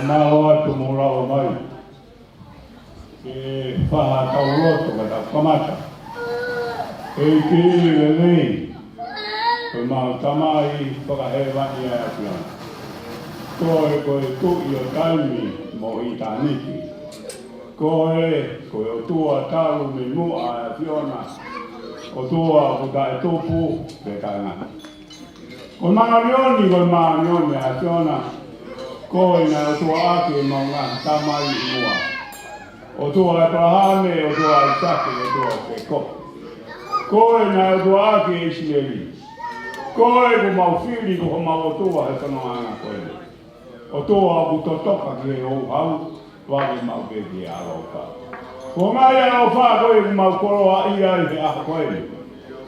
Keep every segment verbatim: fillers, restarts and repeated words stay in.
Nau atu mo lava mai. Ke fai ha tau lotu ka tau kamata. ʻEiki lelei, ko ʻemau Tamai fakahēvani ʻa e ʻAfiona. Ko koe ko e Tuʻi ʻo taimi mo ʻitāniti. Ko koe ko e ʻOtua talu mei muʻa ʻa e ʻAfiona. ʻOtua ʻoku taʻetupu pea taʻengata. Ko e māʻoniʻoni, ko e māʻoniʻoni ʻa e ʻAfiona. Ko koe naʻe ʻOtua ʻaki ʻemau ngaahi tamai ʻi muʻa. ʻOtua ʻo ʻĒpalahame, ʻOtua ʻo ʻAisake, ʻOtua ʻo Sēkope. Ko koe naʻe ʻOtua ʻaki ʻa ʻIsileli. Ko koe ʻoku mau fili ko homau ʻOtua he fonongaʻanga ko eni. ʻOtua ʻoku totoka ki he houhau, ʻoku mau pē ki he ʻaloʻofa. Ko e ngaahi ʻaloʻofa ko ē ʻoku mau koloaʻia ai he ʻaho ko eni.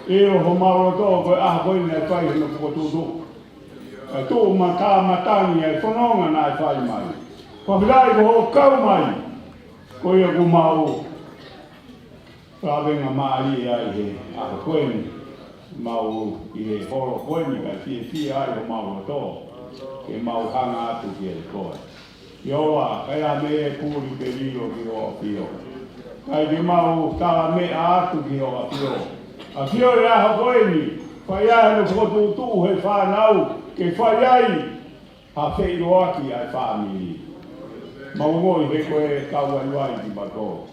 ʻI homau loto ko e ʻaho ko eni naʻe fai hono fokotuʻutuʻu. ʻE tuʻu matāmatangi ʻa e fononga naʻe fai mai. Ko e fēfē ko hoʻo kau mai, ko ia ʻoku mau lavengamālie ai he ʻaho ko eni, mau ʻi he holo ko eni, kae fiefia ai homau loto, ke mau hanga atu kiate koe. ʻIo, ʻa, kae ʻai mei he puli ke lilo ki hoʻo ʻAfio. Kae ke mau tala meʻa atu ki hoʻo ʻAfio. ʻAfio, ʻi he ʻaho ko eni, fai ai hono fokotuʻutuʻu he fānau, ke fai ai ha feʻiloaki ʻa e fāmili. Mau ongoʻi he ko e kau vaivai kimautolu.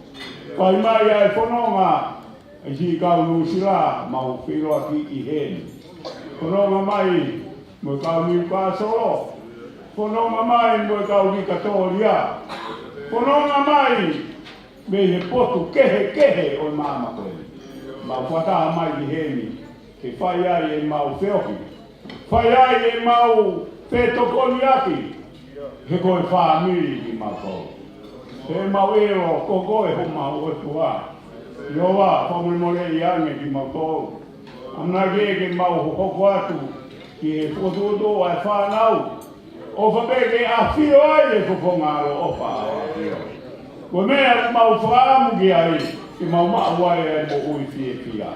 Fai mai ʻa e fononga ʻa e siʻi kau Nuʻusila, mau feʻiloaki ʻi heni. Fononga mai mo e kau Niukasolo. Fononga mai mo e kau Vikatōlia. Fononga mai mei he potu kehekehe ʻo e māmani ko eni. Mau fakataha mai ʻi heni ke fai ai ʻemau feohi. Fai ai ʻemau fetokoniʻaki, he ko e fāmili kimautolu. He ʻemau ʻilo ko koe homau ʻOtua. ʻIo, fakamolemoleʻi ange kimautolu. ʻAmanaki ke mau hoko atu ki he fokotuʻutuʻu ʻa e fānau. ʻOfa pē ke ʻafio ai e fofonga ʻaloʻofa ʻo e ʻAfio. Ko e meʻa ʻoku mau fakaʻamu ki ai, ke mau maʻu ai ʻa e moʻui fiefia.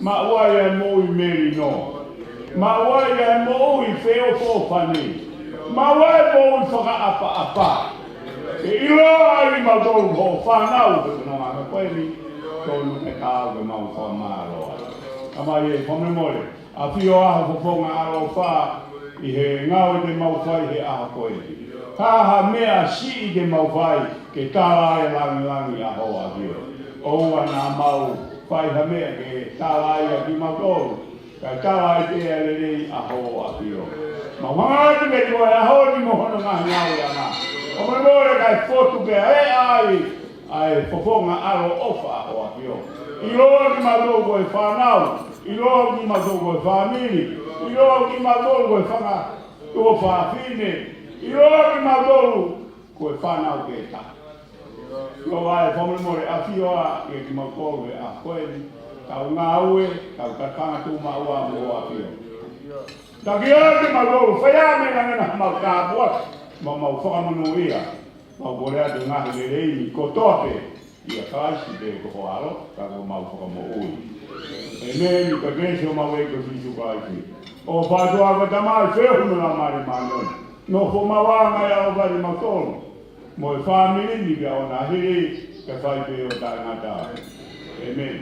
Maʻu ai ʻa e moʻui melino. Maʻu ai ʻa e moʻui feʻofoʻofani. Maʻu ai ʻa e moʻui fakaʻapaʻapa. Ke ʻilo ai kimautolu ko hoʻo fānau he fononga ko eni, tonu ke kau ke mau fakamālō ai. Tamai ē, fakamolemole. ʻAfio, ʻa hoʻo fofonga ʻaloʻofa ʻi he ngāue te mau fai he ʻaho ko eni. Ka ʻi ai ha meʻa siʻi te mau fai ke tala ai e langilangi ʻa hoʻo ʻAfio, ʻoua naʻa mau fai ha meʻa ke tala ai ʻa kimautolu, kae tala ai pē ʻa e lelei ʻa hoʻo ʻAfio. Mau hanga atu kiate koe he ʻaho ni mo hono ngaahi ngāueʻanga. Fakamolemole kae fotu pē ʻa e ʻai ʻa e fofonga ʻaloʻofa ʻa hoʻo ʻAfio. ʻIlo kimautolu ko e fānau, ʻilo kimautolu ko e fāmili, ʻilo kimautolu ko e fanga tuofāfine, ʻilo kimautolu ko e fānau ke ta. ʻIo, ʻa e fakamolemole ʻAfio, ʻiate kimautolu he ʻaho ko eni, tau ngāue, tau tatanga tuʻumaʻu mo hoʻo ʻAfio. Taki ʻa kimautolu, fai ʻa e meʻa naʻa mau kāpua, mo mau fakamonūʻia. Mau kole atu e ngaahi lelei ni kotoa pē ʻia Kalaisi pē ko ho ʻAlo, ka ko homau Fakamoʻui. ʻĒmeni. Ko e kelesi ʻa homau ʻEiki ko Sīsū Kalaisi, ʻofa ʻa e ʻOtua ko e Tamai, feohi mo e Laumālie Māʻoniʻoni, nofomaʻu ʻa e ʻaloʻofa ʻiate kimautolu mo e fāmili ni, pea ʻoua naʻa hili, kae fai pē ʻo taʻengata. ʻĒmeni.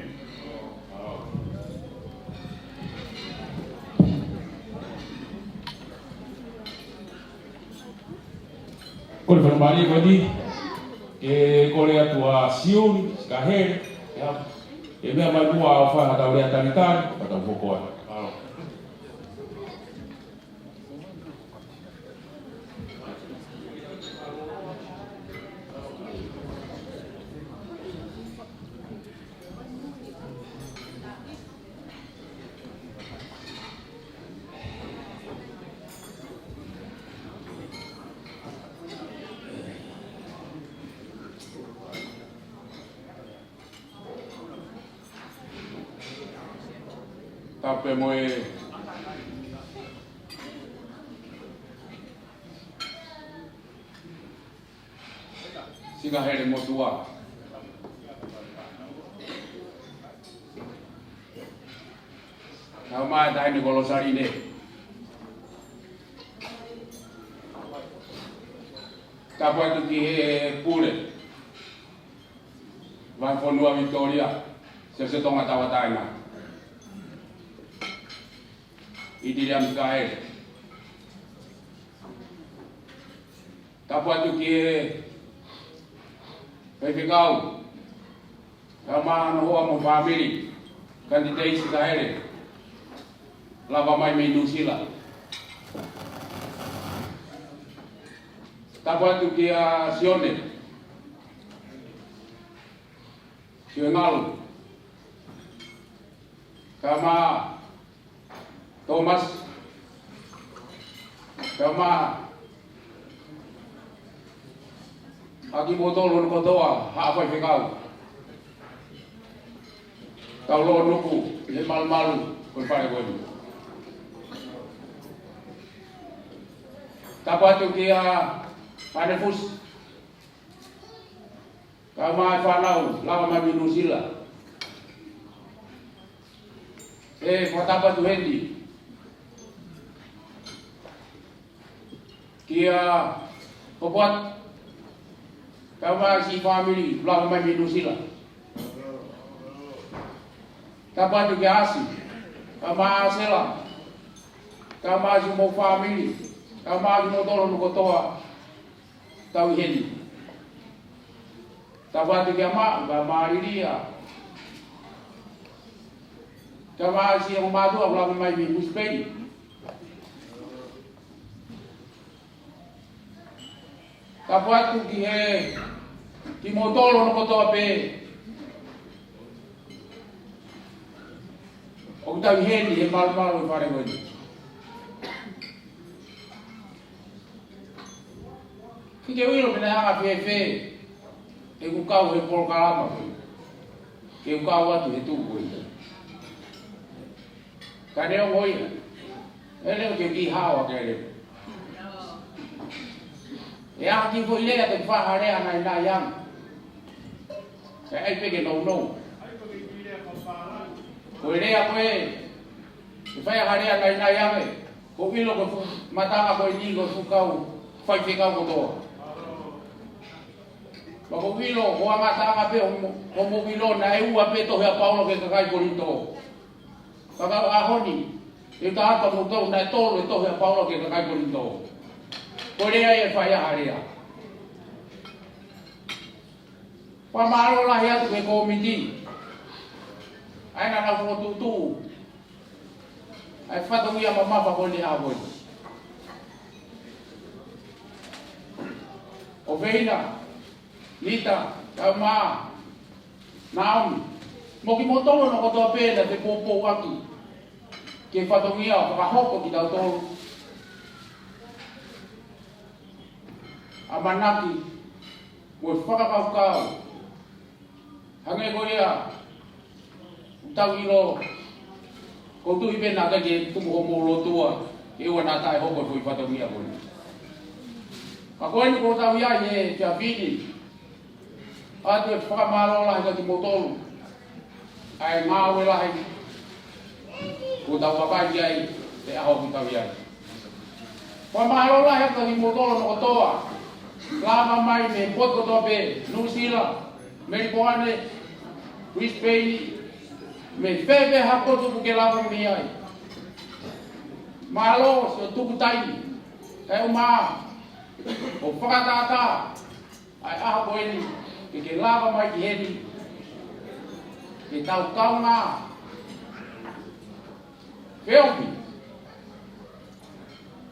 Kole fakamālō atu, ke kole atu ʻa Siuli, Sikahele, ʻe, ʻe meʻa mai muʻa ʻo fai haʻatau lea talitali, pea tau hoko atu. Tapu mo e Sikahele motuʻa. Tau mai taimi ko Losaline. Tapu atu ki he pule Vahefonua Victoria, Siaosi ʻo Tonga Tauʻatāina, ʻItiliami Kaele. Tapu atu ki he faifekau, kae ʻumaʻā hono hoa mo e fāmili, Kanitei Sikaele, lava mai mei Nuʻusila. Tapu atu kia Sione, Sione Ngalu, kae ʻumaʻā Thomas, kae ʻumaʻā ʻa kimoutolu hono kotoa haʻa faifekau, tau lōnuku ʻi he malumalu ko e fale ko eni. Tapu atu kia Pane Fusi, kae ʻumaʻā e fānau lava mai mei Nuʻusila. ʻE fakatapu atu heni kia Popoat, kae ʻumaʻā e siʻi fāmili lava mai mei Nuʻusila. Tapu atu kia Asi, kae ʻumaʻā Sela, kae ʻumaʻā e siʻomou fāmili, kae ʻumaʻā kimoutolu hono kotoa tau ʻi heni. Tapu atu kia Maʻu, kae ʻumaʻā Lilia, kae ʻumaʻā e siʻi ongo mātuʻa lava mai mei Brisbane. Tapu atu ki he, kimoutolu hono kotoa pē ʻoku tau ʻi heni he malumalu ʻo e fale ko eni. ʻIkai ke u ʻilo pe naʻe anga fēfē ʻeku kau he polokalama ko eni, ke u kau atu he tuʻu ko eni. Ka neongo ia, ʻe leva ke u kiʻi hao ʻaki e leva. ʻE ʻi ai ha kiʻi foʻi lea te u faʻa lea naʻinaʻi ange, kae ʻai pē ke nounou. Ko e lea ko ē, ʻe fai ha lea naʻinaʻi ange, ʻoku ou ʻilo ko e fuʻu matanga ko eni ko e fuʻu kau faifekau kotoa. Pea ʻoku ou ʻilo, ko e ngataʻanga pē ʻo mo-, ʻo mou ʻilo naʻe ua pē tohi ʻa Paula ki he kakai Kolinitō. Ka ko e ʻaho ni, ʻe taha pē mo tau naʻe tolu e tohi ʻa Paula ki he kakai Kolinitō. Ko e lea ia ʻe fai ai ha lea. Fakamālō lahi atu ki he kōmiti ʻa ē naʻa nau fokotuʻutuʻu ʻa e fatongia mamafa ko eni ʻa e ʻaho ni. ʻOfeina, Nita, kae ʻumaʻā Naomi, mo kimoutolu hono kotoa pē naʻe fepōpou ʻaki ki he fatongia ʻo fakahoko kitautolu, ʻamanaki mo e fakakaukau. Hangē ko ia ʻoku tau ʻilo, ʻoku ou tui pē naʻe ʻikai ke tuku hoʻomou lotua ke ʻoua naʻa taʻehoko e foʻi fatongia ko eni. Ka ko eni ʻoku tau ʻi ai he efiafi ni, ʻoatu e fakamālō lahi kia kimoutolu ʻa e ngāue lahi kuo tau vakai ki ai he ʻaho ʻoku tau ʻi ai. Fakamālō lahi atu kia kimoutolu hono kotoa, lava mai mei he potu kotoa pē, Nuʻusila, Melipoane, Brisbane, mei fē pē ha potu ʻoku ke lava mei ai. Mālō siʻo tuku taimi, kae ʻumaʻā hoʻo fakatātā ʻa e ʻaho ko eni, ke ke lava mai ki heni, ke tau kaungā feohi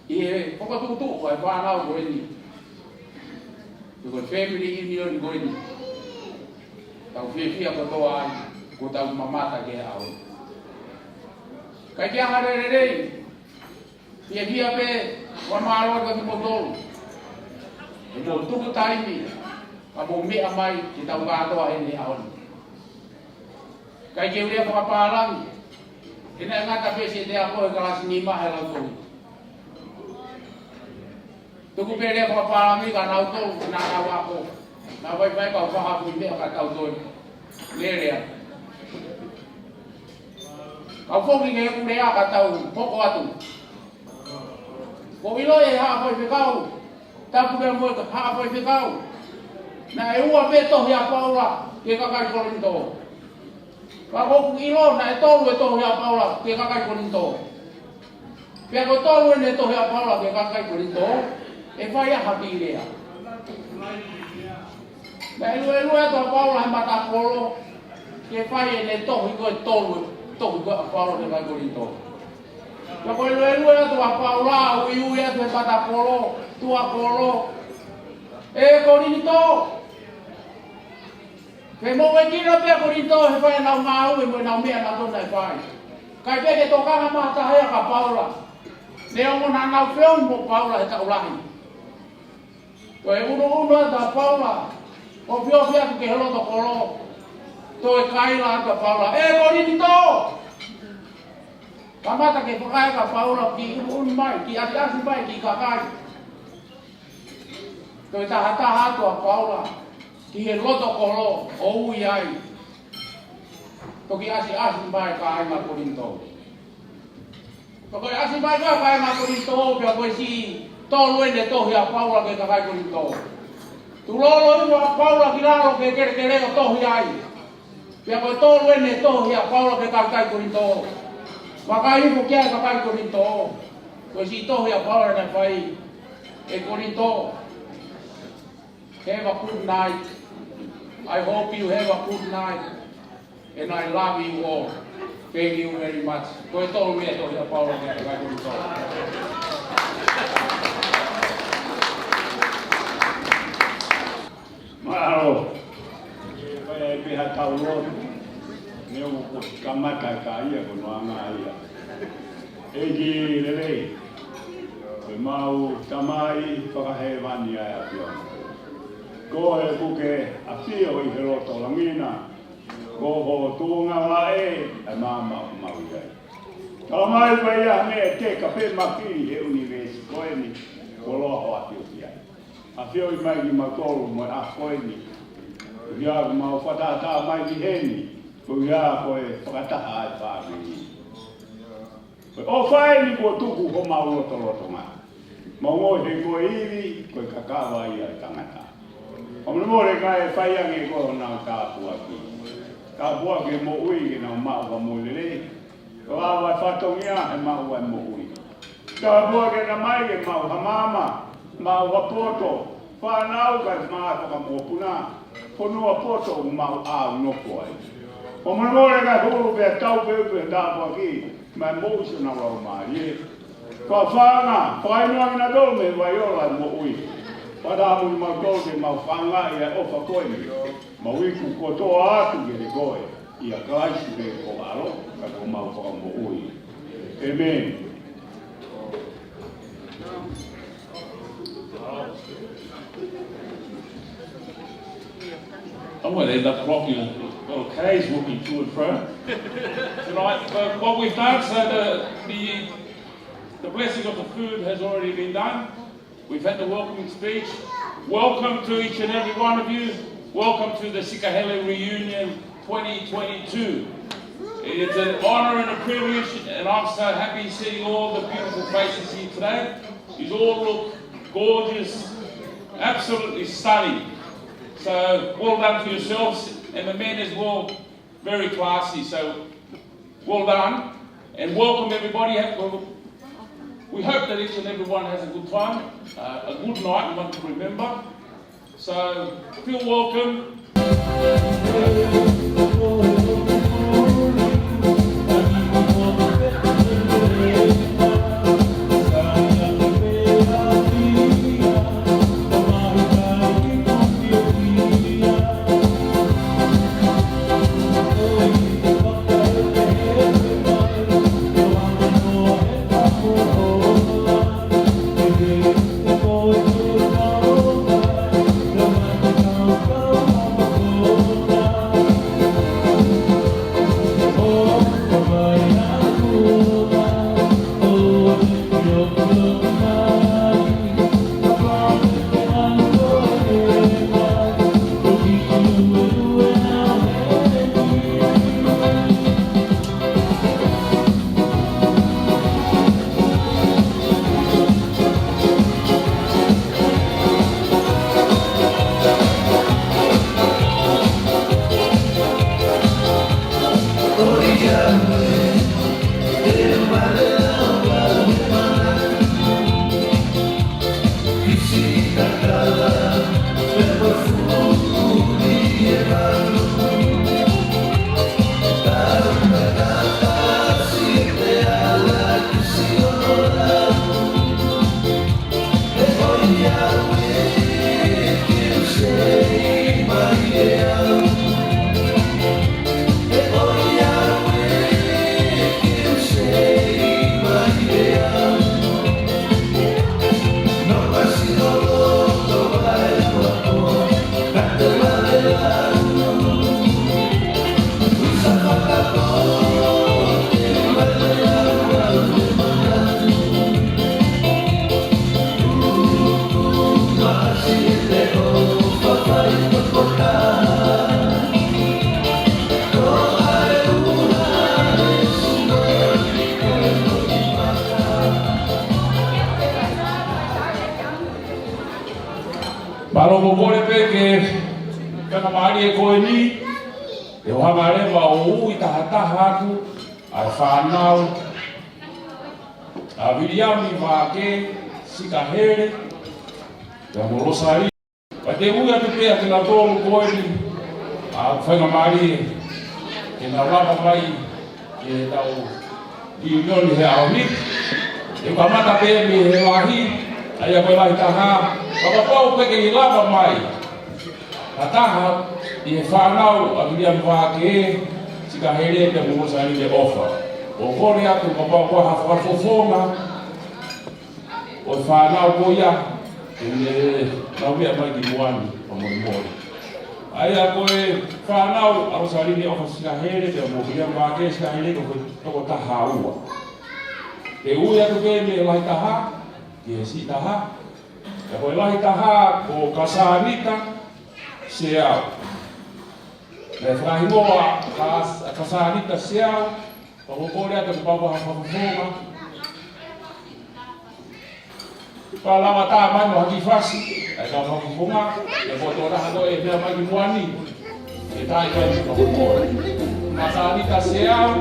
ʻi he fokotuʻutuʻu ʻa e fānau ko eni, pe ko e family reunion ko eni. Tau fiefia kotoa ai, kuo tau mamata ki he ʻaho ni. Kae ke ʻalu lelei, fiefia pē, fakamālō kia kimoutolu he mou tuku taimi, ka mou meʻa mai ke tau kātoa heni he ʻaho ni. ʻIkai ke u lea fakapālangi, he naʻe ngata pē siʻete ako he kalasi nima he Lautohi. Tuku pē lea fakapālangi kia nautolu naʻa nau ako. Naʻa faifai kau faha kui meʻa ka tau toe lelea. Kau foki ke u lea ka tau hoko atu. ʻOku ou ʻilo ʻe he haʻa faifekau, Tapu pea mo e haʻa faifekau. Naʻe ua pē tohi ʻa Paula ki he kakai Kolinitō. Ka ʻoku ou ʻilo naʻe tolu e tohi ʻa Paula ki he kakai Kolinitō. Pea ko e tolu ʻene tohi ʻa Paula ki he kakai Kolinitō, ʻe fai ʻa ha kiʻi lea. Naʻe luelue atu ʻa Paula he matakolo, ke fai ʻene tohi ko e tolu, tohi ko ē ʻa Paula ki he kakai Kolinitō. Pea ko e luelue atu ʻa Paula, uiui atu he matakolo, tuʻa kolo. ʻE Kolinitō, ke mou ʻekina pē ʻa Kolinitō he fai ʻenau ngāue mo ʻenau meʻa naʻa nau fai. Kae pē ke tokanga mai ha taha ia kia Paula. Neongo naʻa nau feohi mo Paula he taʻu lahi. Ko e ʻunuʻunu atu ʻa Paula, ko e ofiofi atu ki he loto kolo, toe kaila atu ʻa Paula, ʻE Kolinitō! Kamata ke fakaeka ʻa Paula ke ʻunuʻunu mai, ke ʻasiʻasi mai ki he kakai. Toe tahataha atu ʻa Paula ki he loto kolo ʻo ui ai. Toki ʻasiʻasi mai kāinga Kolinitō. Pea ko e ʻasi mai ko ē ʻa kāinga Kolinitō, pea ko e siʻi tolu ʻene tohi ʻa Paula ki he kakai Kolinitō. Tuʻu lolo hifo ʻa Paula ki lalo ki he kelekele ʻo tohi ai. Pea ko e tolu ʻene tohi ʻa Paula ki he kakai Kolinitō. Vakai hifo ki ai ʻa e kakai Kolinitō. Ko e siʻi tohi ʻa Paula naʻe fai, ʻE Kolinitō, have a good night. I hope you have a good night. And I love you all. Thank you very much. Ko e tolu ia e tohi ʻa Paula ki he kakai Kolinitō. Mālō. Ko e pehē ʻa e tau lotu. Neongo kuo kamata ka ia ko noanga ia. ʻEiki lelei, ko ʻemau Tamai fakahēvani ʻa e ʻAfiona. Ko e puke ʻafio ʻi he loto langi na, ko ho tuʻunga vaʻe ʻa e maama ʻoku mau ʻi ai. Tala mai pē ia ne te ka pē mafili he ʻunivēsi ko eni, ko loa ho ʻafio ki ai. ʻAfioʻi mai kimautolu mo e ʻaho ko eni. Ko ia ʻoku mau fakatātā mai ki heni, ko ia ko e fakataha ʻa e fāmili. Ko e ʻofa eni kuo tuku homau lotolotonga. Mau ongoʻi he ko e ivi, ko e kakava ia ʻo e tangata. Fakamolemole kae fai ange ko honau tāpuaki. Tāpuaki e moʻui ke nau maʻu ha moʻui lelei. Ko e ava e fatongia he maʻu ʻa e moʻui. Tāpuaki e tamai ke maʻu ha maama, maʻu ha poto, fānau kae maʻu ha fanga mokopuna, fonua poto ʻoku maʻu ʻa e nofo ai. Fakamolemole kae hulu pea tau pē pē tāpuaki, maʻu moʻui ʻi honau laumālie. Fafanga, fakainoa kinautolu mei he vai ola ʻo e moʻui. Fakataha mo kimautolu ke mau fakaangaʻi ʻa e ʻofa ko eni. Mau iku kotoa atu kiate koe, ʻia Kalaisi pē ko ho ʻAlo, ka ko homau Fakamoʻui. ʻĒmeni. Oh, well, they end up blocking a lot of Ks walking to and fro tonight. But what we've done, so the, the, the blessing of the food has already been done. We've had the welcoming speech. Welcome to each and every one of you. Welcome to the Sikahele Reunion twenty twenty-two. It's an honor and a privilege, and I'm so happy seeing all the beautiful faces here today. You all look gorgeous, absolutely stunning. So well done to yourselves, and the men as well. Very classy, so well done. And welcome everybody. Have, we hope that each and everyone has a good time, uh, a good night, and one to remember. So feel welcome. Mālō, ko e kole pē ke faingamālie ko eni, ʻe hanga leva ʻo ui tahataha atu ʻa e fānau ʻa Viliami Vake Sikahele, pea mo Losali. Pea te u ui atu pē ʻa kinautolu ko eni, ʻa faingamālie ke nau lava mai ki heʻetau reunion he ʻaho ni. ʻE kamata pē mei he lahi, ʻa ia ko e lahi taha, kapau pē ke ʻi lava mai ha taha ʻi he fānau ʻa Viliami Vake Sikahele pea mo Losali ʻOfa. ʻOku ou kole atu kapau ko ha fakafofonga ʻo e fānau ko ia, ʻe ne nau meʻa mai ki muʻa ni, ʻo molemole. ʻA ia ko e fānau ʻa Losali ʻOfa Sikahele, pea mo Viliami Vake Sikahele, ko e tokotaha ua. Te u ui atu pē mei he lahi taha ki he siʻi taha. Pea ko e lahi taha ko Kasanita Seau. Naʻe fakahingoa ʻa Kas-, Kasanita Seau, pea ʻoku ou kole atu kapau ko ha fakafofonga. Pea lava tā mai mo ha kiʻi fasi, ʻa e kau fakafofonga, ʻe kotoa taha ko e meʻa mai ki muʻa ni. ʻE tā ʻi ai e fakafofonga. Kasanita Seau.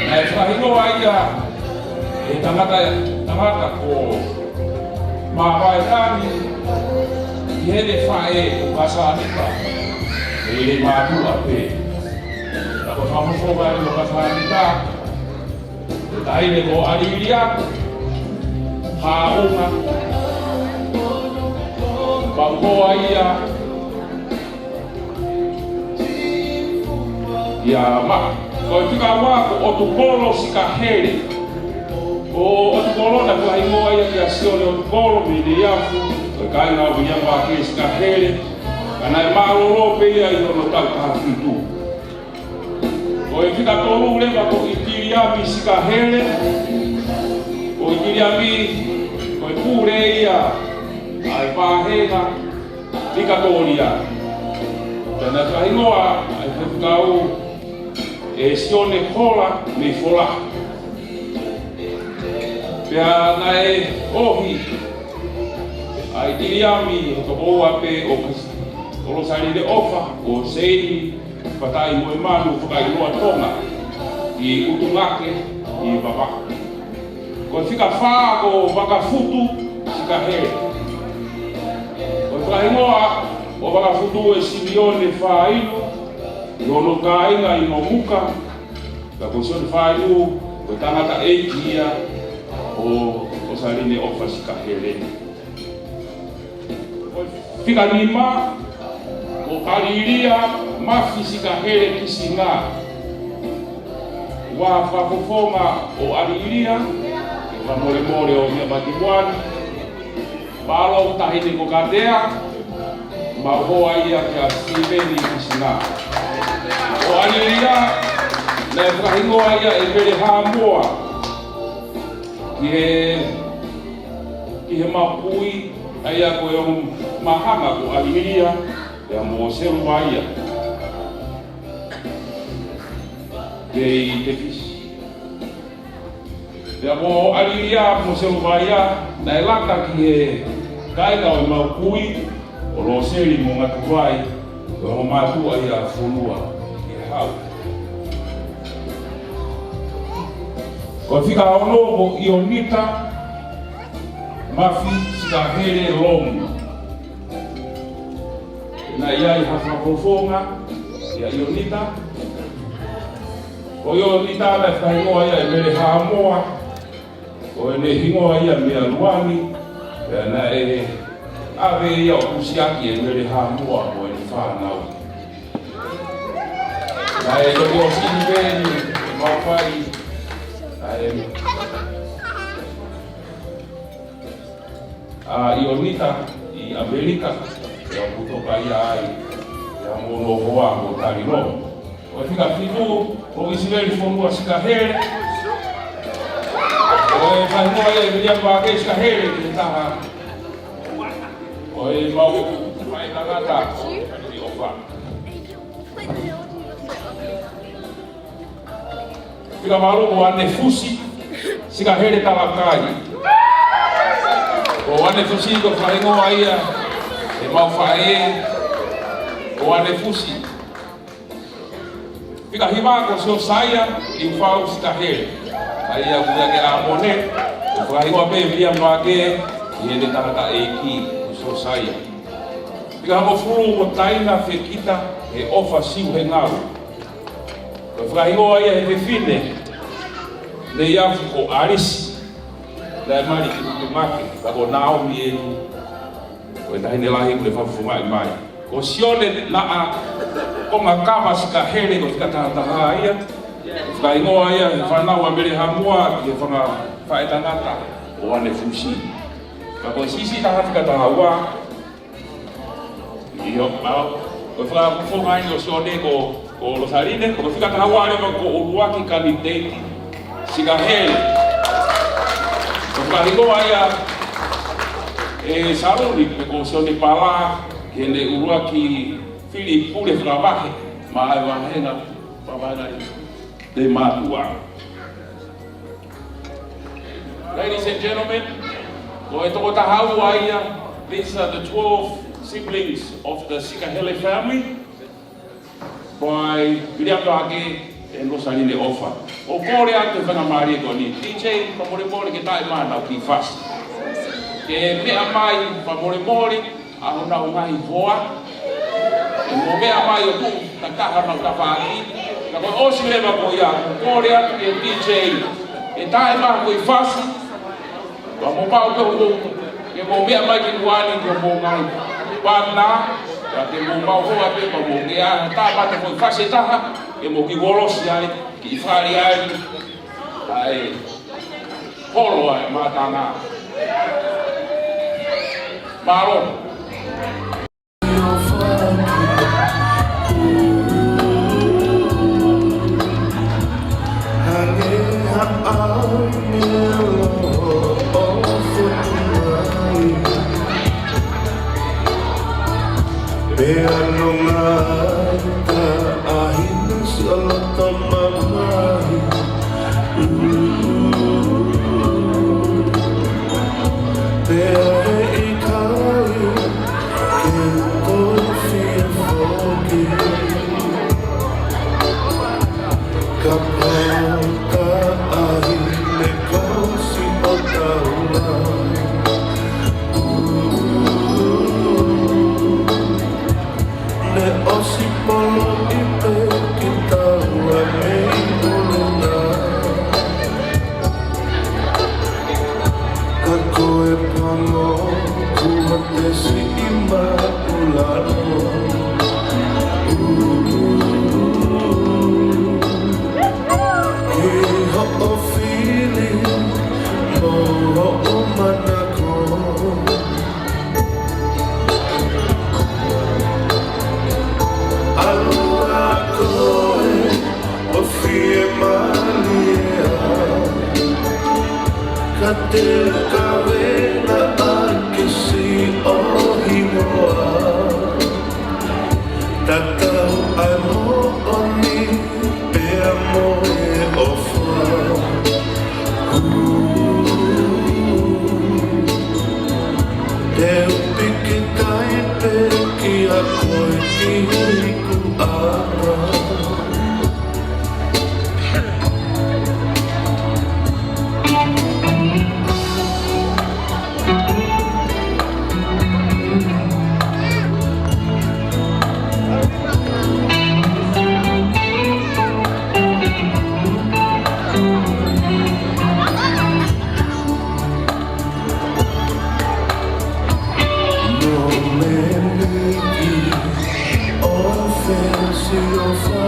Naʻe fakahingoa ia ʻe he tangata, tangata ko Mavaetangi, ʻi heʻene faʻē ko Kasanita, ʻi he mātuʻa pē. Ka ko e fakafofonga ʻo Kasanita, ko e taʻahine ko ʻAlilia Haʻunga, pea ko ia ia ma. Ko e fika ua ko ʻOtukolo Sikahele. Ko ʻOtukolo naʻe fakahingoa ia kia Sione ʻOtukolo mei Neiafu, ko e kāinga ʻo Viliami Vake Sikahele. Ka naʻe mālōlō pē ia ʻi hono taʻu taha fitu. Ko e fika tolu leva ko ʻItiliami Sikahele. Ko ʻItiliami, ko e pule ia ʻa e vāhenga Likatōlia. Pea naʻe fakahingoa ʻa e faifekau ʻe Sione Hola mei Fola. Pea naʻe ohi ʻa ʻItiliami he tokoua pē ʻo Kas-, ʻo Losali ʻOfa, ko Seini Fataimoemanu Fakailoa Tonga ʻi ʻUtungake ʻi Vavaʻu. Ko e fika fā ko Vakafutu Sikahele. Ko e fakahingoa ʻo Vakafutu ʻe Simione Fainu, ʻi hono kāinga ʻi Nomuka, ka ko Simione Fainu, ko e tangataʻeiki ia ʻo, ʻo Losali ʻOfa Sikahele. Fika nima, ko ʻAlilia Mafi Sikahele Kisinga. Ua fakafofonga ʻo ʻAlilia, fakamolemole ʻo meʻa mai ki muʻa ni. Palo taʻahine ko Katea, mo e hoa ia kia Sīveni Kisinga. ʻO ʻAlilia, naʻe fakahingoa ia ʻe Mele Hamoa ki he, ki he maʻu kui, ʻa ia ko e ongo māhanga ko ʻAlilia, pea mo Seluvaia kei Tefisi. Pea ko ʻAlilia mo Seluvaia, naʻe lata ki he kāinga ʻo e maʻu kui, ʻo Loseli mo Ngatuvai, ko e ongo mātuʻa ia ʻa Fonua ʻi he hau. Ko e fika ono ko ʻIonita Mafi Sikahele Lomu. Naʻe ʻi ai ha fakafofonga ʻia ʻIonita. Ko ʻIonita naʻe fakahingoa ia ʻe Mele Hamoa, ko ʻene hingoa ia meia Luani, pea naʻe ʻave ia ʻo kusiaki ʻe Mele Hamoa mo ʻene fānau. Naʻe toki ʻosi pē ʻeni mau fai, naʻe ʻa ʻIonita ʻi ʻAmelika, ʻOku toka ia ai, ʻi hono hoa ko Talilo. Ko e fika fitu, ko ʻIsileli Fonua Sikahele. Ko e fakahingoa ia ʻe Viliami Vākē Sikahele ki he taha. Ko e mau faʻētangata ʻo e fāmili ʻofa. Fika valu ko ʻAnefusi Sikahele Talakai. Ko ʻAnefusi ko e fakahingoa ia ʻe mau faʻē ko ʻAnefusi. Fika hiva ko Siosaia Liufau Sikahele. ʻA ia ʻoku ui ʻaki ʻa ʻAmone, ko e fakahingoa pē ʻe Viliami Vākē ʻi heʻene tangataʻeiki ko Siosaia. Fika hongofulu ko Taina Fekita he ʻOfa Siu he Ngau. Ko e fakahingoa ia ʻe he fefine mei Afu ko ʻAlisi, naʻe mali ki Utumake, ka ko Naomi eni, ko e taʻahine lahi kuo ne fakafofongaʻi mai. Ko Sione Naʻa Kongakava Sikahele ko e fika taha taha ia. Fakahingoa ia ʻe he fānau ʻa Mele Hamua ki he fanga faʻētangata ʻo ʻAnefusi. Ka ko e siʻisiʻi taha fika taha ua, ʻio, ʻa, ko e fakafofongaʻi ʻo Sione ko, ko Losaline, ko e fika taha ua leva ko ʻUluaki Kaniteiti Sikahele. Ko e fakahingoa ia ʻe Saluni, pe ko Sione Pala, ki heʻene ʻuluaki fili pule fakavahe maʻa e vāhenga, fakavahenga ʻi Te Matua. Ladies and gentlemen, ko e toko taha ua ia, these are the twelve siblings of the Sikahele family, by Viliami Vākē and Losaline ʻOfa. ʻOku kole atu e faingamālie ko eni, D J, fakamolemole ke taʻemaʻa ʻenau kiʻi fasi. Ke meʻa mai, fakamolemole, ʻa honau ngaahi hoa. Ke mou meʻa mai ʻo tuʻu takitaha ʻenau tafaʻaki. Ka kuo ʻosi leva ko ia, ʻoku kole atu ki he D J ke taʻemaʻa e kiʻi fasi. Ka mou maʻu pē ʻo mou, ke mou meʻa mai ki muʻa ni ki hoʻomou ngaahi pātina. Ka ke mou maʻu hoa pē ka mou meʻa, taʻemaʻa e kiʻi fasi ʻe taha, ke mou kiʻi volosi ai, kiʻi fali ai. ʻAi. Holo ai, mātanga. Mālō. Pea nonga ta ahine si ʻaloto mamahi. Pea he ʻikai ke toe fie foki. Kapau ta ahine ko si ʻo taua. Ne ʻosi poloʻi pē kitaua mei ʻolunga. Ka ko e pango, kuo mate siʻi māʻulalo. Ki hoʻo fili, mo hoʻo manako. ʻAlu ā koe, ʻo fiemālie ā. Ka te u kavenga ʻaki siʻo hingoa. Tatau ai moʻoni pea mo e ʻofa. Te u piki tai pē kia koe ki he ikuʻanga. No me miki o fesi o fa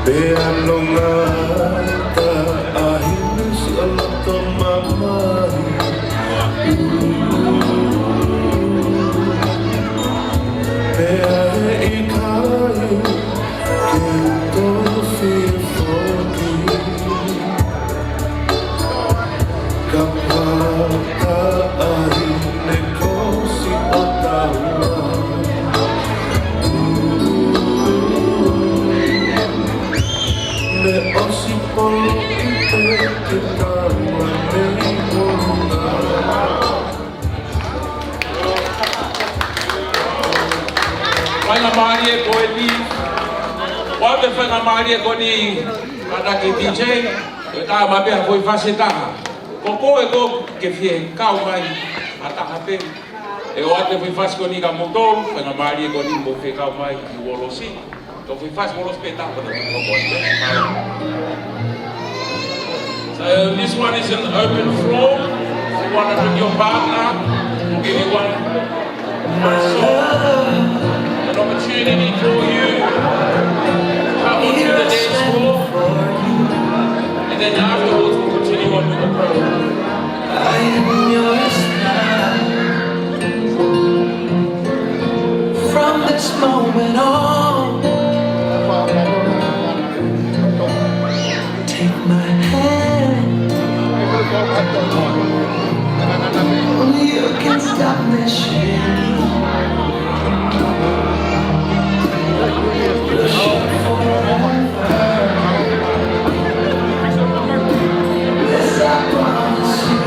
Pea nonga ta ahi misi a loto mamahi. Pea he ʻikai ke tofi foki. Kapau ta ahi ne kosi ʻo taua. Ne ʻosi polo i te ke taua nei ʻolunga. Faingamālie ko eni. Ua te faingamālie ko eni. Kātaki D J. Ko e taha mape a ko e fasi taha. Ko koe ko ke fie kau mai. A taha pē. ʻE ʻoatu e foʻi fasi ko eni kia moutolu, faingamālie ko eni mo fie kau mai ki Uolosi. Ko e foʻi fasi Uolosi pē taha pē ko eni. So this one is an open floor. If you want to bring your partner, we'll give you one. So, an opportunity for you to come onto the dance floor. And then afterwards, we'll continue on with the program. I am yours now. From this moment on, take my hand. Only you can stop this shit. Push it forever. This I promise you.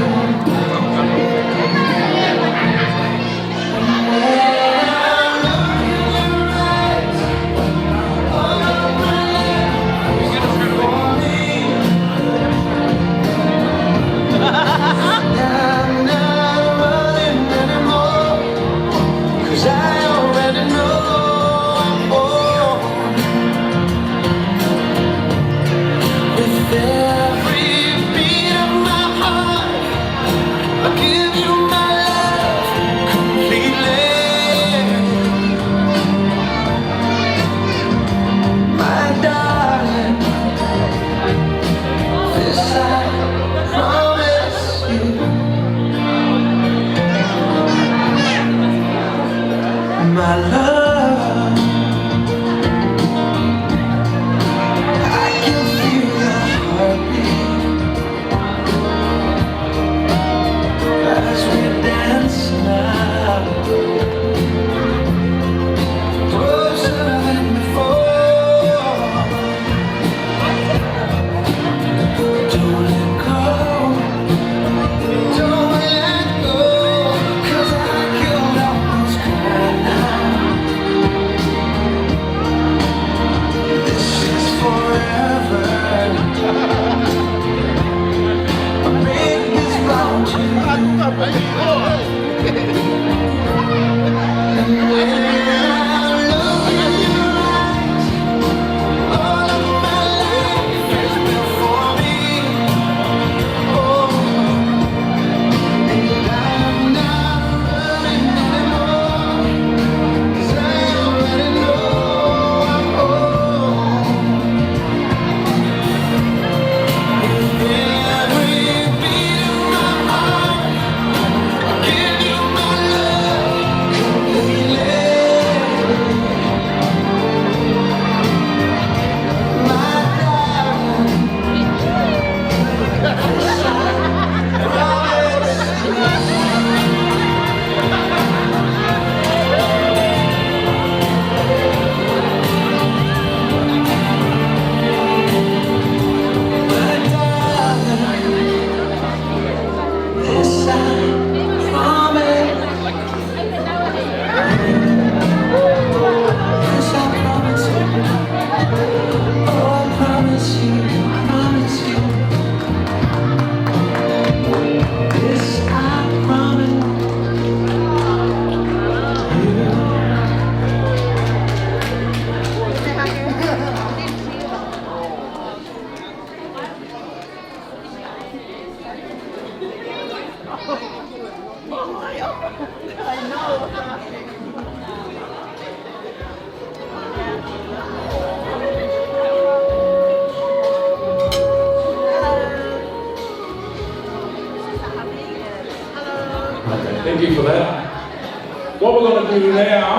What we're gonna do now,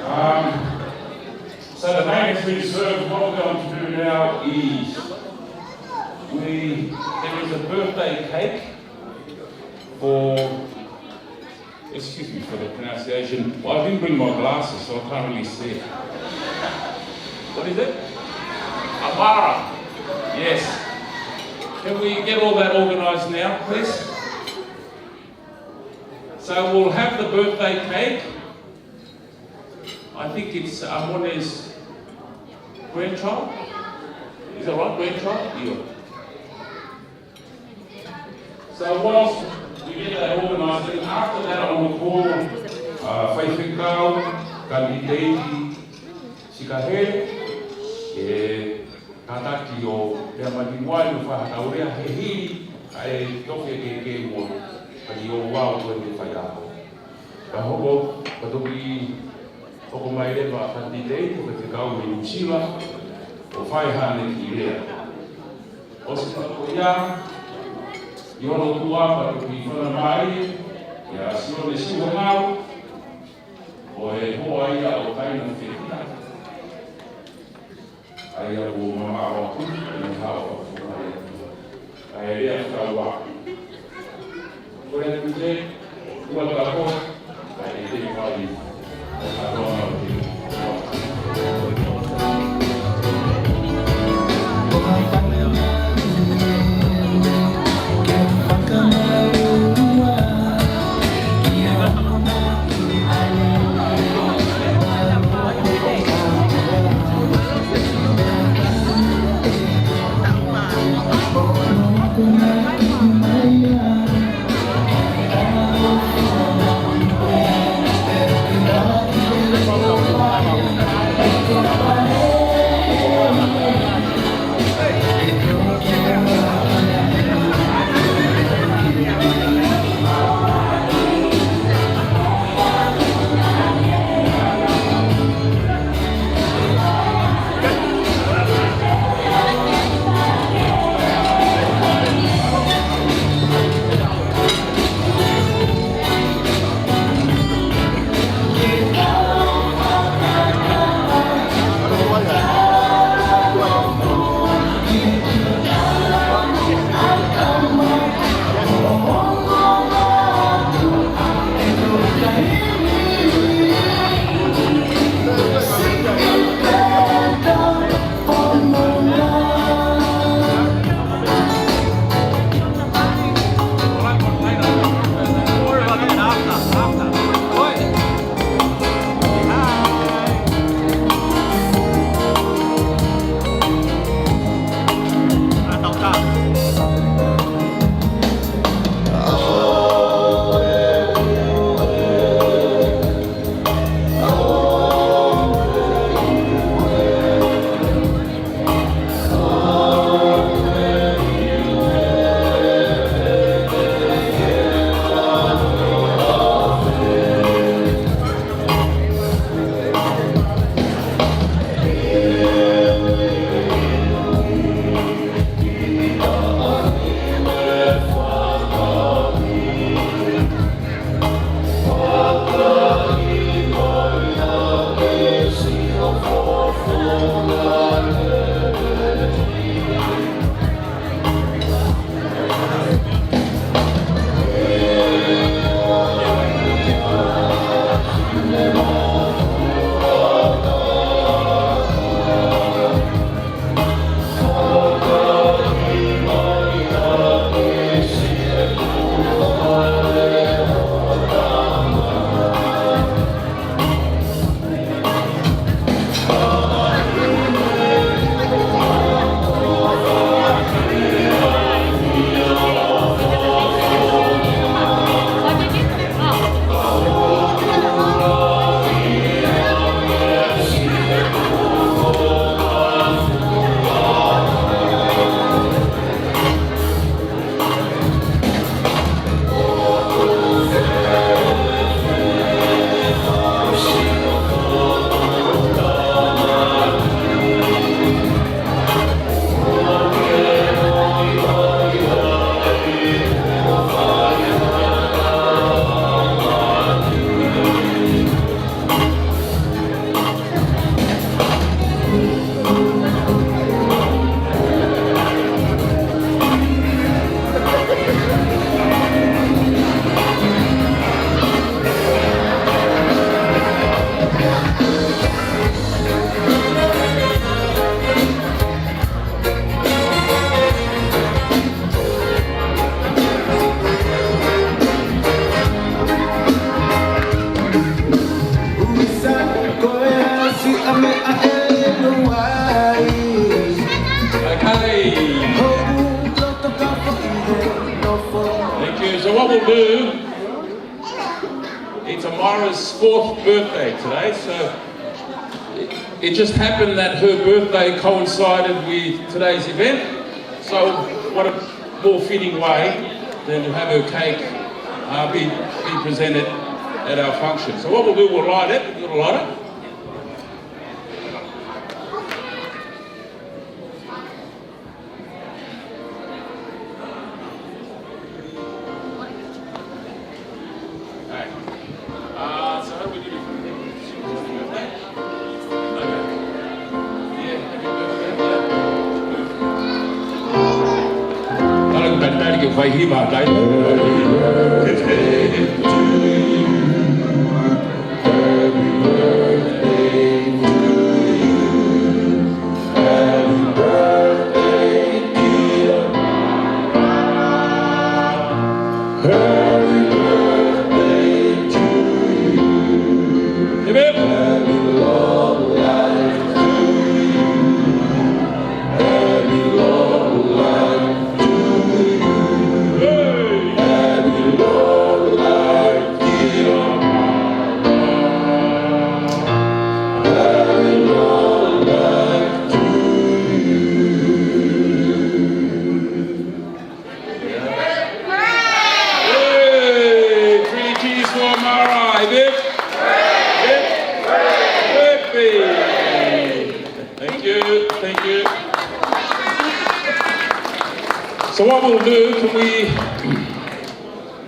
um, so the name has been served. What we're going to do now is we, there is a birthday cake for, excuse me for the pronunciation. Well, I didn't bring my glasses, so I can't really see it. What is it? Amara. Yes. Can we get all that organised now, please? So we'll have the birthday cake. I think it's Amone's grandchild. Is that right? Grandchild? Yeah. So whilst we get that organised, then after that I will call, uh, Faifekau, Kaniteipi Sikahe, ʻe kātaki ʻo lea mai ki muʻa ʻo fai ha tau lea he hili, kae toki ke ke mo, ka ni o wau ko e faiako. Ka hoko, ka toki hoko mai leva ʻa Kaniteipi, ko e fekau mei Nuʻusila, ʻo fai haʻane kiʻi lea. ʻOsi pea ko ia, ʻi hono tuʻa pea toki fanongo mai ʻa Sione Siuhangau, ʻo e hoa ia ʻo Taina Fekina. ʻA ia ʻoku mamaʻo atu, ʻi he haʻo ʻoku fai atu. ʻA e lea fekau. Ko e tuʻu ua tako, ʻa e te fai, ʻo katoa ʻo te. It's Amara's fourth birthday today, so it, it just happened that her birthday coincided with today's event. So what a more fitting way than to have her cake uh, be, be presented at our function. So what we'll do, we'll light it, we'll light it. Tala ke talitali ke fai hima, tai. Hey, three cheers for Amara, hip, hip, hip, hip. Thank you, thank you. So what we'll do, can we,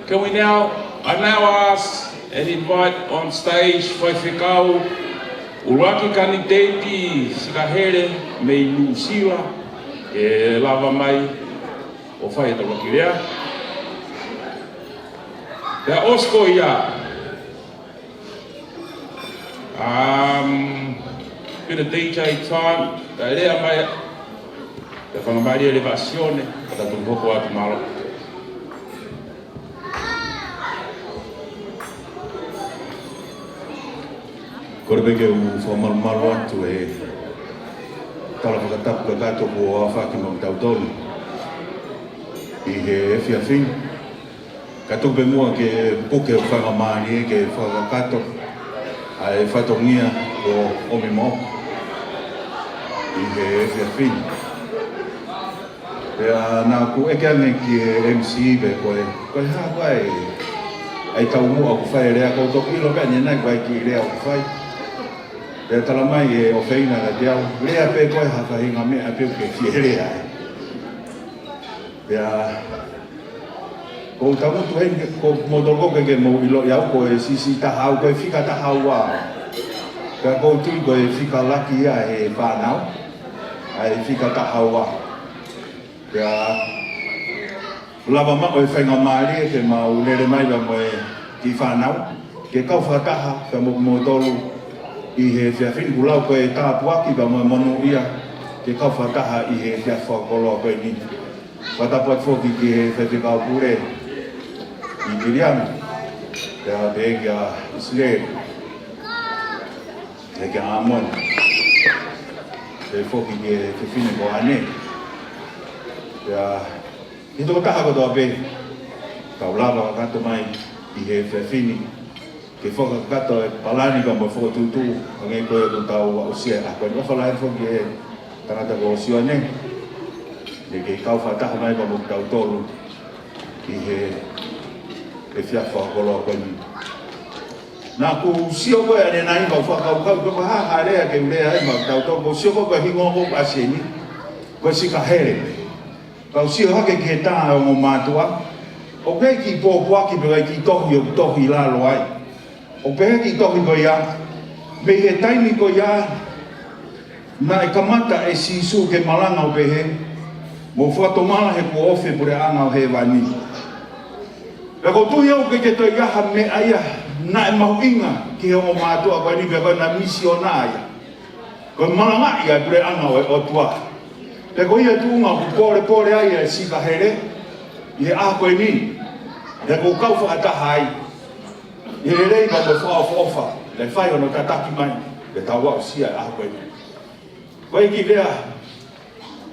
can we now, I now ask and invite on stage Faifekau ʻUluaki Kaniteti Sikahele mei Nuʻusila, ke lava mai ʻo fai ʻetau ʻuluaki lea. Pea ʻosi ko ia, um, bit of D J time, kae lea mai, pea fakamālie leva ʻa Sione, ka tau toki hoko atu, mālō. Kole pē ke u fakamalumalu atu e tala fakatapu kakato kuo aofaki maʻa kitautolu ʻi he efiafi ni. Kae tuku pē muʻa ke puke ʻo fakamālie ke fakakakato ʻa e fatongia kuo ʻomi moʻoku ʻi he efiafi ni. Pea naʻa ku ʻeke ange ki he M C pē ko e, ko e hā ko ē ʻa e taumuʻa ʻoku fai e lea, ʻoku ou toki ʻilo pē ʻanenai ko e kiʻi lea ʻoku fai. Pea tala mai ʻe ʻOfeina kiate au, lea pē ko e hā faʻahinga meʻa pē ʻoku ke fie lea ai. Pea ʻoku ou tangutu heni, ko moutolu ko ē ke mou ʻiloʻi au, ko e siʻisiʻi taha au, ko e fika taha ua. Pea ʻoku ou tui ko e fika laki ia he fānau, ʻa e fika taha ua. Pea lava maʻu e faingamālie ke mau lele mai pea mo e kiʻi fānau, ke kau fakataha pea mo kimoutolu ʻi he efiafi ni. Kuo lau ko e tāpuaki pea mo e monūʻia ke kau fakataha ʻi he efiafi fakakoloa ko eni. Fakatapu atu foki ki he Faifekau Pule ʻi Viliami, pea pehē kia ʻIsileli, pehē kia ʻĀmoni, pehē foki ki he fefine ko ʻAne. Pea ki he tokotaha kotoa pē, tau lava kakato mai ʻi he efiafi ni, ke fakakakato e palani pea mo e fokotuʻutuʻu, hangē ko ia ʻoku tau aʻusia ʻa e ʻaho ko eni. ʻOfa lahi foki ki he tangata ko Sione, ne kei kau fakataha mai pea mo kitautolu ʻi he efiafi fakakoloa ko eni. Naʻa ku sio ko ē ʻanenai, mau fakakaukau pe ko e hā ha lea ke u lea ai maʻa kitautolu, ʻoku ou sio ko ē ko e hingoa ko ē ʻoku ʻasi heni, ko e Sikahele. Kau sio hake ki he tā ʻo e ongo mātuʻa, ʻoku ʻi ai e kiʻi pōpoaki pe ko e kiʻi tohi ʻoku tohi ʻi lalo ai. ʻOku pehē e kiʻi tohi ko ia, mei he taimi ko ia naʻe kamata ʻe Sīsū ke malanga ʻo pehē, mou fakatomala he kuo ofi e puleʻanga ʻo hēvani. Pea ʻoku ou tui au ʻoku ʻikai ke toe ʻi ai ha meʻa ia naʻe mahuʻinga ki he ongo mātuʻa ko eni pea ko e naʻe misiona ia, ko e malangaʻi ʻa e puleʻanga ʻo e ʻOtua. Pea ko ia e tuʻunga ʻoku polepole ai ʻa e Sikahele ʻi he ʻaho ko eni, he ʻoku ou kau fakataha ai ʻi he lelei pea mo e fakaʻofoʻofa naʻe fai hono tataki mai, pea tau aʻusia e ʻaho ko eni. Ko e kiʻi lea,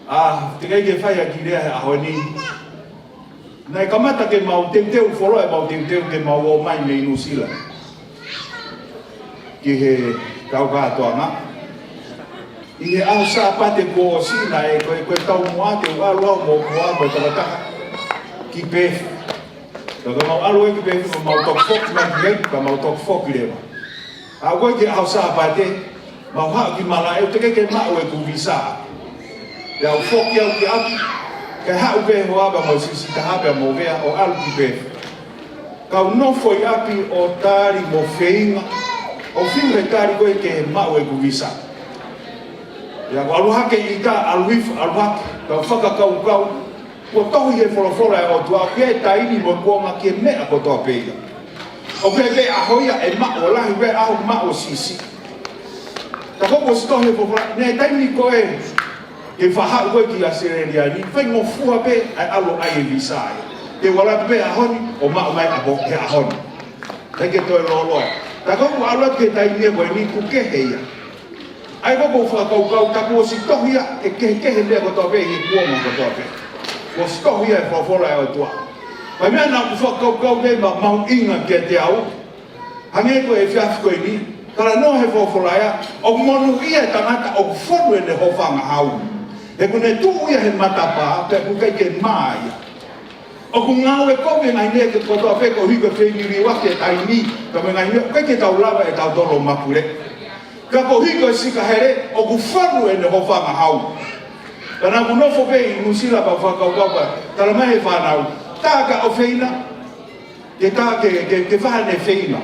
ʻa, teʻeki ai ke fai ha kiʻi lea he ʻaho ni. Naʻe kamata ke mau teuteu, fuoloa ʻemau teuteu ke mau ō mai mei Nuʻusila ki he kau kātoanga. ʻI he ʻaho Sāpate kuo ʻosi naʻe ko e, ko e taumuʻa te u ʻalu au mo e kau tokotaha ki Pēfu. Ka ka mau ʻalu ai ki Pēfu, ka mau toki foki mai ki ai, ka mau toki foki leva. ʻA ko e ki he ʻaho Sāpate, mau haʻu ki Malaʻe, ʻoku teʻeki ke maʻu ʻeku visa. Pea u foki au ki ʻapi, ke haʻu pē hoa pea mo e siʻisiʻi taha pea mo Vea ʻo ʻalu ki Pēfu. Kau nofo ʻi ʻapi ʻo tali mo feinga, ʻo fiu he tali ko e ke maʻu ʻeku visa. Pea u ʻalu hake ʻi ka ʻalu hifo, ʻalu hake, kau fakakaukau, kuo tohi he folofola ʻa e ʻOtua, ʻoku ʻi ai e taimi mo e kuonga ki he meʻa kotoa pē ia. ʻOku ʻi ai e ʻaho ia ʻe maʻu ʻo lahi, ʻoku ʻi ai e ʻaho maʻu ʻo siʻisiʻi. Ka ko e ʻosi tohi he folofola, naʻe taimi ko ē ke faʻa haʻu ko ē ki ʻAositelēlia ni, faingofua pē ʻa e ʻalu ʻai e visa ia. Te u ʻalu atu pē ʻaho ni, ʻo maʻu mai ʻapo he ʻaho ni. Kae ke toe lōloa. Ka ko e ʻalu atu ki he taimi ko eni ʻoku kehe ia. ʻA ia ko ʻeku fakakaukau, ka kuo ʻosi tohi ia, ʻe kehekehe meʻa kotoa pē, ʻi he kuonga kotoa pē. Kuo ʻosi tohi ia he folofola ʻa e ʻOtua. Ko e meʻa naʻa ku fakakaukau pē ma-, mahuʻinga kiate au. Hangē ko e efiafi ko eni, talanoa he folofola ia, ʻoku monūʻia e tangata ʻoku fonu ʻene hofangahau. He ʻoku ne tuʻu ia he matapā, pea ʻoku ʻikai ke mā ia. ʻOku ngāue kovi e ngaahi meʻa kotoa pē koeʻuhi ko e feililiuaki e taimi, ka mo e ngaahi meʻa ʻoku ʻikai ke tau lava ʻe tautolu ʻo mapule. Ka koeʻuhi ko e sikahele, ʻoku fonu ʻene hofangahau. Ka naʻa ku nofo pē ʻi Nuʻusila pea u fakakaukau pea, talamai ʻe he fānau, tā ka ʻofeina, ke tā ke, ke, ke fai haʻane feina.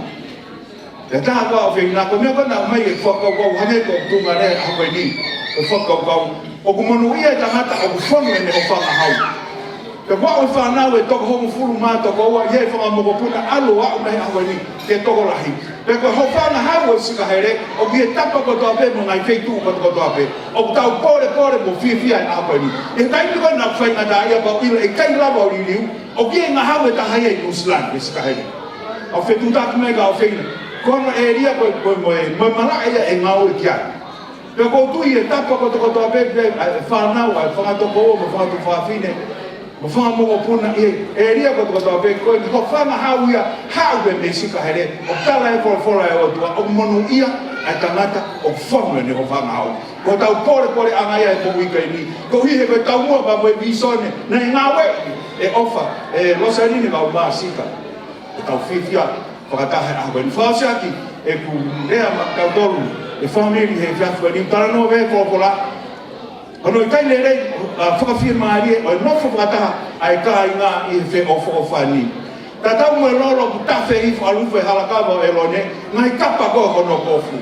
Ke tā ka ʻofeina, ko e meʻa ko ē naʻe ʻomai e fakakaukau hangē ko e tuʻunga lea ʻaho ko eni, e fakakaukau, ʻoku monūʻia e tangata ʻoku fonu ʻene hofangahau. Pea ko e fānau ʻe toko hongofulu mā toko ua, ʻi he fanga mokopuna ʻalu ʻo aʻu mai he ʻaho ko eni, ke tokolahi. Pea ko e hofangahau ʻo e sikahele, ʻoku ʻi he tapa kotoa pē mo e ngaahi feituʻu kotoa pē. ʻOku tau polepole mo fiefia he ʻaho ko eni. ʻI he taimi ko ē naʻa ku faingataʻaʻia pea u ʻilo ʻe ʻikai lava ʻo liliu, ʻoku ʻi ai e ngahau ʻe taha ia ʻi Nuʻusila, e sikahele. ʻA e fetuʻutaki mai ka ʻofeina. Ko hono ʻēlia ko ē, ko e mo e, mo e malaʻe ia ʻe ngāue ki ai. Pea ʻoku ou tui e tapa kotoa kotoa pē, pē, ʻa e fānau, ʻa e fanga tokoua, mo e fanga tuofāfine, mo e fanga mokopuna, ʻi he ʻēlia kotoa kotoa pē, ko e hofangahau ia, haʻu pē mei he sikahele, ʻoku tala ʻe he folofola ʻa e ʻOtua, ʻoku monūʻia ʻa e tangata ʻoku fonu ʻene hofangahau. Ko ʻetau polepoleʻanga ia he moʻui ko eni, koeʻuhi he ko e taumuʻa pea mo e vīsone naʻe ngāueʻi ʻe ʻOfa, ʻe Losaline pea mo Māsika. ʻOku tau fiefia fakataha he ʻaho ko eni. Fakaʻosiʻaki ʻeku lea maʻa kitautolu e fāmili he efiafi ko eni, talanoa pē folofola. Hono ʻikai lelei, ʻa, fakafiemālie ʻo e nofo fakataha ʻa e kāinga ʻi he feʻofoʻofani. Tatau mo e lolo ʻoku tafe hifo ʻalu hifo he hala kava ʻo ʻElone, ngaahi kapa ko ē hono kofu.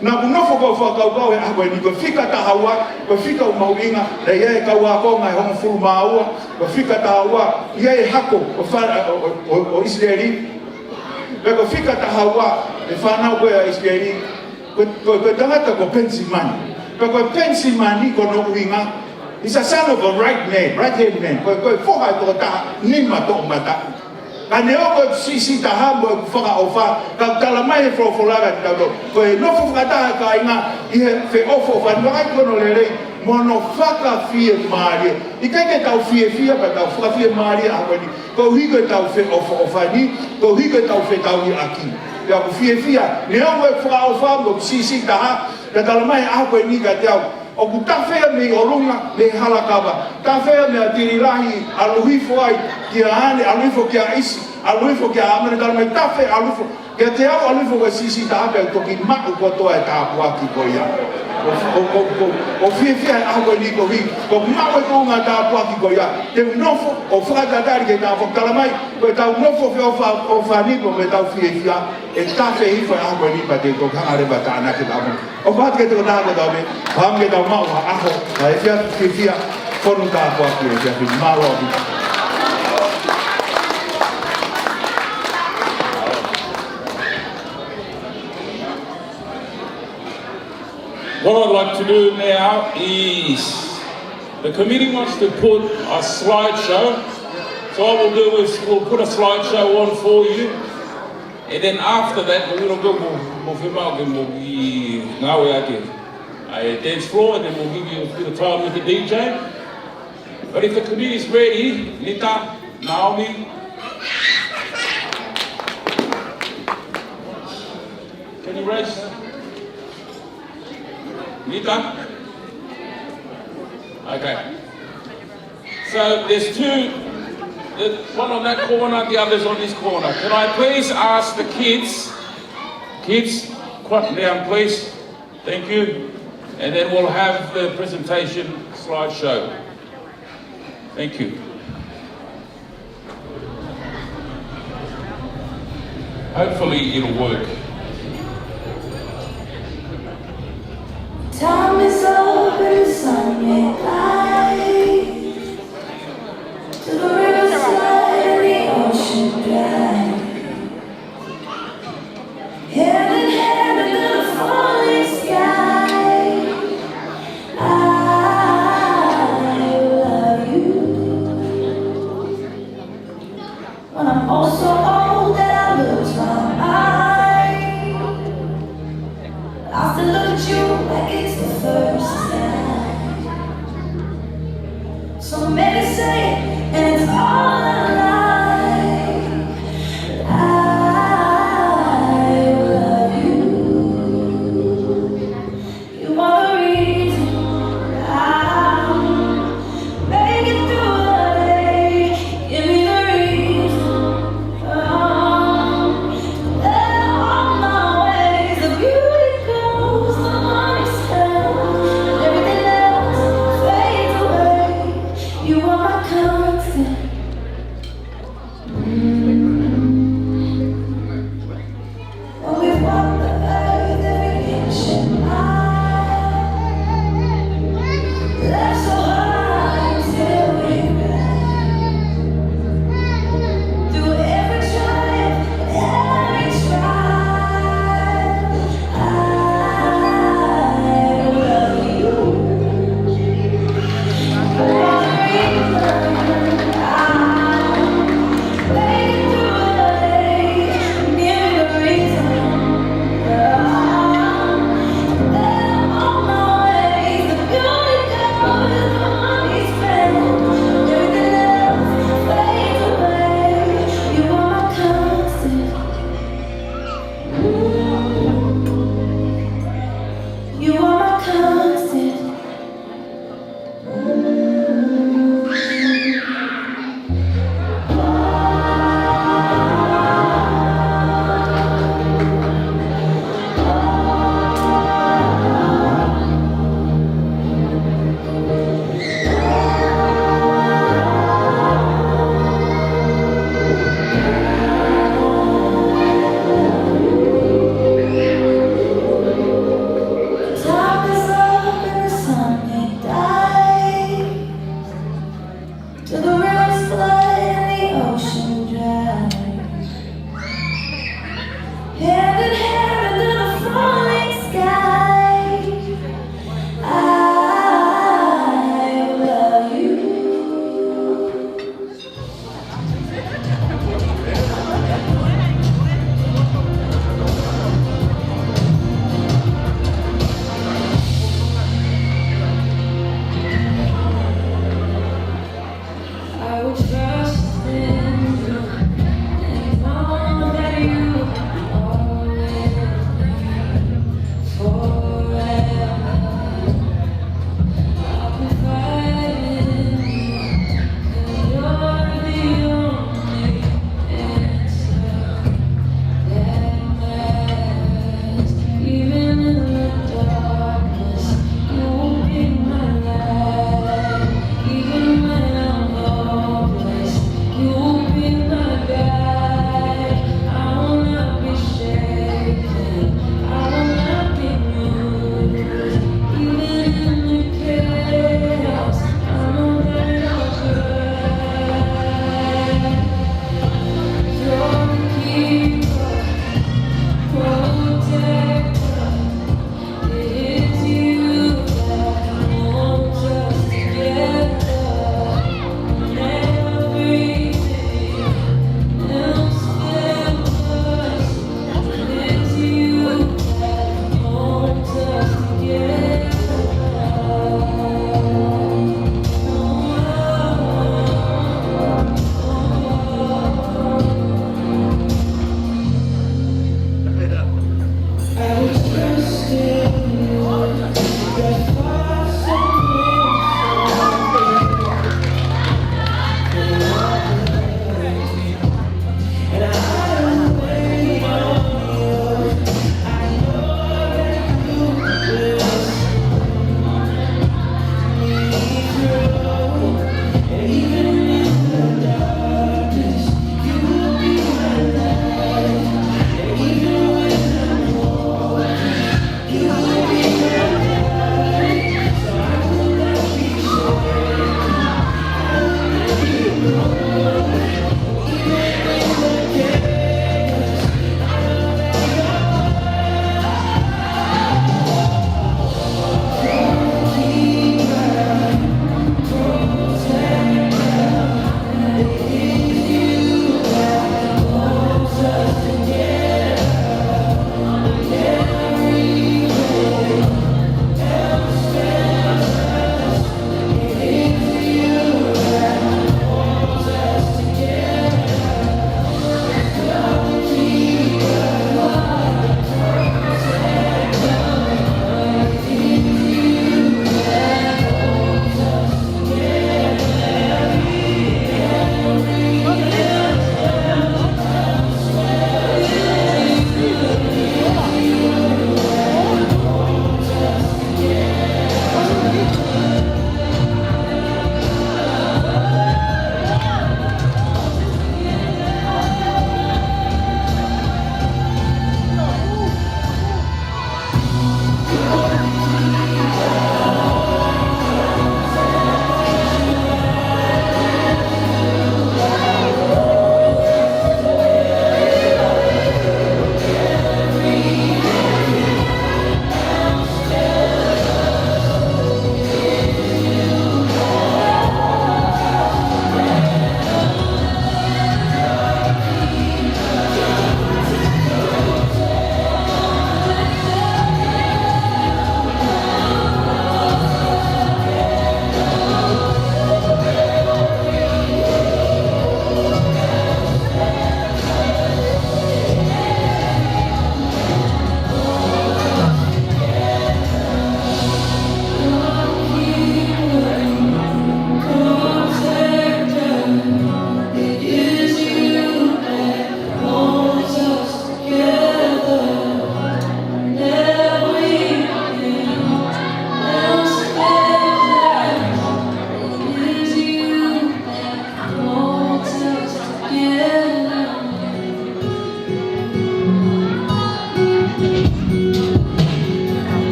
Naʻa ku nofo ʻo fakakaukau he ʻaho ko eni, ko e fika taha ua, ko e fika ʻoku mahuʻinga, naʻe ʻi ai e kau ākonga ʻe hongofulu mā ua, ko e fika taha ua, ʻi ai e hako ʻo fa-, ʻo, ʻo, ʻo, ʻo ʻIsileli. Pea ko e fika taha ua, e fānau ko ē ʻa ʻIsileli, ko, ko, ko e tangata ko Penisimani. Pea ko Penisimani ko hono ʻuhinga, he's a son of a right man, right hand man. Ko, ko e foha ʻo e tokotaha nima toʻomataʻu. Ka neongo ʻeku siʻisiʻi taha mo ʻeku fakaʻofa, ka ʻoku talamai ʻe he folofola kiate kitautolu, ko e nofo fakataha e kāinga ʻi he feʻofoʻofani, vakai ko hono lelei, mo hono fakafiemālie. ʻIkai ke tau fiefia, pea tau fakafiemālie he ʻaho ko eni, koeʻuhi ko ʻetau feʻofoʻofani, koeʻuhi ko ʻetau fetauhiʻaki. Pea ʻoku fiefia, neongo ʻeku fakaʻofa mo ʻeku siʻisiʻi taha, ka talamai he ʻaho ko eni kiate au, ʻoku tafe ia mei ʻolunga, mei he hala kava. Tafe ia mei ʻAtililahi, ʻalu hifo ai kia ʻAne, ʻalu hifo kia ʻIsi, ʻalu hifo kia ʻAmane, talamai tafe, ʻalu hifo kiate au, ʻalu hifo ko e siʻisiʻi taha pea u toki maʻu kotoa e tāpuaki ko ia. ʻO, ʻo, ʻo, ʻo, ʻo fiefia he ʻaho ko eni koeʻuhi ko ʻeku maʻu e kuonga tāpuaki ko ia. Te u nofo ʻo fakatatali ki he tāpuaki, talamai, ko ʻetau nofo feʻofoʻofani pea mo ʻetau fiefia, ʻe tafe hifo he ʻaho ko eni pea te u toki hanga leva ʻo tānaki e tāpuaki. ʻOku ʻoatu kiate kitautolu kotoa pē, pea ke tau maʻu ha ʻaho, ha efiafi fiefia, fonu tāpuaki he efiafi ni. Mālō ʻaupito. What I'd like to do now is the committee wants to put a slideshow. So what we'll do is we'll put a slideshow on for you. And then after that, mo Winongo, mo, mo Fema, okay, mo ki ngāue ake. I dance floor, and then we'll give you a bit of time with the D J. But if the committee is ready, Nita, Naomi. Can you raise? Nita? Okay. So there's two, the one on that corner, the other's on this corner. Can I please ask the kids, kids, quiet down, please. Thank you. And then we'll have the presentation slideshow. Thank you. Hopefully it'll work. Time is open, sun may rise. To the riverside and the ocean dry. Hand in hand under the falling sky, I love you. When I'm oh so old that I lose my mind, I still look at you like it's the first time. So maybe say it, and it's all a lie. I love you. You are the reason I'm making it through the day. Give me the reason. Um, there are my ways. The beauty goes, the money stays, and everything else fades away. You are my constant.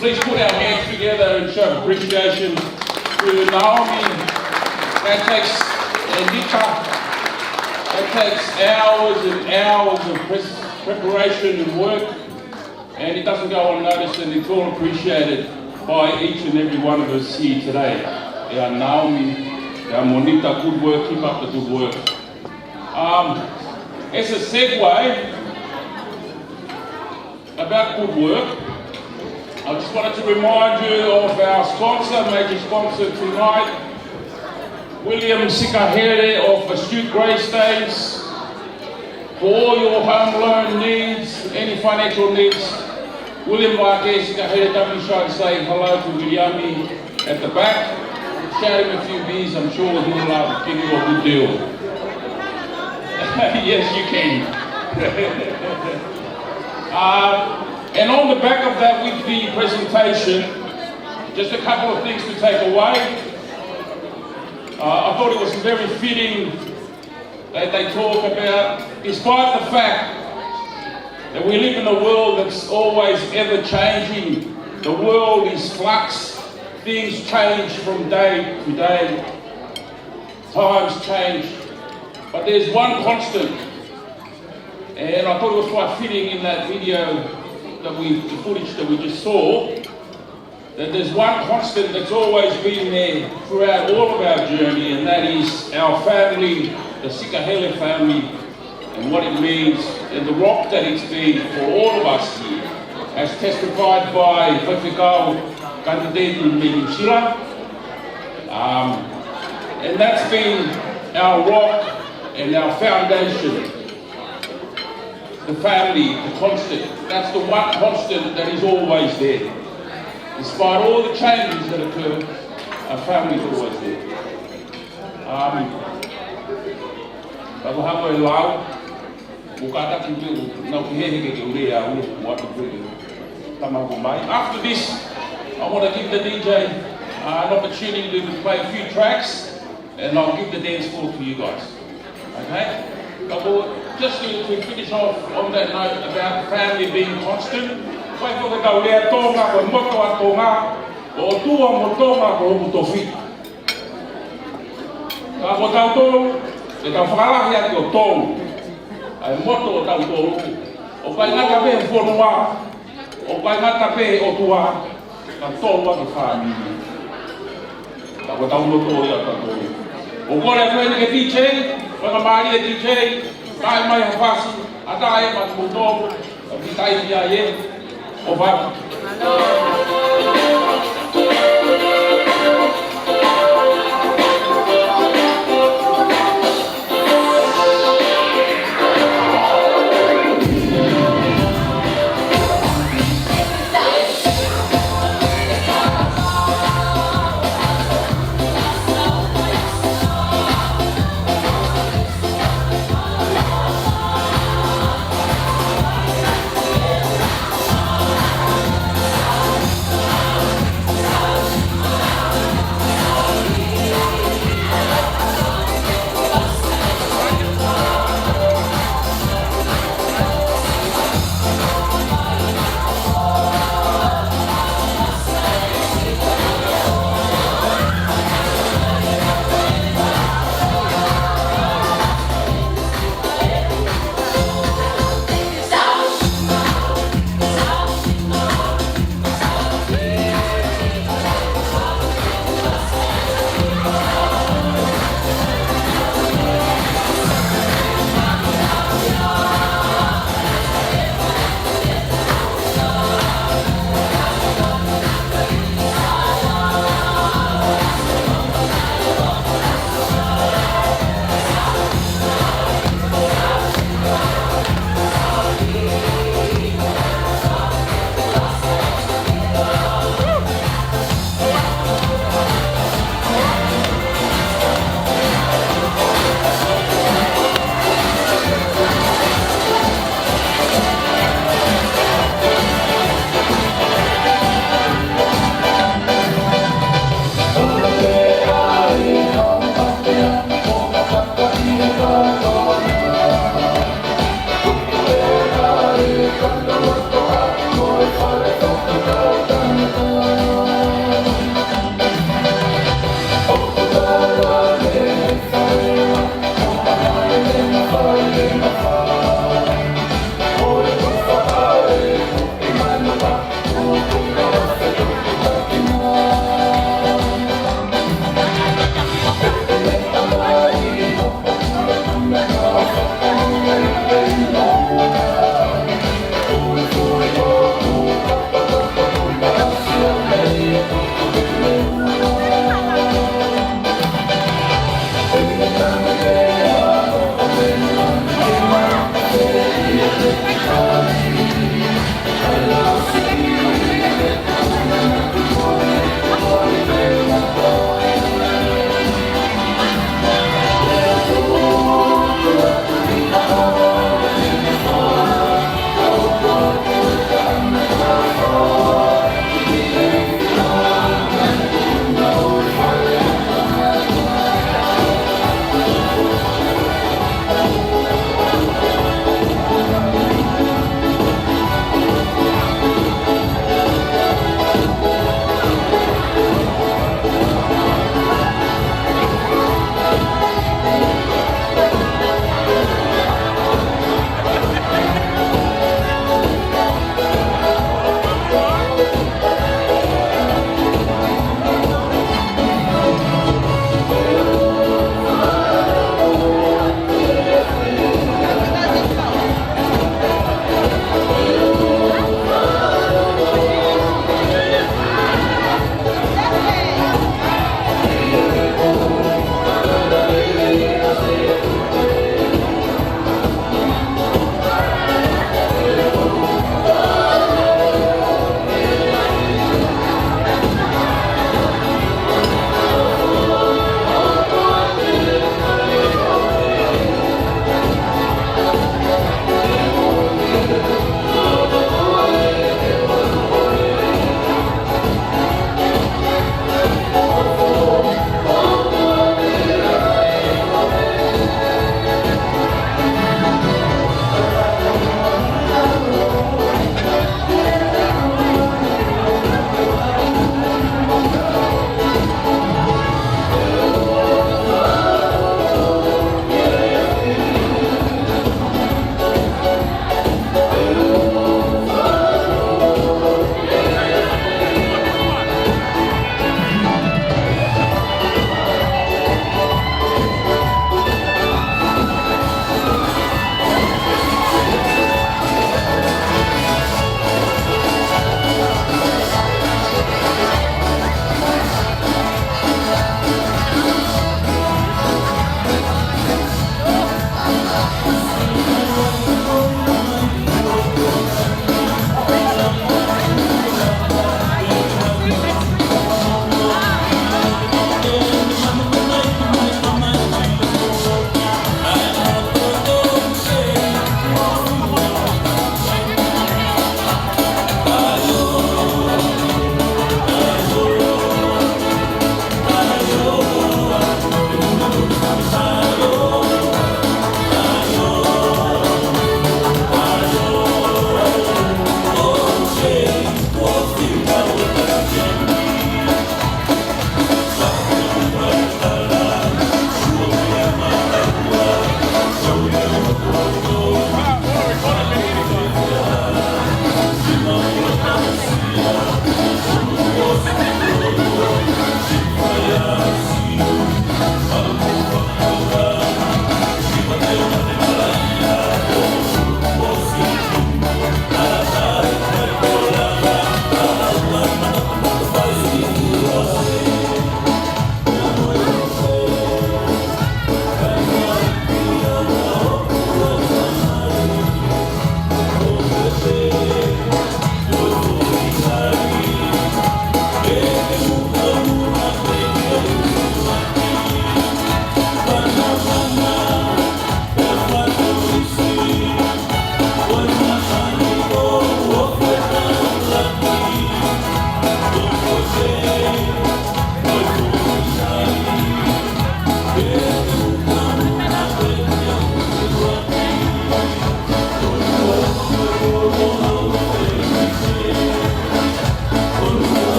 Please put our hands together and show appreciation to Naomi. That takes, and Nika, that takes hours and hours of pres- preparation and work, and it doesn't go unnoticed, and it's all appreciated by each and every one of us here today. ʻIa Naomi, ʻia Monita, good work, keep up the good work. Um, as a segue, about good work, I just wanted to remind you of our sponsor, major sponsor tonight, William Sikahele of Astute Greystanes. For all your home loan needs, any financial needs, William Vake Sikahele, don't be shy to say hello to William at the back. Shout him a few beers, I'm sure he'll, uh, give you a good deal. Yes, you can. Uh, and on the back of that, with the presentation, just a couple of things to take away. Uh, I thought it was very fitting that they talk about, despite the fact that we live in a world that's always ever changing, the world is flux, things change from day to day, times change, but there's one constant, and I thought it was quite fitting in that video that we, the footage that we just saw, that there's one constant that's always been there throughout all of our journey, and that is our family, the Sikahele family, and what it means, and the rock that it's been for all of us here, as testified by Faifekau Kaniteni mei New Zealand. Um, and that's been our rock and our foundation. The family, the constant. That's the one constant that is always there. Despite all the changes that occur, our family is always there. Um, ka ko e hako e lau, ʻoku kātaki ke u, nau ki he he ke ke ule a ule, what to do. Tama ko mai. After this, I want to give the D J, uh, an opportunity to play a few tracks, and I'll give the dance floor to you guys. Okay? But we'll, just to, to finish off on that note about family being constant, ʻoku ʻi ai foki ʻetau lea Tonga, ko e moto ʻa Tonga, ko e ʻOtua mo Tonga ko hoku tofiʻa. Ka ko tautolu, ʻe tau fakalahi atu ʻo tolu, ʻa e moto ʻo tautolu, ʻoku ʻikai ngata pē he fonua, ʻoku ʻikai ngata pē he ʻOtua, ka tolu ʻa e fāmili. Ka ko tau moto ia tautolu. ʻOku ou kole atu eni ki he D J, ko e ka mālie D J, tae mai ha fasi, ʻa tae mai moto, ʻa ki tai ia e, ʻo fatu.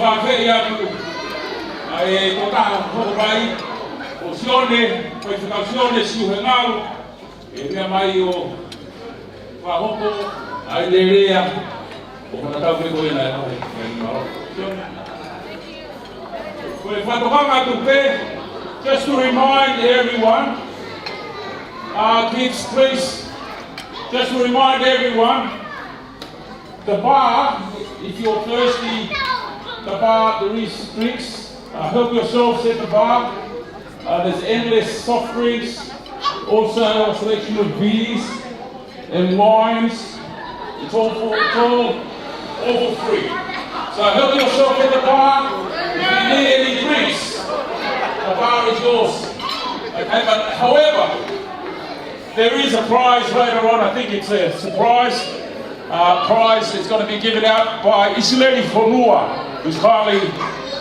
Fakafeʻiloaki atu ʻa e tokotaha hoko mai, ʻo Sione, ko e fika Sione Siuhengalu, ʻe meʻa mai ʻo fakahoko ʻa e lelei ʻo hona tau ke ko ena e hau. Ko e fakatokanga atu pē, just to remind everyone, uh, kids, please, just to remind everyone, the bar, if you're thirsty, the bar, there is drinks. Uh, help yourselves at the bar. Uh, there's endless soft drinks. Also, a selection of beers and wines. It's all for, it's all, all for free. So help yourself at the bar. If you need any drinks, the bar is yours. Okay, but however, there is a prize later on. I think it's a surprise, uh, prize that's gonna be given out by Isileli Fonua, who's kindly,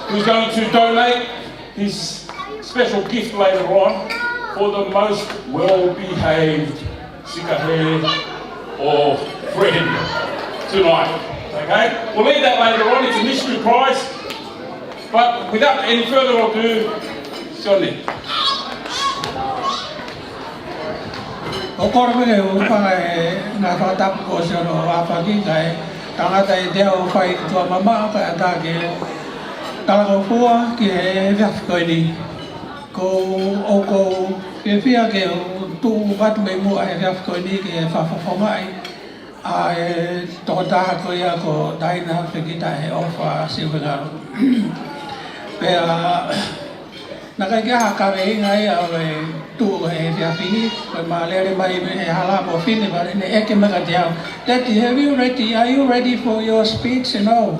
who's going to donate his special gift later on for the most well-behaved Sika Hē or friend tonight. Okay? We'll leave that later on. It's a mystery prize. But without any further ado, Sione. ʻOku ou kole pē ke u hūfanga he ngaahi fakatapu kuo ʻosi hono ʻohake ʻe he tangata ʻe teau ʻo fai tuʻa mamaʻo, kae ʻatā ke talangofua ki he efiafi ko eni. Ko, ʻoku ou fiefia ke u tuʻu atu mei muʻa he efiafi ko eni ke fakafofongaʻi ʻa e tokotaha ko ia ko Taina Fekita he ʻofa Siuhengalu. Pea naʻe ʻikai ke ʻi ai ha kaveinga ia ʻo e tuʻu he efiafi ni, ko e mālele mai mei he hala mo fine, pea ne ʻeke mai kiate au, "Daddy, have you ready? Are you ready for your speech?" You know,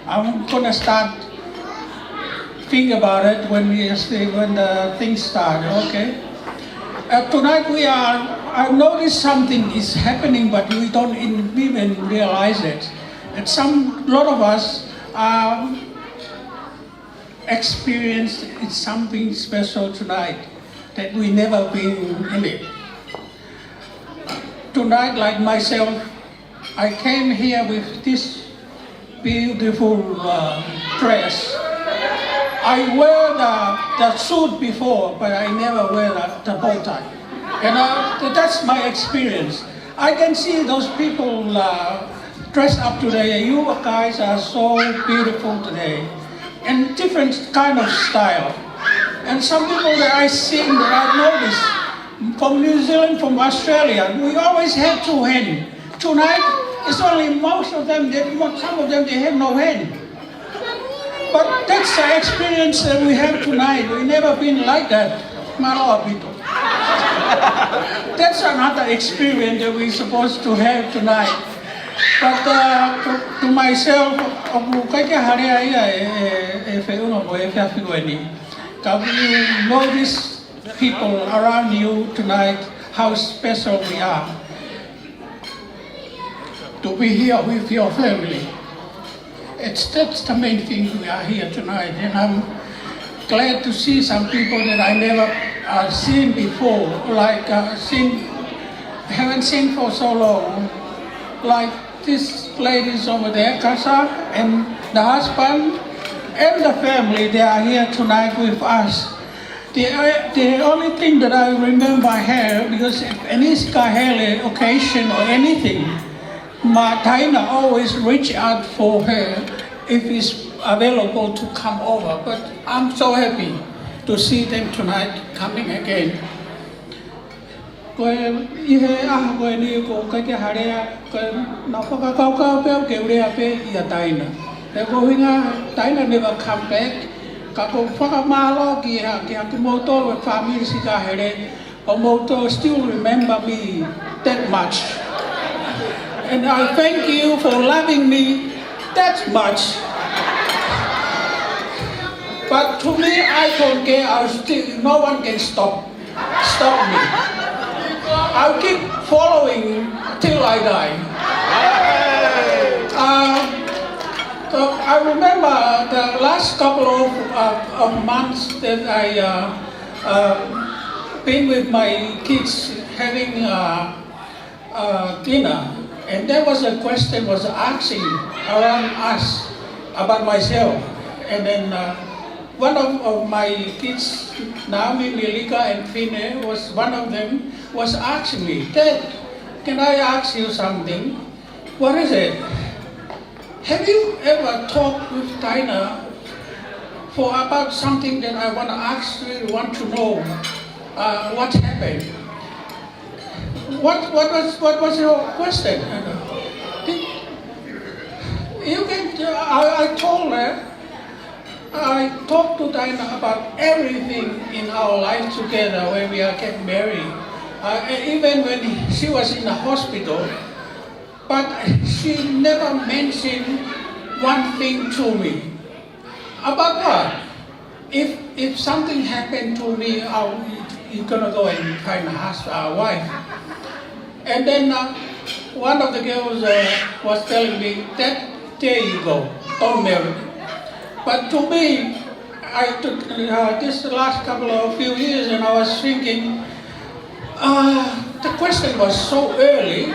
I'm gonna start think about it when we, when the things start, okay? Uh, tonight we are, I noticed something is happening, but we don't in-, even realize it. And some, lot of us are experienced, it's something special tonight that we never been in it. Tonight, like myself, I came here with this beautiful, uh, dress. I wear the, the suit before, but I never wear the, the bow tie. And, uh, th-, that's my experience. I can see those people, uh, dressed up today. You guys are so beautiful today. And different kind of style. And some people that I seen that I noticed, from New Zealand, from Australia, we always have two hand. Tonight, it's only most of them, they, mo-, some of them, they have no hand. But that's the experience that we have tonight. We never been like that. Mālō ʻaupito. That's another experience that we're supposed to have tonight. But, uh, to, to myself, ʻoku ʻikai ke hale ai ʻa e, e, e feʻunga mo e efiafi ko eni. Ka we notice people around you tonight, how special we are to be here with your family. It's, that's the main thing. We are here tonight, and I'm glad to see some people that I never, uh, seen before, like, uh, seen, haven't seen for so long, like these ladies over there, Kasa and the husband and the family, they are here tonight with us. The, uh, the only thing that I remember her, because if any Sika Hē occasion or anything, Ma Taina always reach out for her if he's available to come over. But I'm so happy to see them tonight coming again. Ko e, ʻi he ʻaho ko eni ʻoku ʻikai ke hale ai, ko e naʻe fakakaukau pē au ke u lea pē ʻia Taina. He ko e ʻuhinga Taina never come back, ka ʻoku ou fakamālō ki he, ki he kimoutolu e fāmili Sika Hē, ʻo moutolu still remember me that much. And I thank you for loving me that much. But to me, I don't care. I still, no one can stop, stop me. I'll keep following till I die. Uh, so I remember the last couple of, uh, of months that I, uh, uh, been with my kids having, uh, uh, dinner, and there was a question was asking around us about myself. And then uh, one of, of my kids, Naomi, Milika, and Fine, was one of them was asking me, "Dad, can I ask you something?" "What is it?" "Have you ever talked with Dinah for about something that I want to ask you, want to know uh, what happened?" "What, what was, what was your question?" You can. I, I told her I talked to Dinah about everything in our life together when we are get married. Uh, and even when she was in the hospital, but she never mentioned one thing to me. "About what?" "If, if something happened to me, I'll, you're gonna go and find a husband, a wife." And then uh, one of the girls uh, was telling me, "That, there you go, don't marry." But to me, I took uh, this last couple of few years, and I was thinking, uh, the question was so early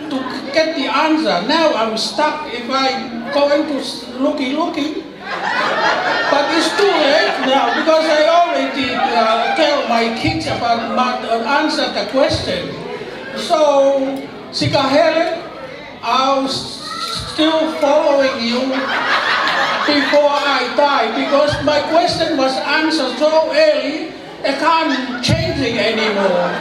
to get the answer. Now I'm stuck. If I go into looking, looking, but it's too late now because I already uh, tell my kids about my uh, answer the question. So, Sikahele, I'll still following you before I die because my question was answered so early, I can't change it anymore.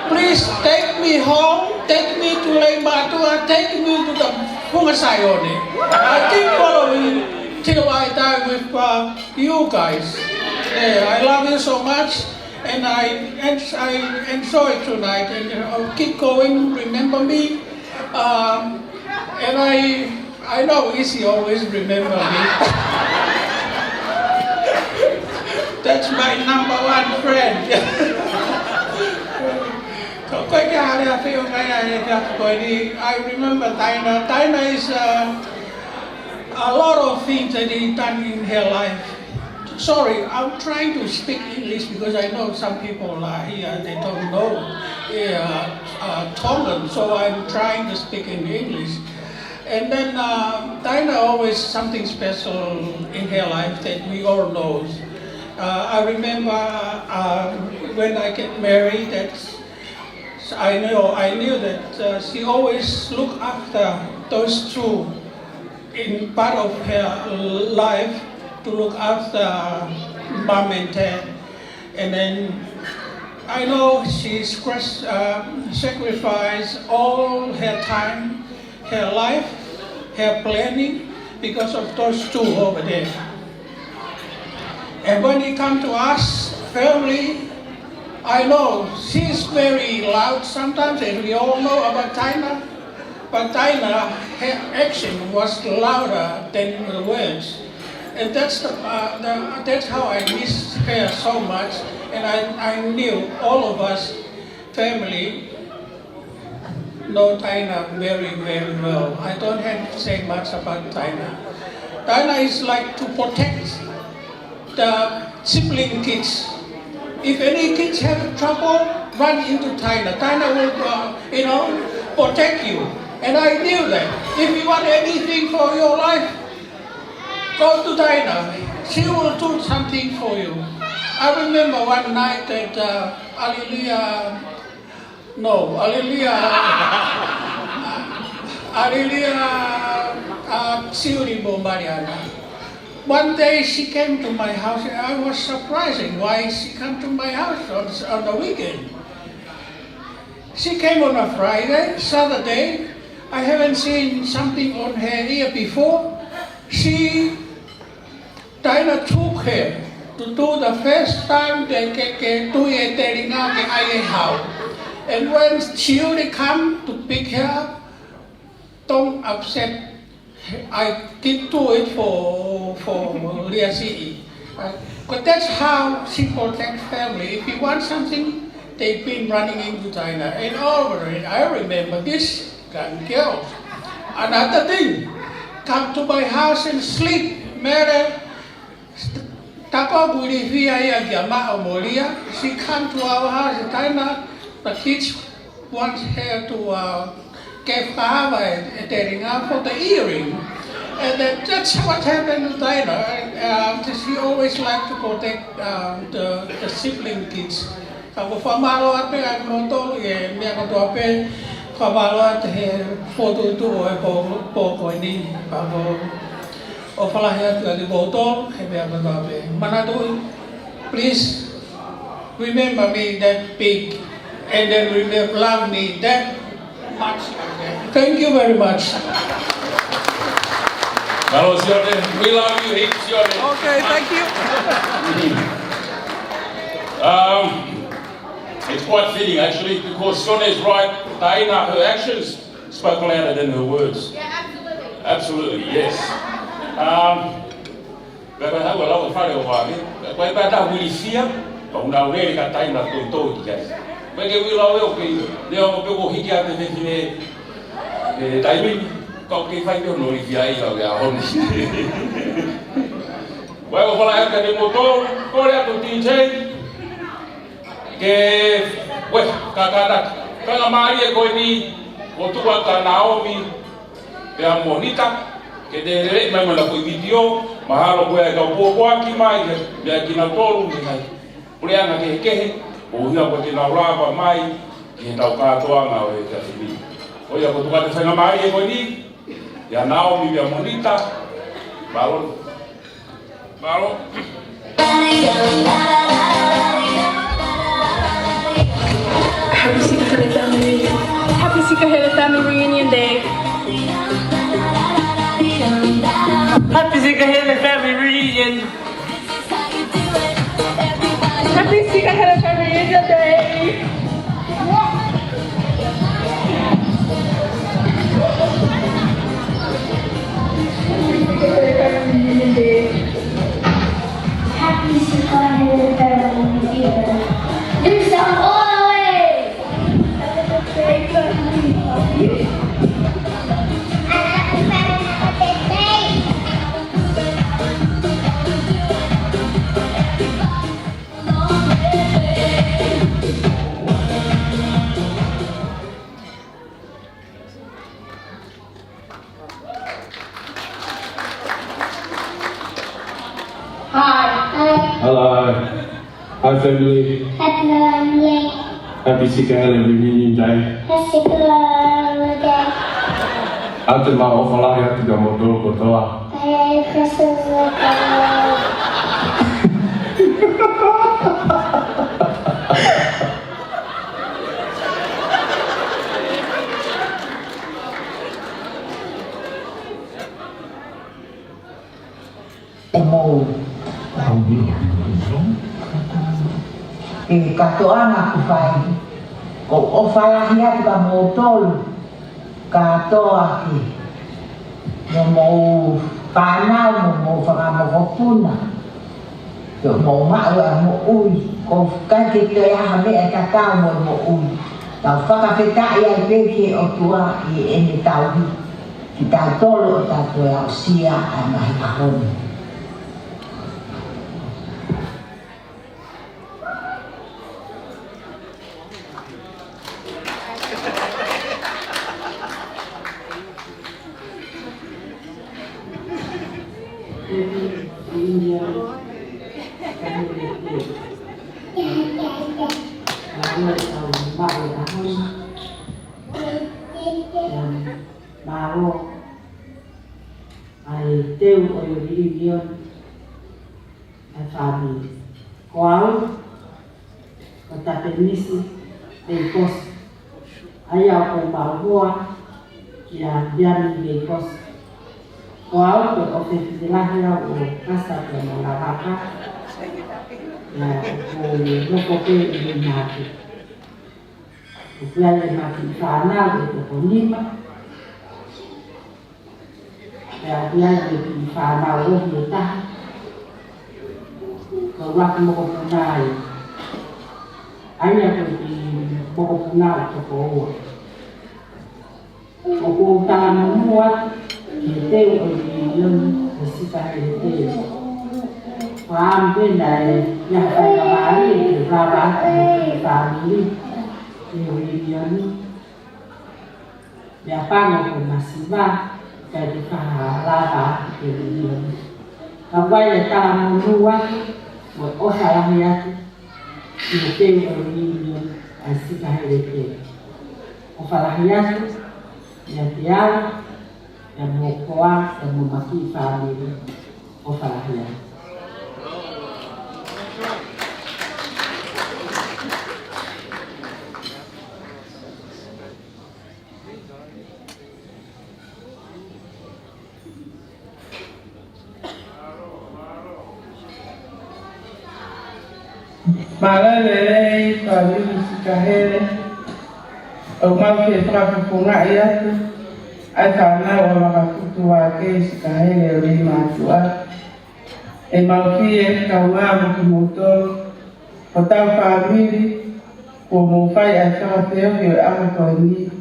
Please take me home, take me to Leimatua, take me to the Funga Saione. I keep following till I die with uh, you guys. Yeah, I love you so much, and I, and I enjoy tonight, and I'll keep going. Remember me, um, and I, I know Isi always remember me. That's my number one friend. Ko koe ke ale a feo ngai a e ka ko ni. I remember Dinah. Dinah is uh, a lot of things that he done in her life. Sorry, I'm trying to speak English because I know some people are here, they don't know uh, uh, Tongan, so I'm trying to speak in English. And then uh, Dinah always something special in her life that we all know. Uh, I remember uh, when I get married, that I know I knew that uh, she always looked after those two in part of her life to look after mom and dad. And then I know she scratch- uh, sacrificed all her time, her life, her planning because of those two over there. And when it comes to us, family, I know she's very loud sometimes, and we all know about Dinah. But Dinah, her action was louder than the words. And that's, the, uh, the, that's how I miss her so much. And I, I knew all of us family know Dinah very, very well. I don't have to say much about Dinah. Dinah is like to protect the sibling kids. If any kids have trouble, run into Dinah. Dinah will, uh, you know, protect you. And I knew that. If you want anything for your life, go to Dinah. She will do something for you. I remember one night that uh, Hallelujah, no, Hallelujah, Hallelujah, uh, Siuri Mariana. One day she came to my house and I was surprised why she came to my house on, on the weekend. She came on a Friday, Saturday. I haven't seen something on her here before. She Dinah took her to do the first time they ke, ke tui e telinga ke ʻai e hau. And when Siuri come to pick her up, don't upset. I did do it for for Liasiʻi. Uh, but that's how she protect family. If you want something, they've been running into Dinah. And over it, I remember this gun girl. Another thing, come to my house and sleep. Mere, tako kulifi ai a kia ma omolia. She come to our house, Dinah, the kids want her to uh, give her a, a telinga for the earring. And that, that's what happened to Taina. Um, she always liked to protect, um, the, the sibling kids. Ka ʻoku ou fakamālō atu pē ʻa kimoutolu ʻi he meʻa kotoa pē, fakamālō atu he fokotuʻutuʻu ʻo e pō, pō ko eni, pea ʻoku ou ʻofa lahi atu kiate kimoutolu he meʻa kotoa pē. Manatuʻi, please remember me that big, and then remember, love me that much. Thank you very much. Mālō Sione, we love you heaps, Sione. Okay, thank you. Um, it's quite fitting, actually, because Sione is right. Taina, her actions spoke louder than her words. Yeah, absolutely. Absolutely, yes. Um, pea ko e hau ʻa lau ʻa fale ʻo vave. Pea ko e pata wilifia, pea ʻoku nau lele ka Taina toutou ki ai. Pea ke wila ʻo e ʻo ke, ne o pē ko hiki ʻa e fefine, e taimi, ka ʻoku kei fai pē ʻo nau wilifia ai ʻa e ʻaho ni. Pea ʻoku ou ʻofa lahi atu kiate kimoutolu, kole atu D J. Ke, we, ka kātaki. Faingamālie ko eni, ʻoku tuku atu kia Naomi, pea mo Nita, ke te lele mai mo ʻena foʻi vitiō, mahalo ko e kau pōpoaki mai, ke, pea kinautolu, mei he puleʻanga kehekehe, ʻo ʻuhinga ko ʻenau lava mai, ki heʻetau kātoanga ʻo e efiafi ni. Ko ia ʻoku tuku atu e faingamālie ko eni, kia Naomi, pea mo Nita, mālō. Mālō. Happy Sika Hele Family Reunion. Happy Sika Hele Family Reunion Day. Happy Sika Hele Family Reunion. Happy Sika Hele Family Reunion Day. Happy Sika Hele Family Reunion. Do some all the way. Hi. Hi. Hello. Hi, family. Happy family. Happy Sika Hele Reunion Day. Happy Sika Hele Reunion Day. ʻOatu ʻemau ʻofa lahi atu kia moutolu kotoa. Merry Christmas, everyone. ʻE mou. E kātoanga kuo fai. ʻOku ou ʻofa lahi atu kia moutolu kātoa ki hoʻomou fānau mo hoʻomou fanga mokopuna. Ke mou maʻu ʻa e moʻui, ʻoku ʻikai ke toe ʻi ai ha meʻa tatau mo e moʻui. Tau fakafetaʻi ai pē ki he ʻOtua ʻi heʻene tauhi kitautolu ʻo tau toe aʻusia ʻa e ngaahi ʻaho ni. Mālō ʻa e teu ʻo e reunion ʻa e fāmili. Ko au, ko Tapenisi Leikosi. ʻA ia ʻoku ou maʻu hoa kia Viani Leikosi. Ko au ko e ʻofefine lahi au ʻo Kasa pea mo Lavaka. Pea ʻoku ou nofo pē ʻi Leimātuʻa. ʻOku ʻi ai ʻema kiʻi fānau ʻe toko nima. Pea ʻoku ʻi ai ʻeku kiʻi fānau ʻoku ʻi ai ʻe taha. Ko e ʻuluaki mokopuna ia. ʻA ia ko e kiʻi mokopuna ʻoku toko ua. ʻOku ou talanoa muʻa ki he teu ʻo e reunion ʻo e Sika Hele Teu. Fakaʻamu pē naʻe ʻi ai ha faingamālie ke u lava atu mo e kiʻi fāmili ki he reunion ni. Meʻapango ko e masiva, kae te fakalava atu ki he reunion. Ka ʻoku ʻi ai e talamonū atu mo e ʻofa lahi atu ki he peu ʻo e reunion ʻa e Sikahele pē. ʻOfa lahi atu kiate au, pea mo koā, pea mo e kiʻi fāmili. ʻOfa lahi atu. Mālō e lelei fāmili Sikahele. ʻOku mau fie fakafofongaʻi atu ʻa e fānau ʻa Vakafutu Vākei Sikahele ʻo Leimātuʻa. ʻE mau fie kaungā mo kimoutolu, hotau fāmili, kuo mou fai ʻa e fakafeohi ʻo e ʻaho ko eni.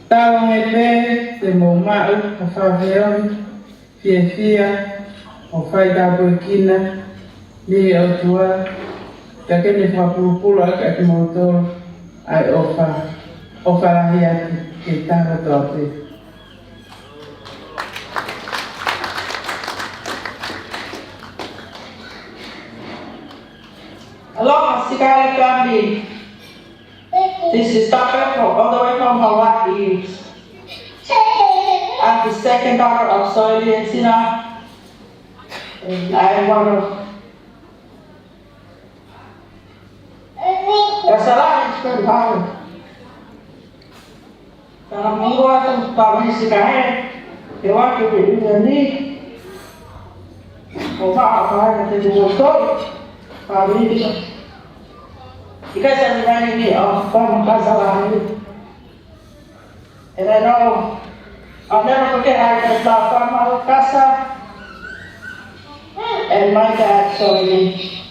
Talu ange pē te mou maʻu ha fakafeohi fiefia ʻo faitāpuekina mei he ʻOtua, pea ke ne fakapulupulu ʻaki ʻa kimoutolu ʻa e ʻofa, ʻofa lahi atu ki he taha kotoa pē. Aloha, Sikahele family. This is Doctor from, all the way from Hawaii. I'm the second daughter of Soili and Sina. And I am one of That's a lot. It's pretty hard. Talamonū atu ki he fāmili Sikahele, ke ʻoatu e reunion ni. ʻOku ou fakamālō atu kiate kimoutolu, fāmili. You guys are reminding me of Mama Kazalani. And I know I'll never forget how I first saw Grandma Kasa and my dad showing me.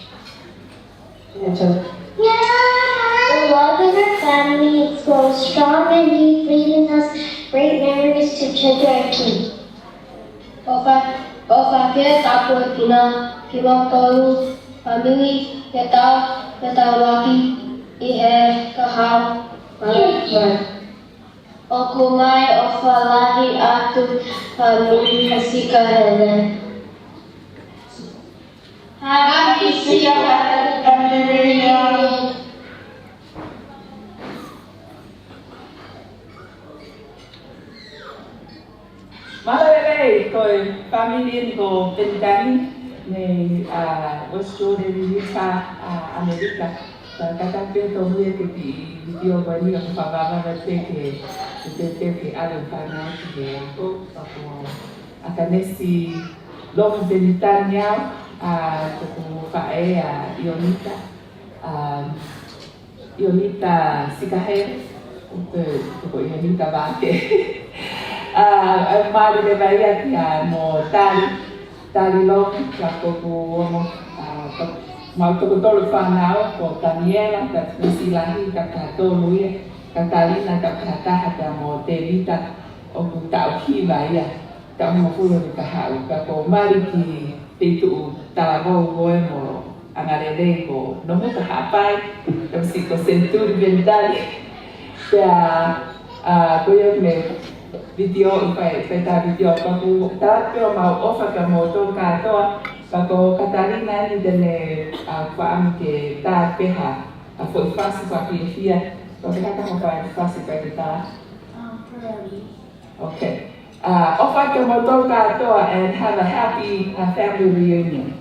It's a The love in our family grows strong and deep, leaving us great memories to children and kids. ʻOfa, ʻofa ke tāpuekina kimoutolu fāmili ke tau, ke tau laki ʻi he kahaʻu. ʻOku mau ʻofa lahi atu fāmili Sikahele. Happy Sikahele Family Reunion. Mālō e lelei, ko e fāmili eni ko Penitani mei, ā, West Jordan, Utah, ā, ʻAmelika. Ka, ka, ka pea tō mui e kiʻi vitiō ko eni ʻoku fakavavevave pē ke, ke, ke, ke ʻave fānau ki he ako, ako ʻAkanesi Lomi Penitani au, ā, ko hoku faʻē ʻa Ionita, ā, Ionita Sikahele, ʻo te, te ko Ionita Vākei. Ā, ʻe mali le vai atu ia mo Tali, Tali Lomi, ka ko hoku ongo, ā, ka, mau toko tolu fānau, ko Taniela, ka Misi Lahi, ka taha tolu ia, Katalina, ka taha taha, pea mo Tevita, ʻoku taʻu hiva ia, taʻu hongofulu ni ka haʻu, ka ko mali ki te tuʻu talavou ko e mo ʻAngalelei ko Nomuka Haʻapai, ka Misi ko Senituli Penitani. Pea, ā, ko ia me vitiō i fai, fai tā vitiō ka ku tā peo mau ʻofa ka mo tō kātoa, ka ko Katalina ni te ne, ā, faʻamu ke tā peha, ā, foʻi fasi fakafiefia, ka ke haka mo fai fasi fai ke tā. Um, prayer. Okay. Uh, ʻofa atu kimoutolu kātoa and have a happy, uh, family reunion.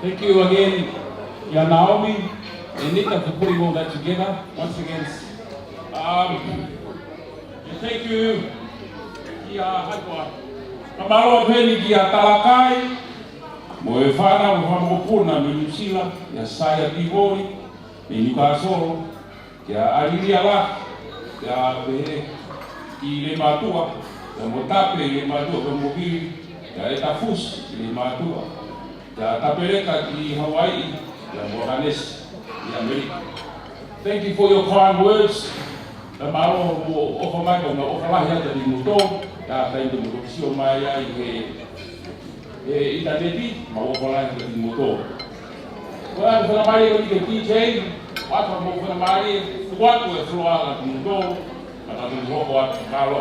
Thank you again, kia Naomi and Nita, for putting all that together once again. Um, and thank you, kia Haipua. Fakamālō atu heni kia Talakai, mo e fānau mo e fanga mokopuna mei Nuʻu Sila, kia Saia Tivoli, mei Newcastle, kia Alilia Lahi, kia Pehe ki Leimātuʻa, kia Motape ʻi Leimātuʻa, kia Movili, kia Etafusi ʻi Leimātuʻa, kia Tapeleka ki Hawaiʻi, kia Mokanesi ʻi ʻAmelika. Thank you for your kind words. Fakamālō mo e ʻofa mai, ko e ʻofa lahi atu kiate kimoutolu, ʻi he taimi te mou toki sio mai ai he ʻi he ʻinitaneti, mau ʻofa lahi atu kiate kimoutolu. Ko e ʻoatu fakamālō ko eni ki he D J, ʻoatu mo fakamālō, tuku atu e folofola kiate kimoutolu, ka tau toki hoko atu, mālō.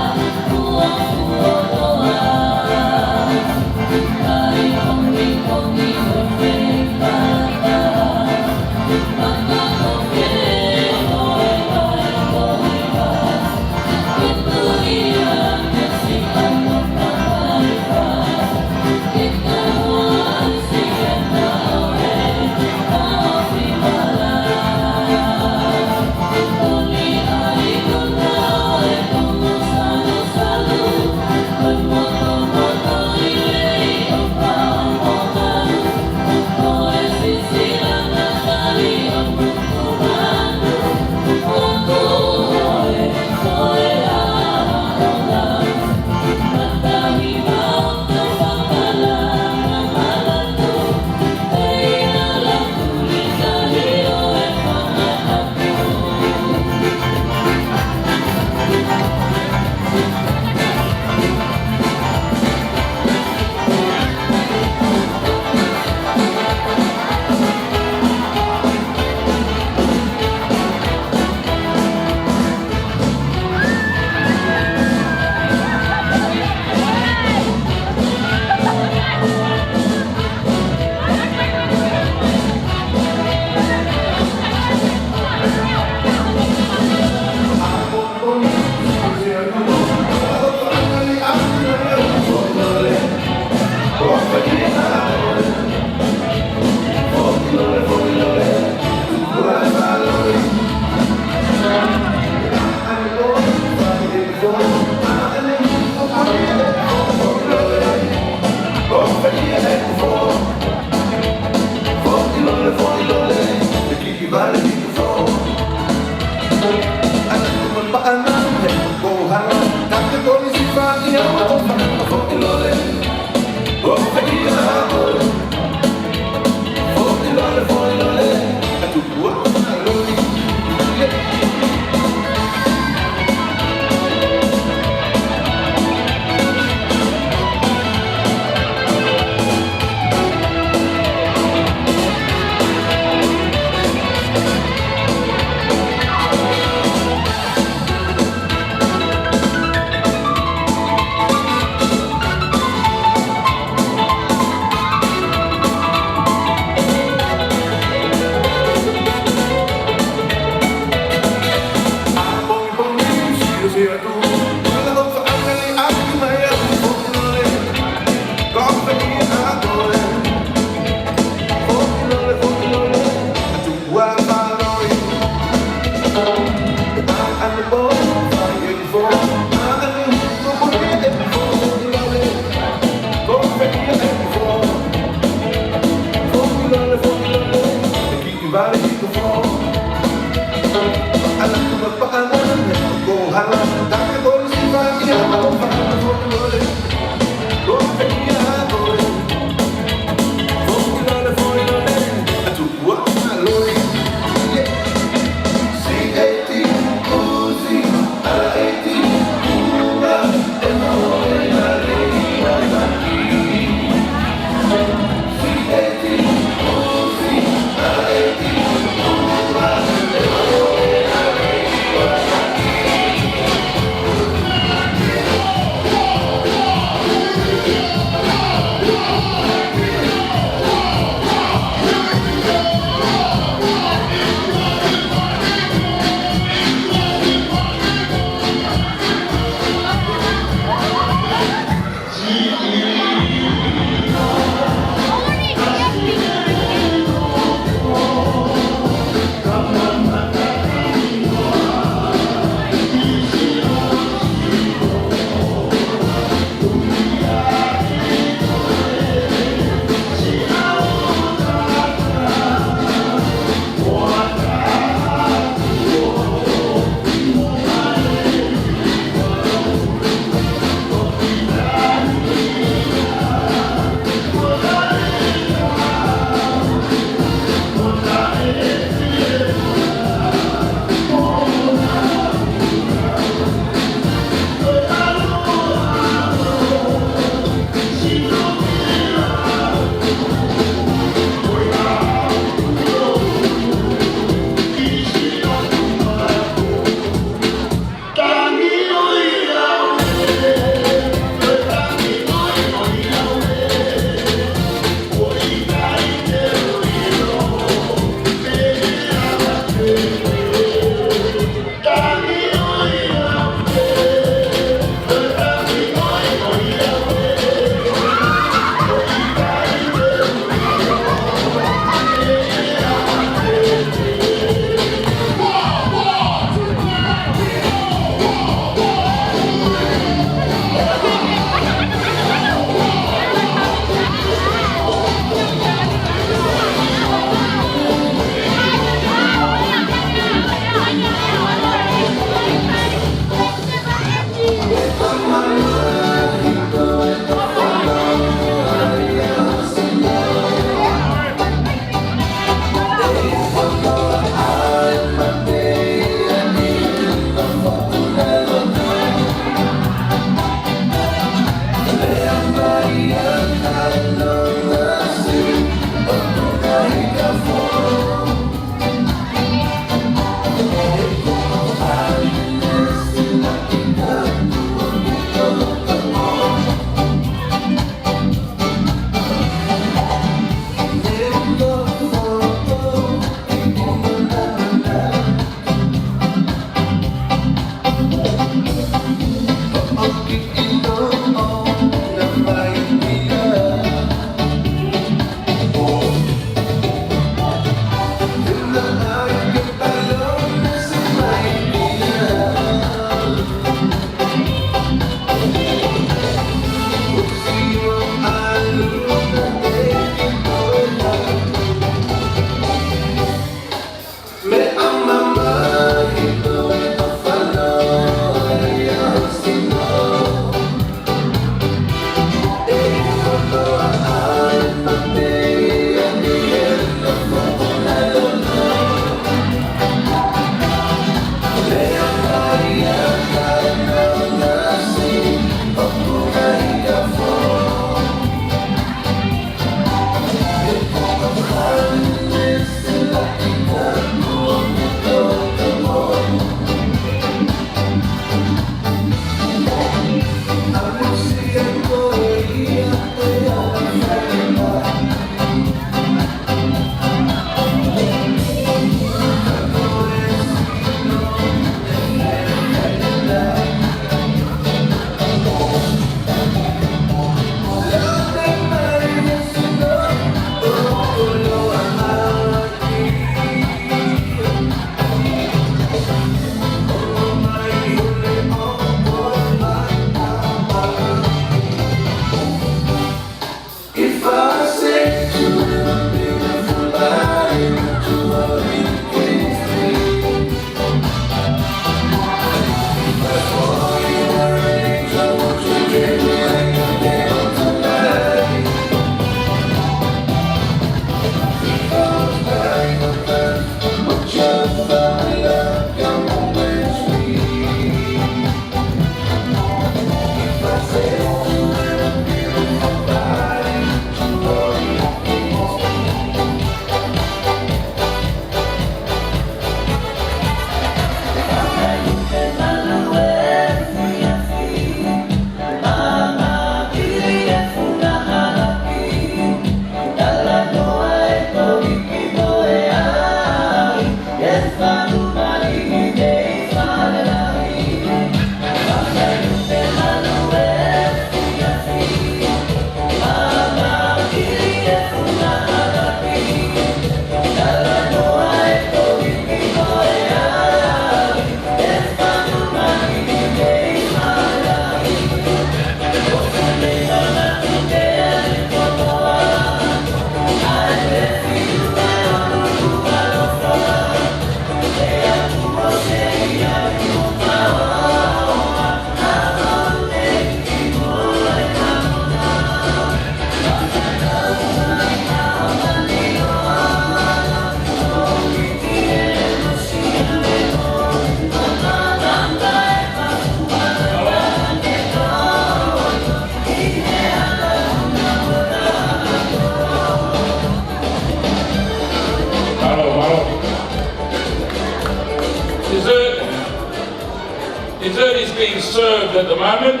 being served at the moment.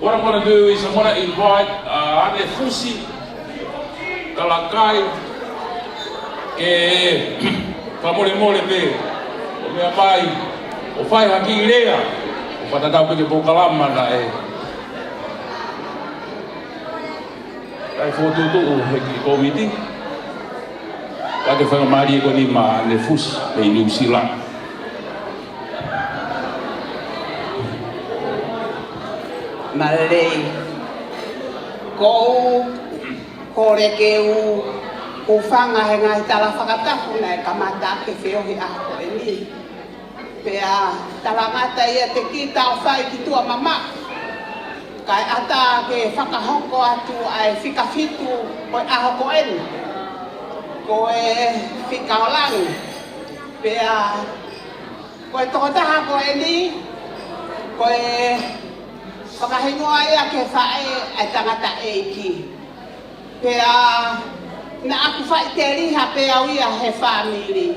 What I'm gonna do is I'm gonna invite, uh, Ane Fusi Kalakai ke fakamolemole pē ʻo meʻa mai ʻo fai ha kiʻi lea ʻo fakatatau pē ki he polokalama naʻe, naʻe fokotuʻutuʻu ʻe he kiʻi kōmiti. Pea ke fakamālō ko eni maʻa Ane Fusi mei Nuʻu Sila. Mālō. ʻOku ou kole ke u hūfanga he ngaahi tala fakatapu naʻe kamata ke feohi ʻaho ko eni. Pea talangata ia te kita ʻo fai ki tuʻa mamaʻo. Kae ʻatā ke fakahoko atu ʻa e fika fitu ʻo e ʻaho ko eni, ko e fika ʻo langi. Pea ko e tokotaha ko eni, ko e fakahingoa ia ki he faʻē ʻa e tangataʻeiki. Pea naʻa ku faʻiteliha pē au ia he fāmili,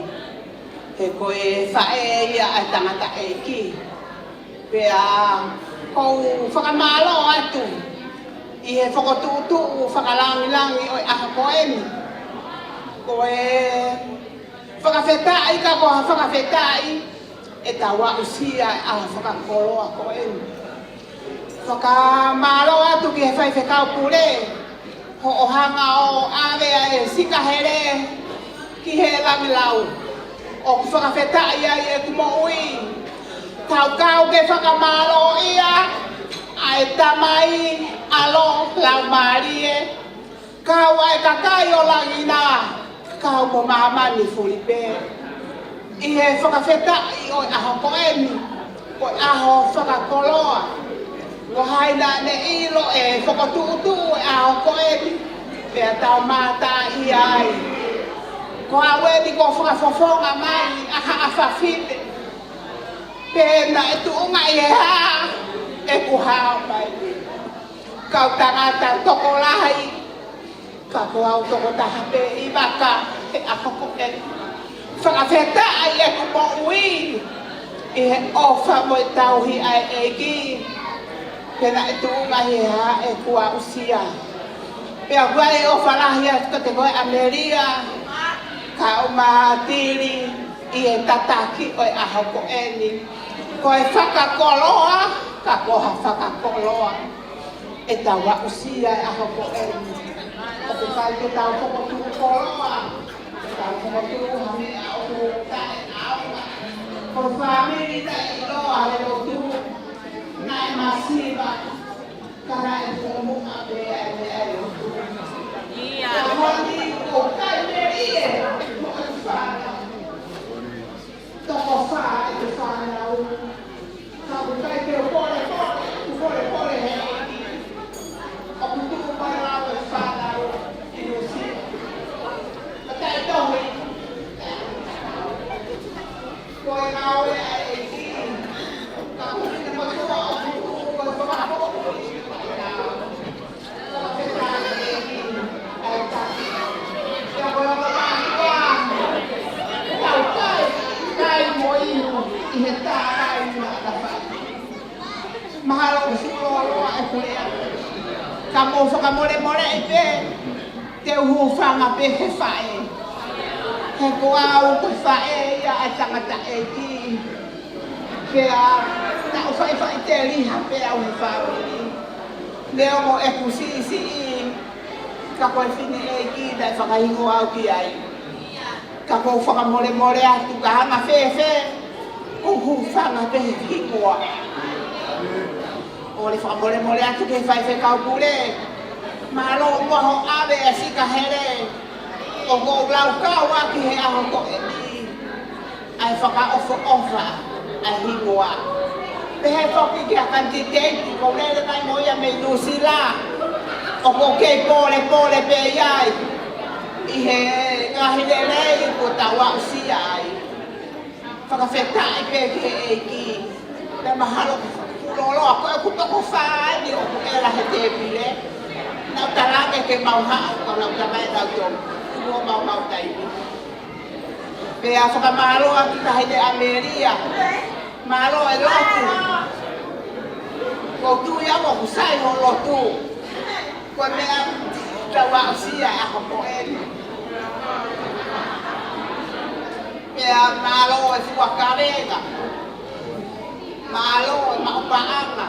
he ko e faʻē ia ʻa e tangataʻeiki. Pea ʻoku ou fakamālō atu ʻi he fokotuʻutuʻu fakalangilangi ʻo e ʻaho ko eni. Ko e fakafetaʻi ka ko ha fakafetaʻi ʻetau aʻusia e ʻaho fakakoloa ko eni. Fakamālō atu ki he faifekau pule, hoʻo hanga ʻo ʻave ʻa e sikahele ki he langilau. ʻOku fakafetaʻi ai ʻeku moʻui. Kaukau ke fakamālōʻia ʻa e Tamai, ʻAlo, Laumālie, kau ʻa e kakai ʻo langi na, kau mo māmani fuli pē. ʻI he fakafetaʻi ʻo e ʻaho ko eni, ko e ʻaho fakakoloa. Ko hai naʻa ne ʻilo ʻe fokotuʻutuʻu e ʻaho ko eni, pea tau mātā ʻi ai. Ko au eni kuo fakafofonga mai ʻa Haʻa Fafine. Pe naʻe tuʻunga ʻi he hā ʻeku hao mai. Kau tangata tokolahi, ka ko au tokotaha pē ʻi vaka he ʻaho ko eni. Fakafetaʻi ʻeku moʻui ʻi he ʻofa mo e tauhi ʻa e ʻEiki. Pe naʻe tuʻunga ʻi he hā ʻeku aʻusia. Pea ʻoku ʻi ai e ʻofa lahi atu kiate koe ʻAmelia, kau Matili, ʻi he tataki ʻo e ʻaho ko eni. Ko e fakakoloa, ka ko ha fakakoloa ʻetau aʻusia e ʻaho ko eni. ʻOku ʻikai ke tau fokotuʻu koloa, ke tau fokotuʻu ha meʻa ʻoku taʻeʻaonga. Ko e fāmili naʻe ʻiloa he lotu, naʻe masiva, ka naʻe fuʻu muʻa pē ʻa e meʻa ʻi lotu. Ia. Ka honi ko kai melie mo e fana. Toko fā ʻeku fānau. Ka ʻoku ʻikai ke u polepole, u polepole he ʻEiki. ʻOku tuʻu mai au e fānau ʻi Nuʻu Sila. Ka taʻetohi. Ko e ngāue ʻa e ʻEiki. Ka ʻoku ʻi ai e motuʻa ʻoku tuʻu ko e fakahopo. Mahalo ʻoku fuʻu lōloa ʻeku lea. Ka mou fakamolemoleʻi pē, te u hūfanga pē he faʻē. He ko au ko e faʻē ia ʻa e tangataʻeiki. Pea naʻa ku faʻifaʻiteliha pē au he fāmili. Neongo ʻeku siʻisiʻi, ka ko e fineʻeiki naʻe fakahingoa au ki ai. Ka ʻoku ou fakamolemole atu ka anga fēfē, ʻoku ou hūfanga pē he hingoa. ʻOku ou fakamolemole atu ki he faifekau pule. Mālō muʻa hoʻo ʻave e sikahele. ʻOku ou laukau ʻaki he ʻaho ko eni ʻa e fakaʻofoʻofa ʻa e hingoa. Pehē foki kia Kanititeiti, ʻoku ou lele mai mo ia mei Nuʻu Sila. ʻOku ou kei polepole pē ʻi ai ʻi he ngaahi lelei kuo tau aʻusia ai. Fakafetaʻi pē ki he ʻEiki. Pea mahalo ʻoku fuʻu lōloa ko ʻeku toko fā eni ʻoku ʻela he tēpile. Naʻa ku talaange ke mau haʻu, ka naʻa ku talamai ʻe nautolu, kuo maumau taimi. Pea fakamālō atu ki he Taʻahine ʻAmelika. Mālō e lotu. Ko u tui au ʻoku sai hoʻo lotu. Ko e meʻa tau aʻusia ʻa e ʻaho ko eni. Pea mālō e fua kavenga. Mālō e maʻu paʻanga.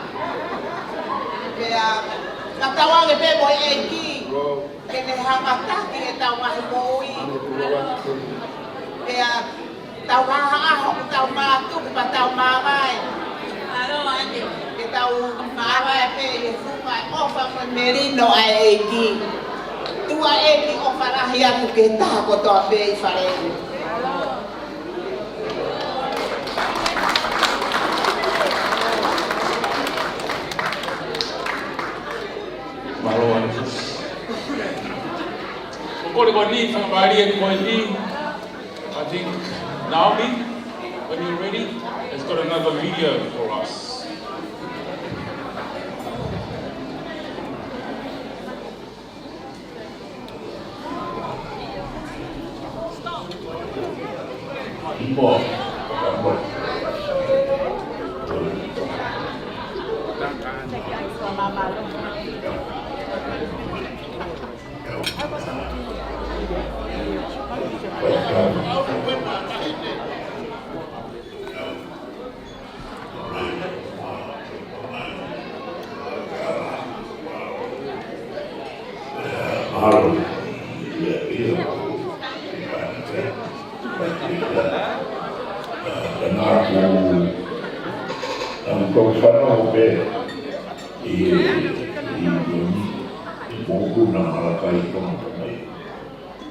Pea fakatauange pē mo e ʻEiki ke ne hangataki ʻetau ngaahi moʻui. Pea tau hahaʻaho, tau mātuku, pea tau māvae. Ke tau māvae pē ʻi he funga ʻofa mo e melino ʻa e ʻEiki. Tuʻa ʻEiki, ʻofa lahi atu ki he taha kotoa pē ʻi fale ni. Mālō ʻaupito. Ko e kole ko eni, fakamālie ko eni. I think Naomi, when you're ready, has got another video for us.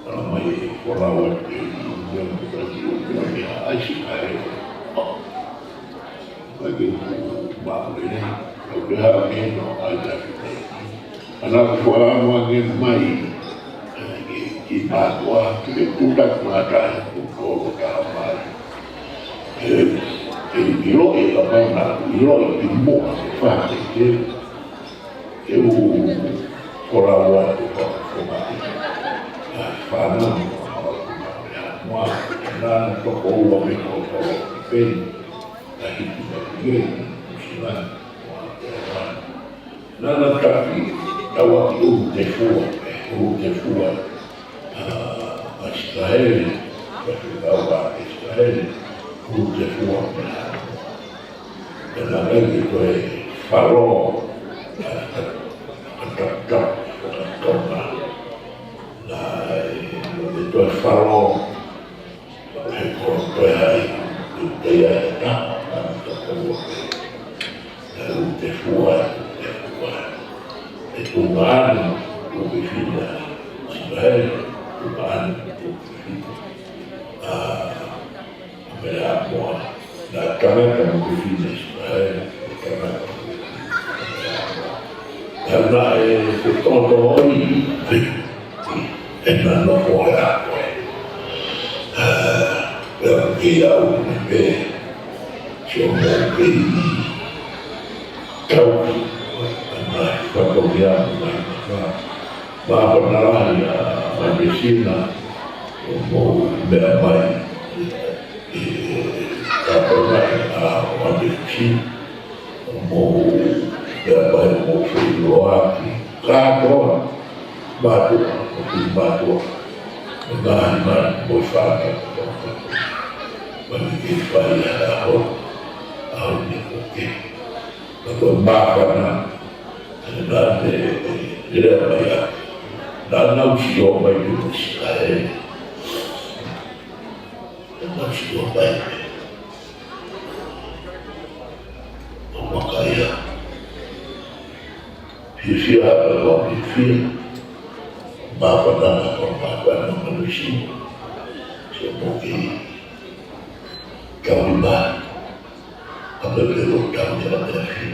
Ala mai e folau atu e ʻi ʻIsileli. Mai ke u mālō ʻeni, ʻoku ke haʻu ʻeni ʻo ʻai atu nei. Ana ko e folau ange mai, ʻe, ki, ki mātuʻa, ki he kula ki mātuʻa, ʻoku kolo ka mai. ʻE, ʻe, ʻiloʻi ka mau na, ʻiloʻi ki muʻa, fāke ke. Ke u folau atu ka ko mai. ʻA e fānau, mua, na toko ua me ko ko peni. Ka hiki mai ki ai, sina, mua, ke mai. Na na taki, tau aki ʻUlu te fua, ʻUlu te fua. ʻA, ʻa Sikaele, ka te tau ʻa Sikaele, ʻUlu te fua. Pea na ngai ke toe falo, ʻa, ʻa, ʻa, ʻa, ʻa, ʻa, na, ʻe, ʻe toe falo, he ko toe ai, ʻe toe ai, na, na, na, na, na, ʻUlu te fua, ʻUlu te fua. ʻE tuʻunga ʻeni, ʻUlu fefine, ʻa, ʻe, tuʻunga ʻeni, ʻUlu fefine. ʻA, ʻa Mele ʻa Moa, na tangata mo fefine, ʻa e, tangata mo fefine. ʻA, na e, ko e toto ʻo e, ʻe na nofo ʻa koe. ʻA, ʻe ke au ni pē, sio mo ke i, kau, ʻa na, fatongia mo mai, māfana lahi ʻa Manesina, ʻo mo meʻa mai, ʻe, ka pau mai ʻa Manesina, ʻo mo meʻa mai ʻo mo feiloaki, kātoa, mātuʻa, ʻo ki mātuʻa, ʻo ngaahi mani mo fānau, mani ke fai ʻa ho, ʻa ho ne ko ke. Ka ko e māfana, naʻa ne lea mai ʻa, naʻa nau sio mai ki he Sikaele. Naʻa nau sio mai. ʻO makaia. Fiefia ʻa e kau fiefia. Māfana ʻa e kau māfana mo e sio. Sio mo ke. Kau ni mai. ʻA pē pē lo tau te la te afi.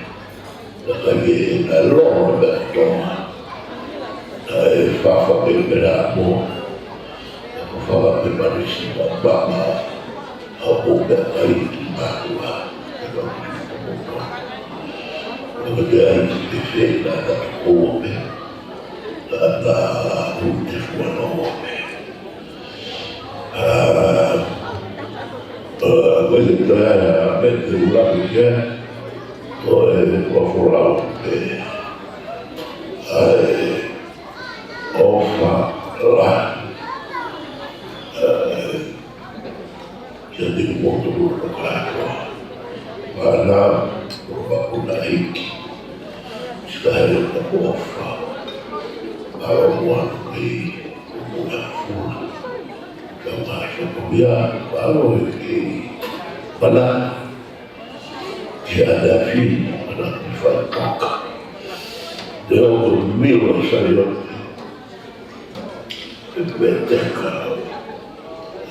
La kai e na lo na pē Tonga. Na e fafa pē pē la mo. Na ko fafa pē Manesina pama. ʻA o pē kai ki mātuʻa. E ka ki ki mo. Na ko te ai ki te fē na na ko o pē. Na na ʻUlu te fua no o pē. ʻA, ʻA, ko e toe ʻa e meʻa te u ʻuluaki ki ai, ko e folau pē ʻa e ʻofa lahi. ʻA, kiate kimoutolu kātoa. Fānau, ʻofa ʻo e ʻEiki. Sikaele ʻofa. ʻAlo ʻofa ʻi he ʻofa. Ka mai sa ko ia, ʻalo e kei. Mana, ki ana fi, mana ki fai kaka. Te o ko milo sa yo. E pē te ka,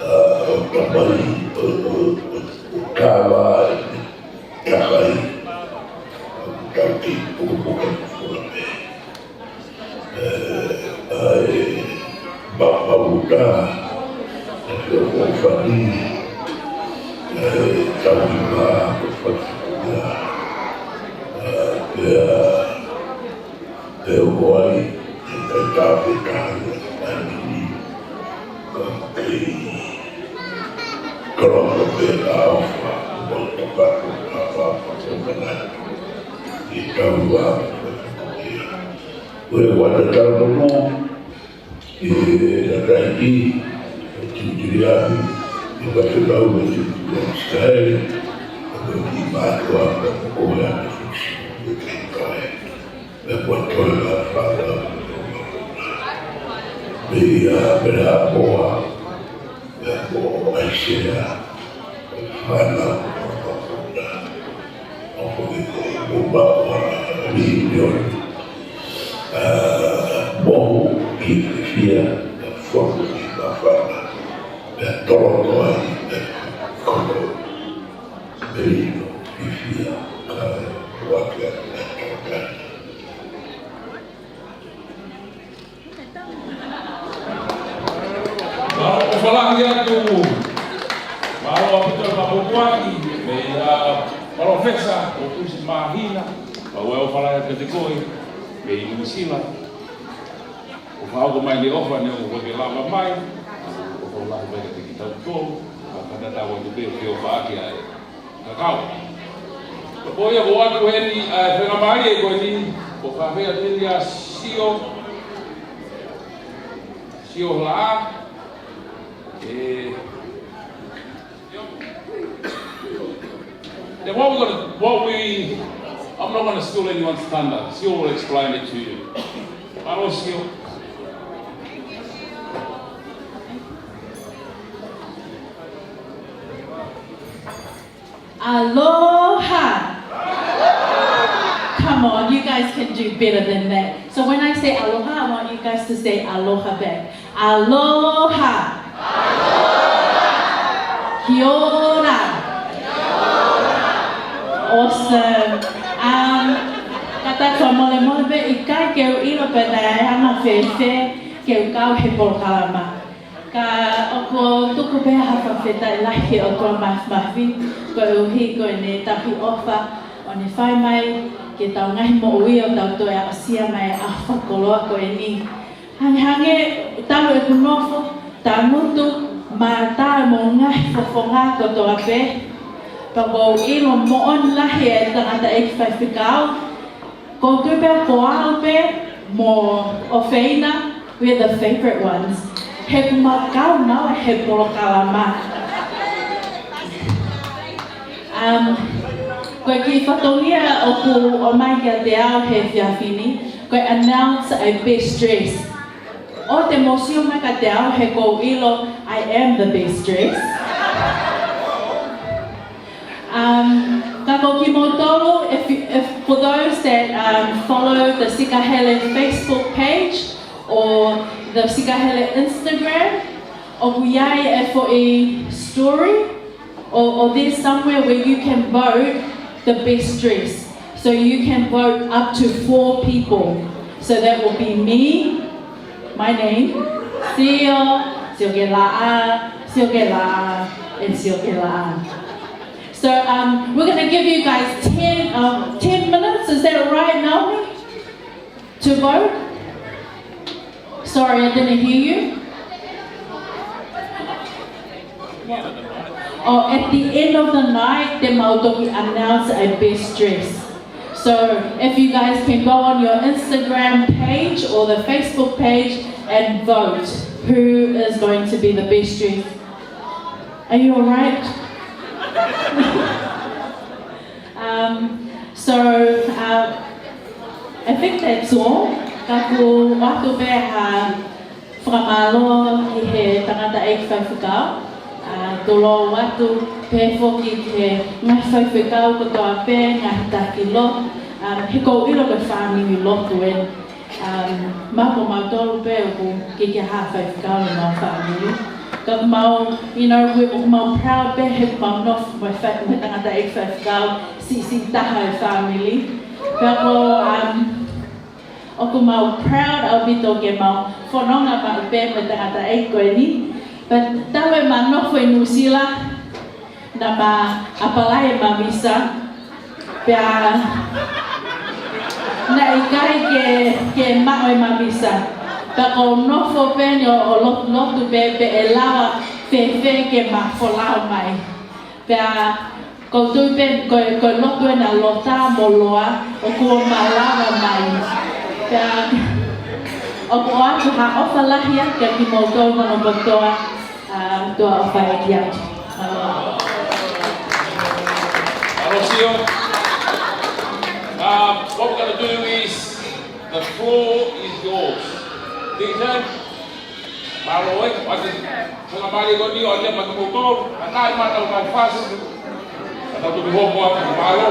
ʻa, ʻo tamai, ʻo, ʻo, ʻo, ʻo kava, ʻo takai, ʻo taki, ʻo, ʻo, ʻo, ʻo, ʻa e, ʻa e, ma, ma uta, ʻa e, ʻo, ʻo, fani, ʻa e, tau i ma, ʻo, fani, ʻa e, ʻa e, ʻa e, ʻa e, ʻa e, ʻa e, ʻa e, ʻa e, ʻa e, ʻa e, ʻa e, Ko e wata tau nono, ʻi he kakai ki, ʻi Tiriani, ʻi Vasenau, ʻi Tiriani Sikaele, ʻi Mātua, ʻo e ʻa e fusi, ʻi Tiriani. ʻE kua toe la fala. Pea, pea moa, pea moa ʻai sea, fana, ʻo fana, ʻo fana, ʻo moa, ʻa, milioni. ʻA, mohu, ki fia, ʻa, fotu, ki mafana, pea tolo, ʻa, ʻa, kono, pea ino, ki fia, ʻa, wake, ʻa, ʻa, ʻa. Mālō ʻofa lahi atu. Mālō ʻaupito e mapupuaki, meia Palōfesa ʻOtusi Māhina, ʻa e ʻofa lahi atu kiate koe, mei Nuʻusila. ʻOfa hoko mai ni ʻofa neongo ʻoku ke lava mai, ʻofa lahi mai kiate kitautolu, ʻa e kātaki atu pē ʻo ke ʻofa ʻaki ʻa e kakau. Ko ia ko atu heni, ʻa e faingamālie ko eni, ko e fai atu heni ʻa Sio, Sio Laʻā. Eh, then what we're gonna, what we, I'm not gonna steal anyone's thunder. Sio will explain it to you. Hello, Sio. Aloha! Come on, you guys can do better than that. So when I say aloha, I want you guys to say aloha back. Aloha! Kia ora! Awesome. Um, kātaki fakamolemole pē, ʻikai ke u ʻilo pe naʻe anga fēfē ke u kau he polokalama. Ka ʻoku ou tuku pē ha fakafetaʻi lahi ki he ʻOtua Māfimafi, koeʻuhi ko ʻene tauhi ʻofa ʻo ne fai mai ki heʻetau ngaahi moʻui ʻo tau toe aʻusia mai ʻa e fakakoloa ko eni. Hangehangē talu ʻeku nofo, tangutu, mātā mo e ngaahi fofonga kotoa pē. Pea ʻoku ou ʻilo moʻoni lahi e tangataʻeiki faifekau, ko e tuʻu pē ko au pē mo ʻOfeina, we're the favorite ones. He ʻoku mau kau naua he polokalama. Um, ko e kiʻi fatongia ʻoku ʻomai kiate au he efiafi ni, ko e announce ʻa e best dress. ʻOua te mou sio mai kiate au he ʻoku ou ʻilo, I am the best dress. Um, ka ko kimoutolu, if, if, for those that, um, follow the Sikahele Facebook page or the Sikahele Instagram, ʻoku ʻi ai e foʻi story or, or there's somewhere where you can vote the best dress. So you can vote up to four people. So that will be me, my name, Sio, Sio Kelaʻa, Sio Kelaʻa, and Sio Kelaʻa. So, um, we're gonna give you guys ten, um, ten minutes, is that all right, Naomi? To vote? Sorry, I didn't hear you. Oh, at the end of the night, te mau toki announce a best dress. So if you guys can go on your Instagram page or the Facebook page and vote who is going to be the best dress. Are you all right? Um, so, uh, I think that's all. Ka ʻoku ou ʻoatu pē ha fakamālō ki he tangataʻeiki faifekau. Uh, tulou atu pē foki ki he ngaahi faifekau kotoa pē, ngaahi taki lotu. Um, he ʻoku ou ʻilo ko e fāmili lotu eni. Um, maʻa kimautolu pē ʻoku ʻikai ke ʻi ai ha faifekau ʻi homau fāmili. Ka ʻoku mau, you know, we, ʻoku mau proud pē he ʻoku mau nofo mo e fai-, mo e tangataʻeiki faifekau siʻisiʻi taha ʻo e fāmili. Pea ko, um, ʻoku mau proud ʻaupito ke mau fononga maʻu pē mo e tangataʻeiki ko eni. But talu ʻema nofo ʻi Nuʻusila, naʻá ma apply ʻema visa, pea naʻe ʻikai ke, ke maʻu ʻema visa. Pea ʻoku ou nofo pē eni ʻo, ʻo lo-, lotu pē pe ʻe lava fēfē ke ma folau mai. Pea ʻoku ou tui pē ko e, ko e lotu ena ʻa Lota mo Loa ʻoku ou malava mai. Pea ʻoku ou ʻoatu ha ʻofa lahi atu kiate kimoutolu mono kotoa. Ah, tuʻa ʻofa ʻeiki atu. Mālō. Mālō Sio. Uh, what we're gonna do is, the floor is yours. D J, mālō ē, ʻoatu e faingamālie ko eni ʻo ʻoatu ia maʻa kimoutolu, ʻa e ngaahi mātau ngaahi fasi. Ka tau toki hoko atu, mālō.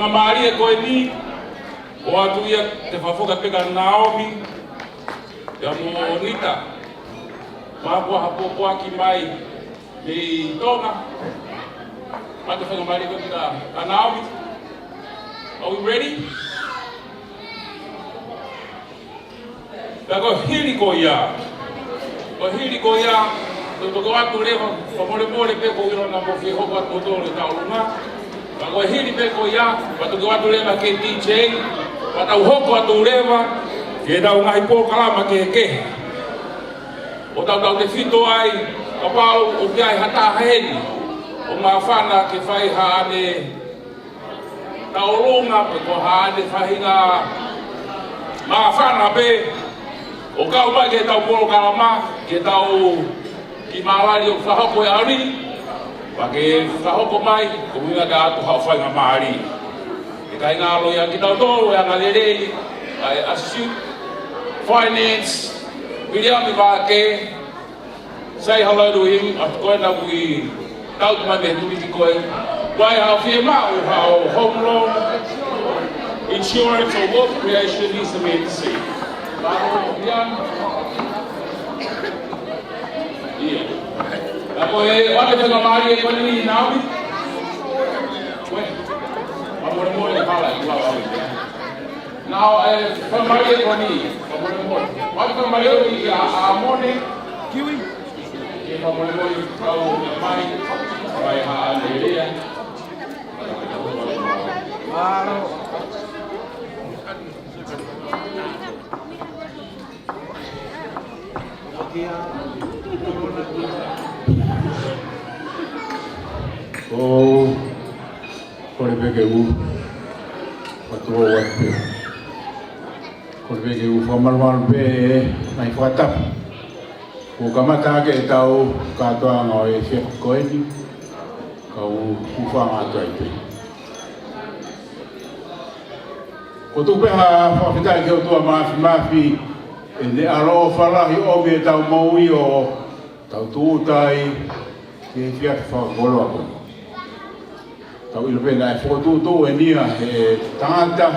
Mālie ko eni, ʻoatu ia ke fakafoki pē kia Naomi, pea mo Nita. Mākua ha pōpoaki mai mei Tonga. Mate faingamālie ko eni kia, kia Naomi. Are we ready? Pea ko e hili ko ia. Ko e hili ko ia, ʻoku ou ʻoatu leva, fakamolemole pē ko ira naʻa mou fie hoko atu ʻo tō le tau lunga. Pea ko e hili pē ko ia, pea ʻoku ou ʻoatu leva ki he D J, pea tau hoko atu leva ki heʻetau ngaahi polokalama kehekehe. ʻO tau tautefito ai, kapau ʻoku ʻi ai ha taha heni ʻoku māfana ke fai haʻane tau lunga pe ko haʻane faʻahinga māfana pē ʻo kau mai ki heʻetau polokalama, ki heʻetau kiʻi mālali ʻoku fakahoko he ʻaho ni, pea ke fakahoko mai, ko e ʻuhinga ke ʻoatu haʻo faingamālie. Ke kāinga ʻalu ia kitautolu, e angalelei ʻa e Associate Finance, Viliami Vake, Say hello to him, ʻa ko ena ʻoku ʻi ai, tau mai mei he tūmiti ko ē. Wai ha fiemaʻu haʻo home loan insurance or wealth creation, he's the man to see. Mālō, Viliami. ʻIo. Ka ko e ʻoatu e faingamālie ko eni Naomi. Ko e. Fakamolemole hala i ua ua. Now, eh, faingamālie ko eni, fakamolemole. ʻOatu e faingamālie ko eni kia ʻAmone. Kiwi. Ke fakamolemole kau mai, mai ha aleluia. Mālō. ʻOu, kole pē ke u fatu o atu pē. Kole pē ke u fakamalumalu pē ʻi he ngaahi fakatapu. Kuo kamata ʻaki ʻetau kātoanga ʻo e efiafi ko eni, ka u hūfanga atu ai pē. ʻOku ou tuku pē ha fakafetaʻi ki he ʻOtua Māfimafi, ʻene ʻaloʻofa lahi ʻomi ʻetau moʻui ʻo tau tūʻuta ai ki he efiafi fakakoloa ko eni. Tau ʻilo pē naʻe fokotuʻutuʻu eni ia ʻe he tangata,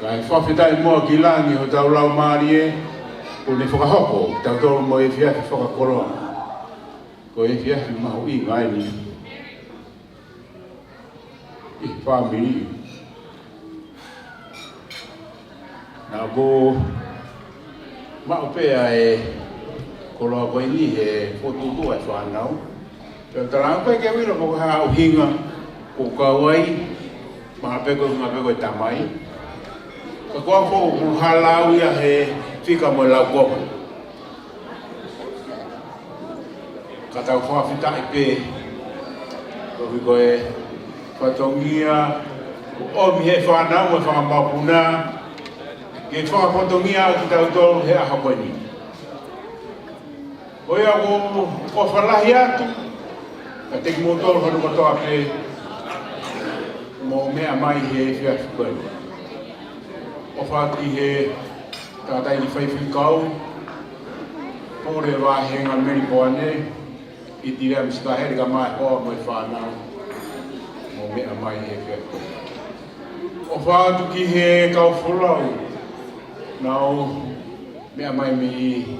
kae fakafetaʻi muʻa ki langi hotau laumālie, kuo ne fakahoko kitautolu mo e efiafi fakakoloa. Ko e efiafi mahuʻinga eni ʻi he fāmili. Naʻa ku maʻu pē ʻa e koloa ko eni he fokotuʻutuʻu ʻa e fānau. Pea talaange pē ke u ʻilo pe ko e hā ʻuhinga ʻoku kau ai, mahalo pē ko e ʻuhinga pē ko e tamai. Ka ko au foki ʻoku hala au ia he fika mo e laukonga. Ka tau fakafetaʻi pē, koeʻuhi ko e fatongia ʻoku ʻomi ʻe he fānau mo e fanga mokopuna, ke fakafatongia kitautolu he ʻaho ko eni. Ko ia ʻoku ou ʻofa lahi atu kiate kimoutolu hono kotoa pē, mou meʻa mai he efiafi ko eni. ʻOfa ki he tangataʻeiki faifekau, Pule Vāhenga Melipoane, ʻi Tiliamu Sikaheli kae ʻumaʻā e hoa mo e fānau, mou meʻa mai he efiafi ko eni. ʻOfa atu ki he kau folau, naʻa nau meʻa mai mei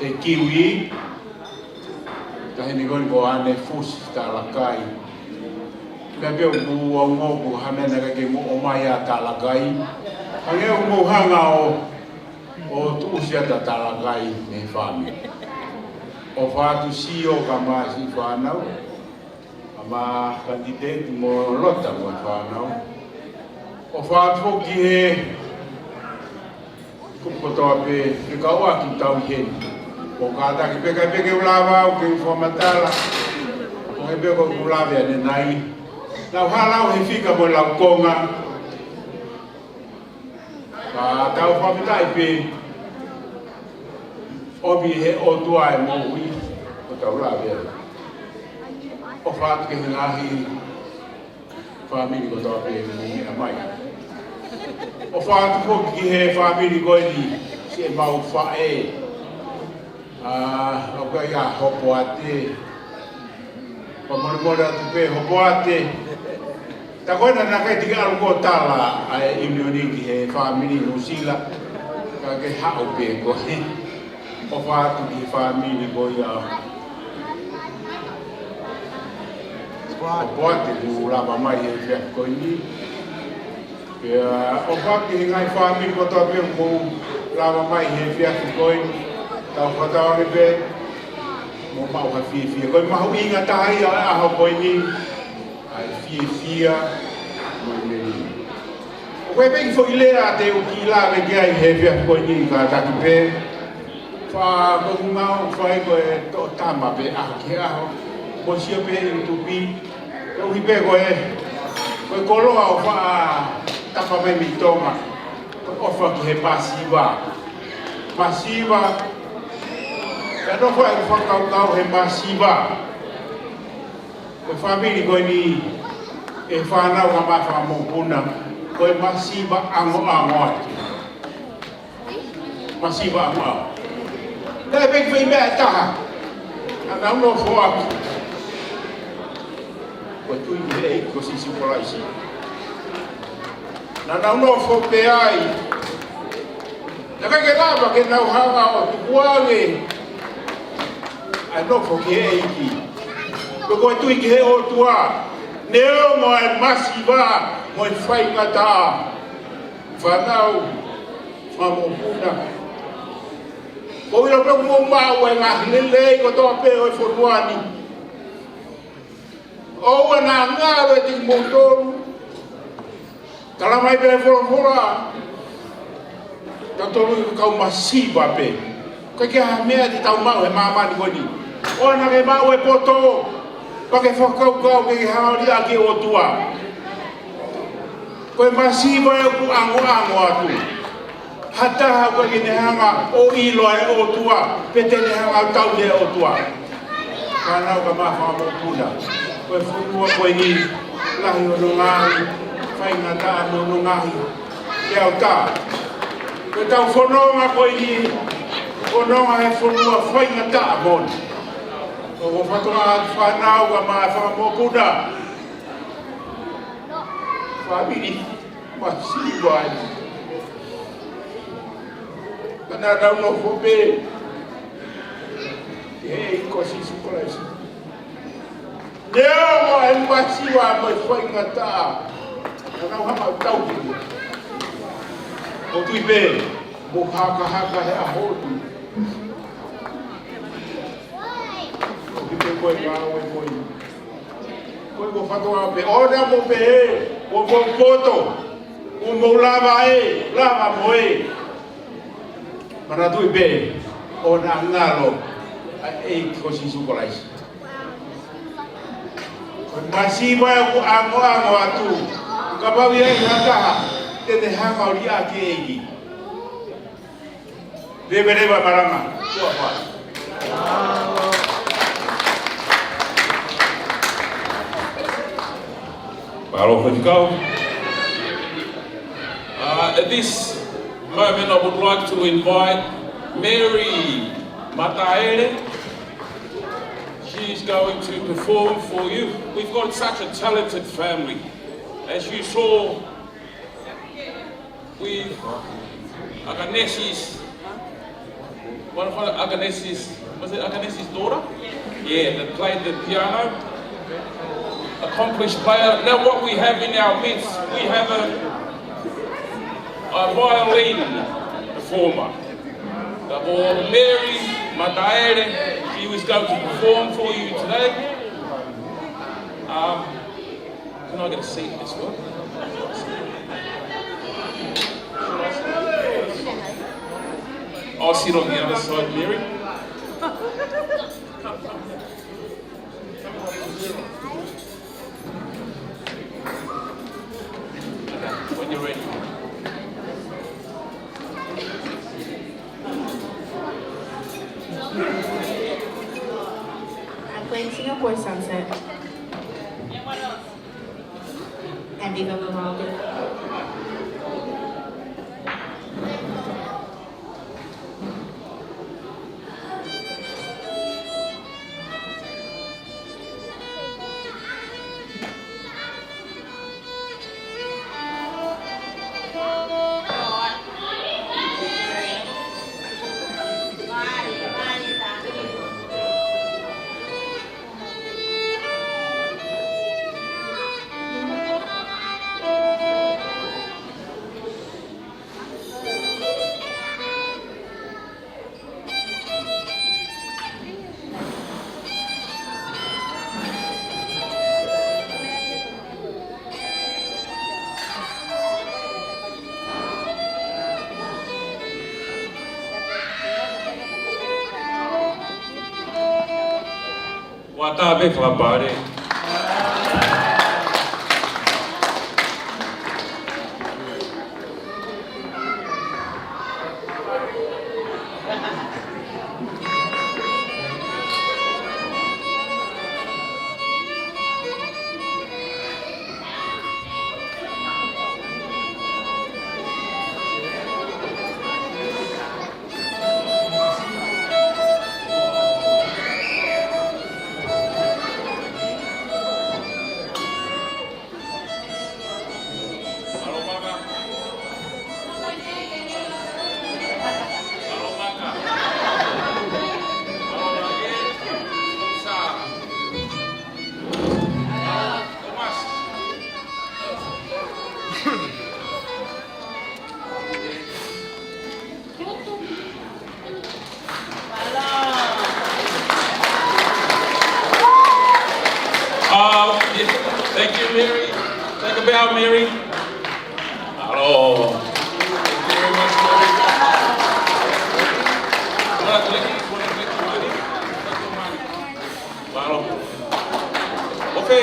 he Kiwi, taʻahine ko eni ko ʻAne Fusi Talakai. Meʻa pē ʻoku ou ongoʻi ko ha meʻa naʻe ʻikai ke mou ʻomai ʻa Talakai. Hangē ʻoku mou hanga ʻo, ʻo tuʻusi ʻa Talakai mei he fāmili. ʻOfa atu Sio kae ʻumaʻā e siʻi fānau. Kae ʻumaʻā e kanititeiti mo Lota mo e fānau. ʻOfa atu foki ki he kupu kotoa pē, ke kau ʻaki ʻetau ʻi heni. ʻOku kātaki pē, ʻikai pē ke u lava au ke u fakamatala. ʻOku ʻikai pē ke u lave ʻanenai. Naʻa ku hala au he fika mo e laukonga. Ka tau fakafetaʻi pē, ʻomi ʻe he ʻOtua e moʻui ʻo tau lave ai. ʻOfa atu ki he ngaahi fāmili kotoa pē mou meʻa mai. ʻOfa atu foki ki he fāmili ko eni, siʻemau faʻē. ʻA, ʻoku ʻi ai ʻa Hopoate. Fakamolemole atu pē Hopoate. Tā ko ena naʻe ʻikai te ke ʻalu ʻo tala ʻa e ʻiunioni ki he fāmili Nuʻusila, ka ke haʻu pē koe. ʻOfa atu ki he fāmili ko ia. ʻOfa atu kuo lava mai he efiafi ko eni. Pea ʻofa atu ki he ngaahi fāmili kotoa pē kuo lava mai he efiafi ko eni. Tau fakatauange pē mo maʻu ha fiefia. Ko e mahuʻinga taha ia ʻo e ʻaho ko eni. ʻA e fiefia mo e melino. ʻOku ʻi ai pē kiʻi foʻi lea te u kiʻi lave ki ai he efiafi ko eni kātaki pē. Fā ko e ngau fai ko e toʻo tama pē ʻaho ki he ʻaho. Mo sio pē ʻi tupi. Koeʻuhi pē ko e, ko e koloa ʻoku faʻa tapa mai mei Tonga. Ko e ʻofa ki he masiva. Masiva. Ka nofo ai fakakaukau he masiva. Ko e fāmili ko eni, e fānau kae ʻumaʻā e fanga mokopuna, ko e masiva ʻangoʻango atu. Masiva ʻangoʻango. Naʻe pehē ki he meʻa ʻe taha, naʻa nau nofo ʻaki. Ko e tui ki he ʻEiki ko Sīsū Kalaisi. Naʻa nau nofo pē ai. Naʻe ʻikai ke lava ke nau hanga ʻo tukuange ʻa e nofo ki he ʻEiki. Ko e tui ki he ʻOtua. Neongo ʻa e masiva mo e faingataʻa. Fānau, fanga mokopuna. Ko e ʻilo pē ʻoku mou maʻu ʻa e ngaahi lelei kotoa pē ʻo e fonua ni. ʻOua naʻa ngalo ʻiate kimoutolu. Tala mai pē ʻe he folofola. Tautolu ko e kau masiva pē. ʻIkai ke ʻi ai ha meʻa te tau maʻu he māmani ko eni. ʻOua naʻa ke maʻu e poto. Pea ke fakakaukau ke ke hanga ʻo liʻaki e ʻOtua. Ko e masiva ʻoku ʻangoʻango atu. Ha taha ʻoku ʻikai ke ne hanga ʻo ʻilo ʻa e ʻOtua, pe te ne hanga ʻo tauhi ʻa e ʻOtua. Fānau kae ʻumaʻā e fanga mokopuna. Ko e fonua ko eni, lahi hono ngaahi faingataʻa mo hono ngaahi feʻauta. Ko ʻetau fononga ko eni, fononga he fonua faingataʻa moʻoni. ʻOku ou fakatokangaʻi atu fānau kae ʻumaʻā e fanga mokopuna. Fāmili. Masiva ai. Ka naʻa nau nofo pē. ʻEiki ko Sīsū Kalaisi. Neongo ʻa e masiva mo e faingataʻa. Naʻa nau hanga ʻo tauhi. ʻOku ou tui pē, mou hakahaka he ʻaho ni. ʻOku ou tui pē ko e ngāue ko ē. Ko e ko fatoa pē, ʻoua naʻa mou pehē, ʻoku mou poto, ʻoku mou lava ē, lava mo ē. Manatuʻi pē, ʻoua naʻa ngalo ʻa e ʻEiki ko Sīsū Kalaisi. Ko e masiva ʻoku ʻangoʻango atu, kapau ʻe ʻi ai ha taha te ne hanga ʻo liʻaki e ʻEiki. Leveleva malanga. Tuʻa fā. Mālō faifekau. Uh, at this moment, I would like to invite Mary Mataele. She's going to perform for you. We've got such a talented family. As you saw, with Aganesis, one of Aganesis, was it Aganesis' daughter? Yeah, that played the piano. Accomplished player. Now what we have in our midst, we have a, a violin performer. The boy, Mary Mataele, she was going to perform for you today. Um, Can I get a seat as well? I'll sit on the other side, Mary. When you're ready. I'm playing Singapore Sunset. And Viva Vivaldi. Kātaki pē fakapale. Uh, yeah, thank you, Mary. Take a bow, Mary. Mālō. Thank you very much, Mary. Wanna click it? Wanna click the money? Click the money. Mālō. ʻOku fē,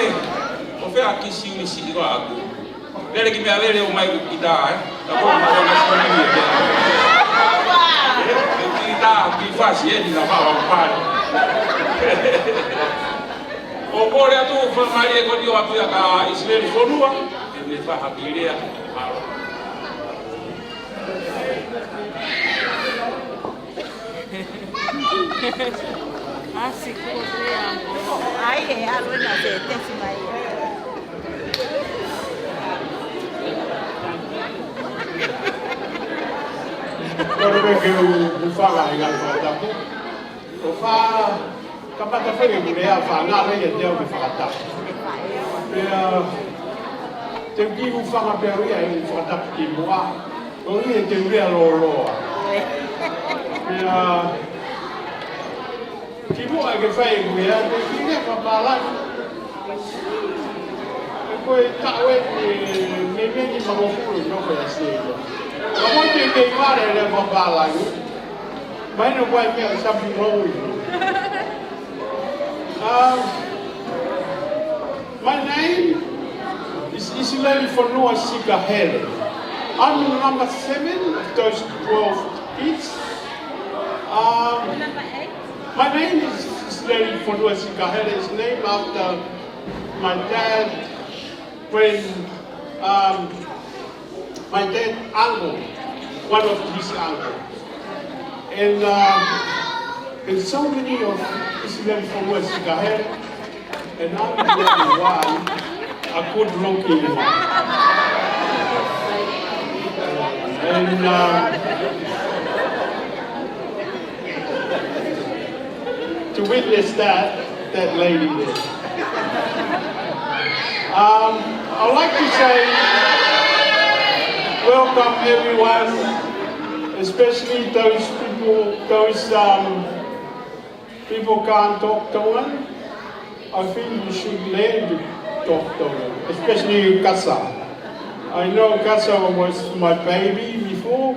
ʻoku fē ʻa e kiʻi siulisi ʻi ko aku. Lele ki mea lele ʻo mai ki tā, ē? Ka ko ma ko na sini ni, ē? Ki tā, ki fasi, ē, ni na pa wa pale. ʻOku ou kole atu, fakamālō ʻeku ʻoatu ia kia ʻIsileli Fonua, ʻe ne fakahā ki lea, mālō. ʻAsi kuo te ango. ʻAi, ʻe ʻalu ena se tesi mai. Kole pē ke u, u fanga i ngaahi fakatapu. ʻO fa, ka pata fai ke lea fanga, lea ia te au ke fakatapu. Pea, te u kiʻi u fanga pē au ia ʻi he fakatapu ki muʻa. ʻOku ʻi ai e teu lea lōloa. Pea, kimuʻa ke fai ʻeku lea, te u kiʻi lea fakapālangi. He ko e taʻu eni, meimei nimangofulu nofo ʻi ʻAositelēlia. Ka ko e teʻeki ke u lea fakapālangi. Mahino ko e meʻa something wrong with me. Um, My name is ʻIsileli Fonua Sikahele. I'm number seven of those twelve kids. Um, my name is ʻIsileli Fonua Sikahele. It's named after my dad when, um, my dad uncle, one of his uncle. And, um, and so many of ʻIsileli Fonua Sikahele, and I'm the only one, a good looking one. And, um, to witness that, that lady there. Um, I'd like to say welcome everyone, especially those people, those, um, people can't talk Tongan. I think you should learn to talk Tongan, especially Kasa. I know Kasa was my baby before.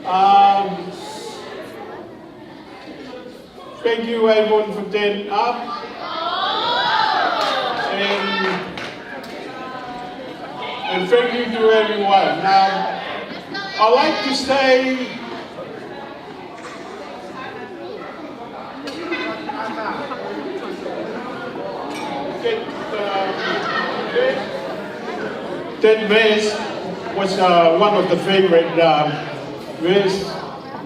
Um, Thank you, everyone, for turning up. And, and thank you to everyone. Now, I'd like to say, that, uh, that verse was, uh, one of the favorite, uh, verse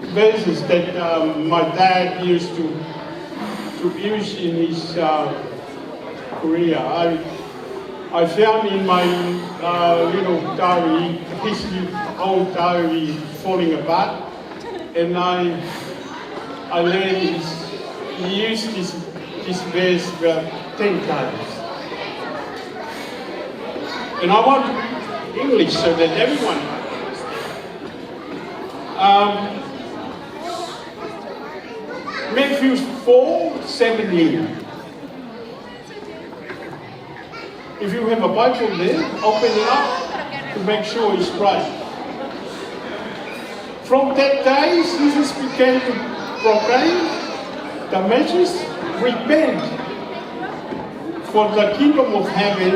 verses that, um, my dad used to, to use in his, uh, career. I, I found in my, uh, little diary, his old diary falling apart, and I, I learned his, he used this, this verse about ten times. And I want English so that everyone Um, Matthew four seventeen. If you have a Bible there, open it up to make sure it's right. From that day, Jesus began to proclaim the message, "Repent, For the kingdom of heaven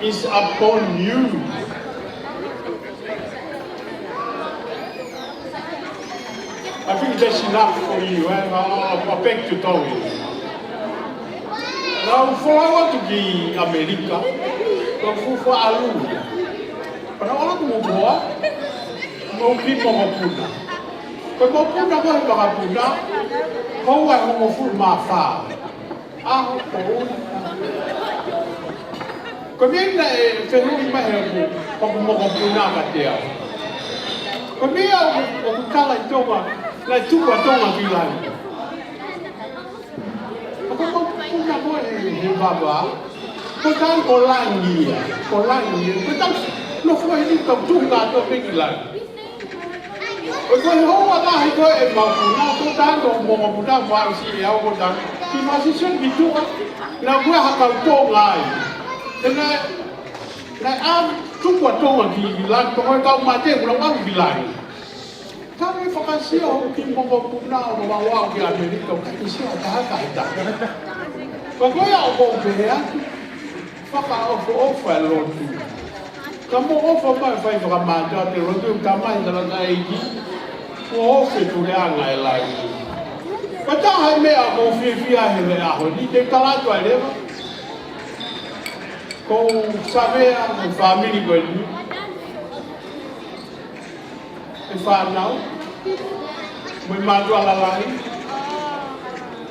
is upon you. I think that's enough for you, eh? I'll, I'll back to Tonga. Naʻá ku folau atu ki ʻAmelika, naʻá ku fuofua ʻalu. Pea naʻá ku ʻalu atu mo e hoa, mo e kiʻi mokopuna. Ko e mokopuna ko ē he vakapuna, houa ʻe hongofulu mā fā. ʻAho, poʻuli. Ko e meʻa naʻe fehuʻi mai ʻe hoku, hoku mokopuna kiate au. Ko e meʻa ʻoku, ʻoku tala ʻi Tonga, naʻe tuku ʻa Tonga ki langi. Ko e mokopuna ko ē he, he vavā, ko e tau ko langi ia, ko langi ia. Ko e tau, nofo heni tau tuku kātoa pē ki langi. Ko e, ko e houa lahi ko ē ʻemau puna, ko e tau ko e mokopuna, ko au si e au ko e tau. Ki Māsisi ki tuʻa, naʻe ʻi ai ha kau Tonga ai. He naʻe, naʻe ʻalu, tuku ʻa Tonga ki, ki langi, ko e kau mate, kuo nau ʻalu ki langi. Tau e fakasio hoku kiʻi mokopuna ʻo mau ō ki ʻAmelika, ʻikai ke sio ha taha ki ha taha. Pea ko ia ʻoku ou pehē atu, fakaʻofoʻofa e lotu. Ka mou ʻofa mai fai fakamātoato e lotu, Tamai, Tamai ʻEiki, kuo ofi e puleʻanga ʻi langi. Ko e taha e meʻa ʻoku ou fiefia ai he ʻaho ni, te u tala atu ai leva. Ko e savea mo e fāmili ko eni, e fānau, mo e mātuʻa lalahi,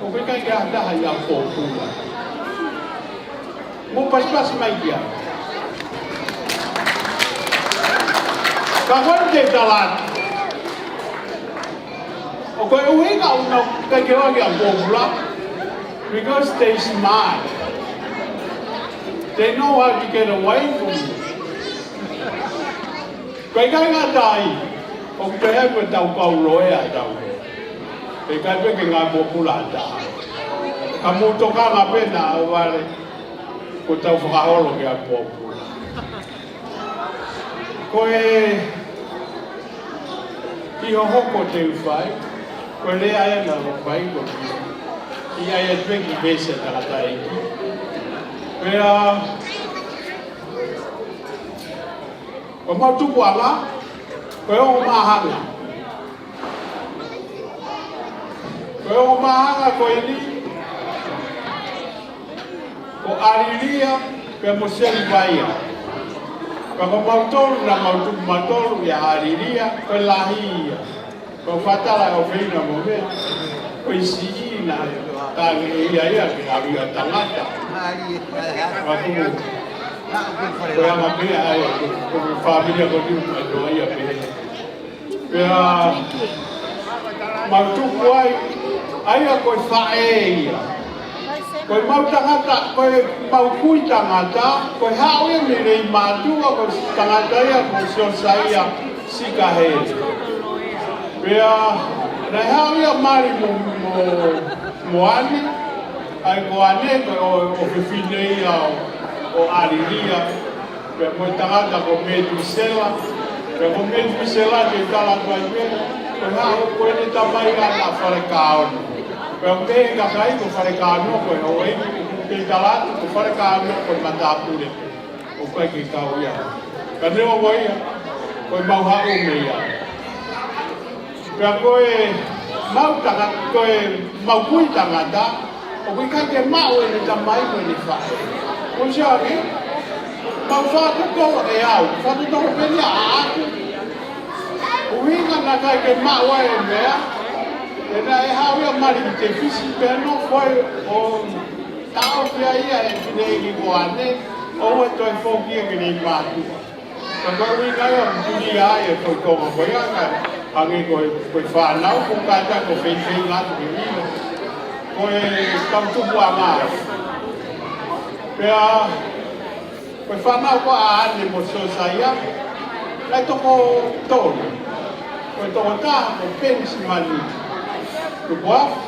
ʻoku ʻikai ke ʻi ai ha taha ʻi ʻApifoʻou. Mou pasipasi mai ki ai. Ka ko eni te u tala atu. ʻOku ʻi ai e ʻuhinga ʻoku nau ʻikai ke ō ki ʻApifoʻou, because they smart. They know how to get away from you. Ko e ʻikai ngata ai, ʻoku pehē ko e tau kau loea ʻa e tau. ʻIkai pē ke ngāue pōpula ʻa e tau. Ka mou tokanga pē naʻa vale, ko e tau fakaholo ki ʻApifoʻou. Ko e kiʻi hohoko te u fai, ko e lea ē naʻá ku fai ko e kiʻi ʻai atu pē ki he veesi ʻa e tangataʻeiki. Pea, ko ʻemau tupuʻanga, ko e ongo māhanga. Ko e ongo māhanga ko eni, ko ʻAlilia, pea mo Selivaia. Pea ko mautolu naʻa mau tupu mautolu ʻia ʻAlilia, ko e lahi ia. Ko e fātala ʻo e ʻofeina mo e meʻa, ko e siʻi naʻe tangi ia ia ke ʻalu ia tangata. Ko e anga pē ia, ko e fāmili ko eni ʻoku ʻikai ke ʻi ai pē. Pea mau tupu ai, ʻa ia ko e faʻē ia. Ko ʻemau tangata, ko ʻemau kui tangata, ko e haʻu ia mei Leimātuʻa, ko e tangata ia ko Siosaia Sikahele. Pea naʻe haʻu ia mali mo, mo, mo ʻAne, ʻa ia ko ʻAne, ko e ʻo, ʻofefine ia ʻo, ʻo ʻAlilia. Pea mo e tangata ko Metusela. Pea ko Metusela te u tala atu ai pē, ko e haʻu ko ʻene tamai ʻa Falekaono. Pea ko e kakai ko Falekaono ko e houʻeiki, te u tala atu ko Falekaono ko e matāpule. ʻOku ʻikai ke kau ia. Ka neongo ia, ko ʻemau haʻu mei ai. Pea ko ʻemau tangata, ko ʻemau kui tangata, ʻoku ʻikai ke maʻu ʻene tamai mo ʻene faʻē. Ko ia ʻoku mau fakatotolo ʻe au, fakatotolo pē ia ʻaʻaku. ʻUhinga naʻe ʻikai ke maʻu ai e meʻa, he naʻe haʻu ia mali ki Tefisi pea nofo ai ʻo taʻofi ai ia ʻe he fineʻeiki ko ʻAne, ʻo toe foki ia ki Leimātuʻa. Ka ko e ʻuhinga ia ʻoku tuli ai e foʻi konga ko ia, ka hangē ko e, ko e fānau, ko e kātaki ʻo feifeinga atu ke ʻilo ko e tau tupuʻanga. Pea ko e fānau ko ʻAne mo Siosaia, naʻe toko tolu. Ko e toko taha ko Penisimani Tukuafu,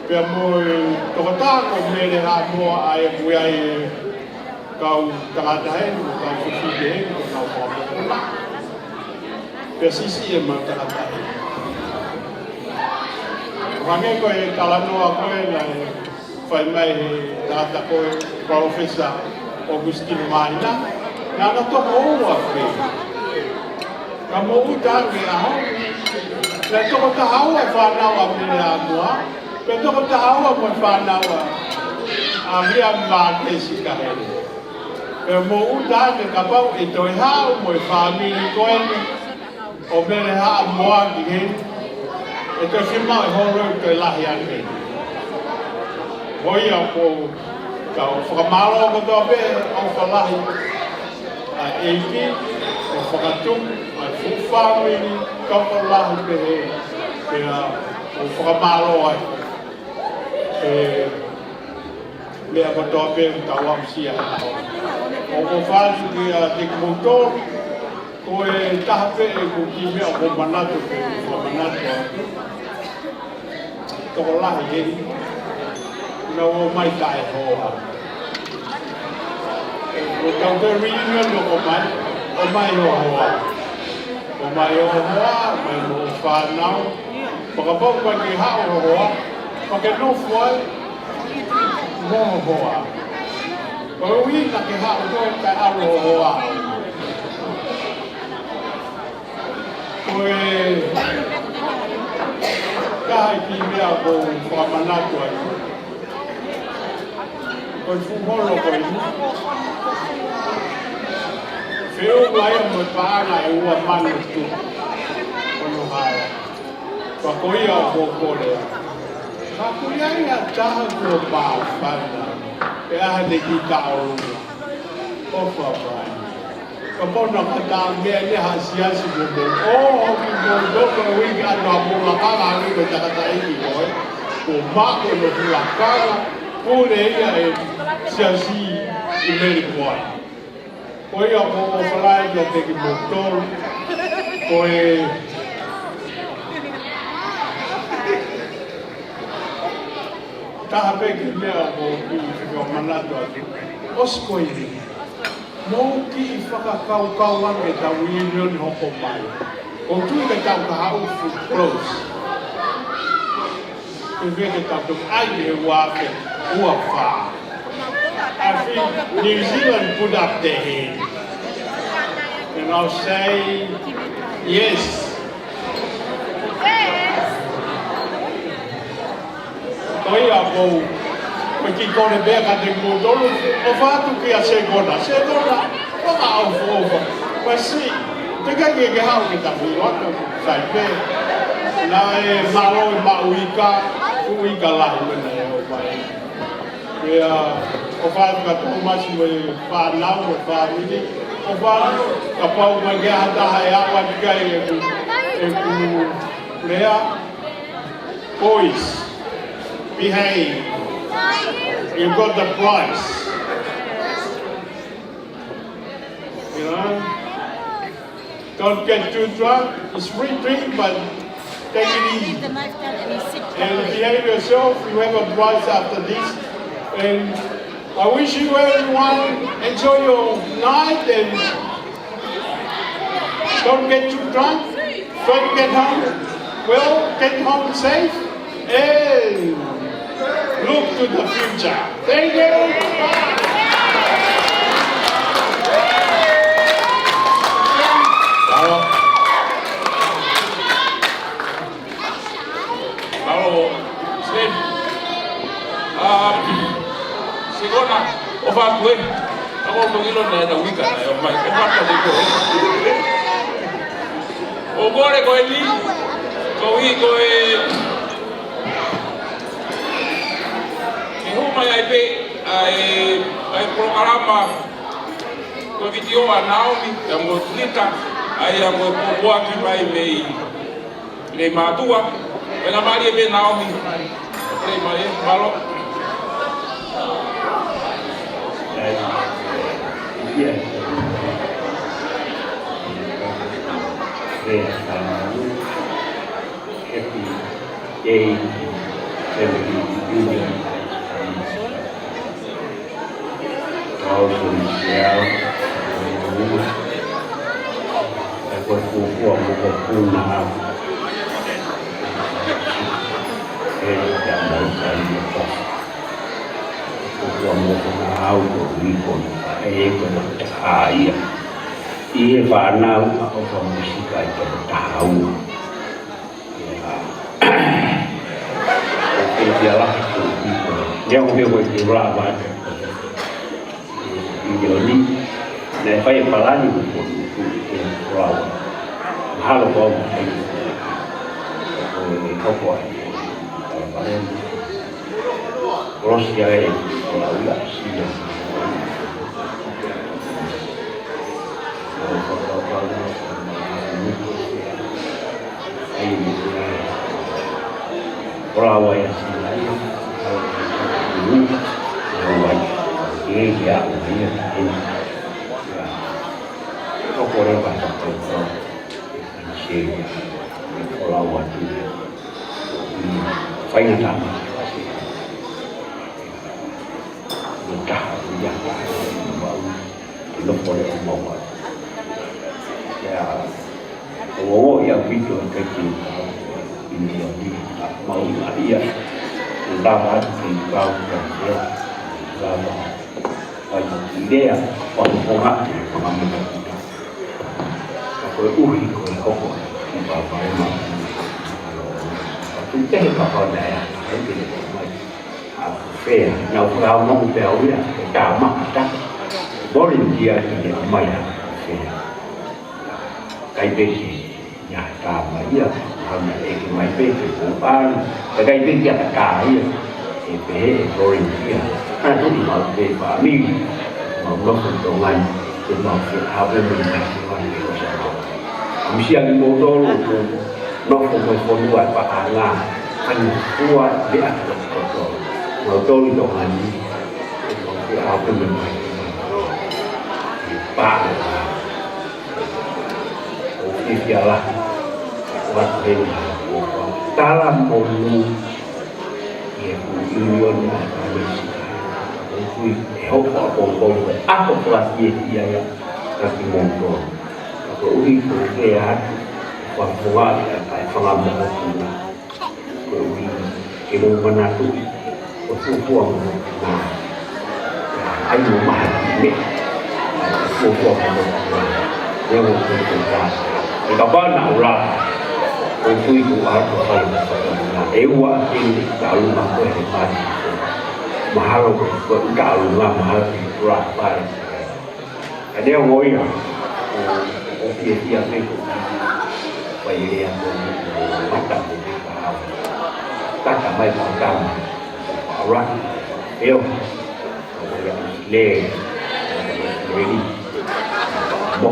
pea mo e toko taha ko Mele Haʻamoa, ʻa ia ʻoku ʻi ai e kau tangata heni, mo e kau fefine heni, mo e kau fakamokopuna. Pea siʻisiʻi ʻemau tangata heni. Hangē ko e talanoa ko ē naʻe Fai mai he tangata ko e Palōfesa ʻOkusitino Māhina, naʻa na toko ua pē. Ka moʻuta ange ʻa hono, naʻe toko taha ua e fānau ʻa Mele ʻAmoa, pea toko taha ua mo e fānau ʻa Liami Mātesi Kahele. Pea moʻuta ange kapau ʻe toe haʻu mo e fāmili ko eni ʻo Mele ʻAmoa ki heni, ʻe toe fiemaʻu e holo ʻe toe lahi ange. Ko ia ʻoku ou tau fakamālō kotoa pē ʻofa lahi ʻa e ʻEiki ʻo fakatupu ʻa e fuʻu fāmili tokolahi pehē, pea ʻoku ou fakamālō ai. ʻE, meʻa kotoa pē ʻoku tau aʻusia. ʻOku ou ʻofa atu kiate kimoutolu, ko e taha pē ʻeku kiʻi meʻa ʻoku ou manatu pē, ʻoku ou manatu atu. Tokolahi eni. Naʻa nau ō mai taʻehoa. ʻOku tau toe reunion ʻo ō mai, ō mai hoʻo hoa. ʻO mai hoʻo hoa, mai mo hoʻo fānau. Fakapapauʻi ke haʻu hoʻo hoa, pea ke nofo ai mo hoʻo hoa. Koeʻuhi naʻa ke haʻu koe kae ʻalu hoʻo hoa. Ko e taha e kiʻi meʻa ʻoku ou fakamanatu ai. Ko e fuʻu holo ko eni, feʻunga ia mo e paʻanga ʻe ua mano tupu ʻo Nohaea. Pea ko ia ʻoku ou kole. Ka ko ia ia taha kuo māfana, ʻe ʻai haʻane kiʻi taʻolunga. ʻOfa mai. Kapau naʻa ke tā meʻa ia ha siasi mo mo. ʻO, hoki mo mo ko e uike ʻa e mula kanga ʻa e uike takataiki ko ē. Ko maku no mula kanga, pule ia e siasi ʻi Melipoane. Ko ia ʻoku ou ʻofa lahi kiate kimoutolu. Ko e taha pē kiʻi meʻa ʻoku ou kiʻi fakamanatu atu. ʻOsi ko eni. Mou kiʻi fakakaukau ange ʻetau reunion hoko mai. ʻOku ou tui ke tau ka haʻu fuʻu close. Ke veke tau to ai he ua afe ua fā. I think New Zealand put up their hand. And I'll say yes. Ko ia ʻoku ou, ko e kiʻi kole pē kiate kimoutolu, ʻofa atu kia Sekona. Sekona, ʻofa ʻofa ʻofa. Masi, te ke ke ke haʻu ke tafi, ʻo atu, sai pē. Naʻe mālō e maʻu ika, fuʻu ika lahi, mena e ʻo mai. Pea, ʻofa atu kia Tōmasi mo e fānau, mo e fāmili. ʻOfa atu, kapau mai ke ʻi ai ha taha ʻe aʻu atu ki ai ʻeku, ʻeku lea. Boys, behave. You got the prize. You know? Don't get too drunk. It's free drink, but take it easy. And behave yourself. You have a prize after this. And I wish you everyone enjoy your night and don't get too drunk. Try to get home well, get home safe, and look to the future. Thank you. Mālō. Mālō, Steve. Um, Sekona, ʻofa atu ē. ʻOku ou ʻilo naʻe ʻi ai e uike naʻe ʻomai. ʻOfa atu ē. ʻOku ou kole ko eni, ko e, ko e, ke hū mai ai pē ʻa e, ʻa e polokalama, ko e vitiō ʻa Naomi, ʻa mo Lita, ʻa ia ko e pōpoaki mai mei Nei mātuʻa, pea na mālie pē Naomi. Pea mai, mālō. Happy day, Seventh Union. Welcome, Seattle. E ko e kuo kuo kuo kuo na. E ia mo sa ia. Ko mo ko na au ko ui ko na e ko na ta ia. ʻI he fānau ʻa ʻOfa Musika ʻi he taha ua. Ko e kia la ko ui ko. Lea ko me ko e kia la vata. ʻIo ni, naʻe fai e palani ko ko ko ko lau. Mahalo ko au ko e hoko ai. Palani. Kolosi ai ko lau ia sila. Ko lau ia sila ia. Ko lau ia. Ko lau ia. Ko lau ia. Faingataʻa. Mo taha ia. Mau. Ke nofo le o mau. Ia. ʻO ʻo ia pito ke ki. Ini ia. Mau ia. Lava ki kau ka ia. Lava. Ai, ʻi lea, ʻo ʻo ʻo ʻo ʻo ʻo Ka koeʻuhi ko e hoko ʻi Papaimaʻa. Ka tuʻu pē he Papaimaʻa, ʻe te ne mai. ʻA Fea, naʻa ku fakaʻamu pē au ia, ʻe tā maka ta. Volunteer ki he mai ʻa Fea. Kai pē ki, ia tā mai ia, hana ʻeke mai pē ke ko ʻana. Ka kai pē kia ka tā ia. ʻE pehē ʻe Florence ia. ʻAna tuʻu mau pē fāmili. Mau nofo Tonga ni. Ke mau fie hape me mai ke wani ke kosa mau. ʻAmusia ki mau tolu ko nofo mo e fonua ʻe paʻanga. Kani fua le atu koto. Mau tolu Tonga ni. Ke mau fie hape me mai ke wani. Paʻanga. ʻO fifia la. Wa heni. Tala mo nu. Ia ku ilioni a kalesi. Kui e hoko a kongkong. Ako kula fie fia ia. Ka ki monto. Ka ko ui ko ke a. Wa fonga a kai fanga mo kuna. Ko ui ke mo manatu. Ko fuafua mo na. Ai mo maha me. Ko ko ko ko. Ia mo ko ko ka. E ka pana ula. Ko kui ko a ko fai. E ua ke ni ka ulu ma ko he mati. Mahalo ko ka ulu ma mahalo ki ula pai. Ka ne o ia. O fie fia me ko. Pai lea ko mata ko ka. Tata mai ko tama. Ua. Eo. Le. Le ni. Mo.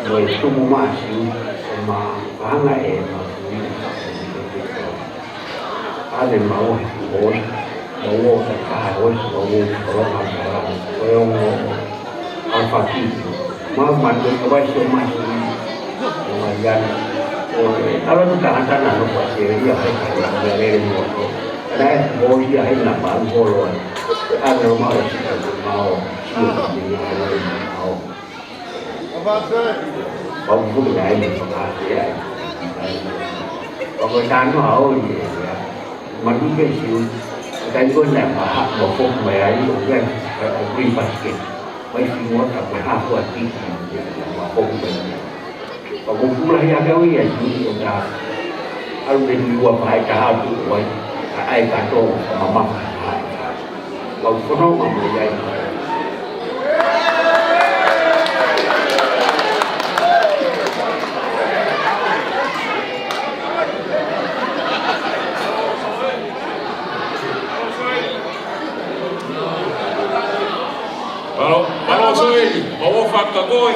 Mo e tumu masi, ma, anga e, ma, ʻAne mau he kuo, mau ō ka ka ō, mau ō ka ronga ka ronga, ko e ongo, alfaki, mau manu ka vai so mas, o mai ana, o e, ala tu ka hata na no pa se ia he ka ia lele mo ko, ana e kuo ia he na mau holo, ʻane o mau si ka mau, si o ka mau, mau. Pau fuku na ai, pau fuku na ai. Pau ko tano au ni. Manu ke siu. Kai ko na maha, mo fok mai ai, o ke, o green basket. Mai si mo ta ko ha ko ati. Mo fok mai. Pau fuku la ia ka ui ai, o ta. Alu ke ni ua pai ka ha tu wai. Ai ka to, mama. Kau fono ma mo iai. Malo, malo soi, mau fakakoi.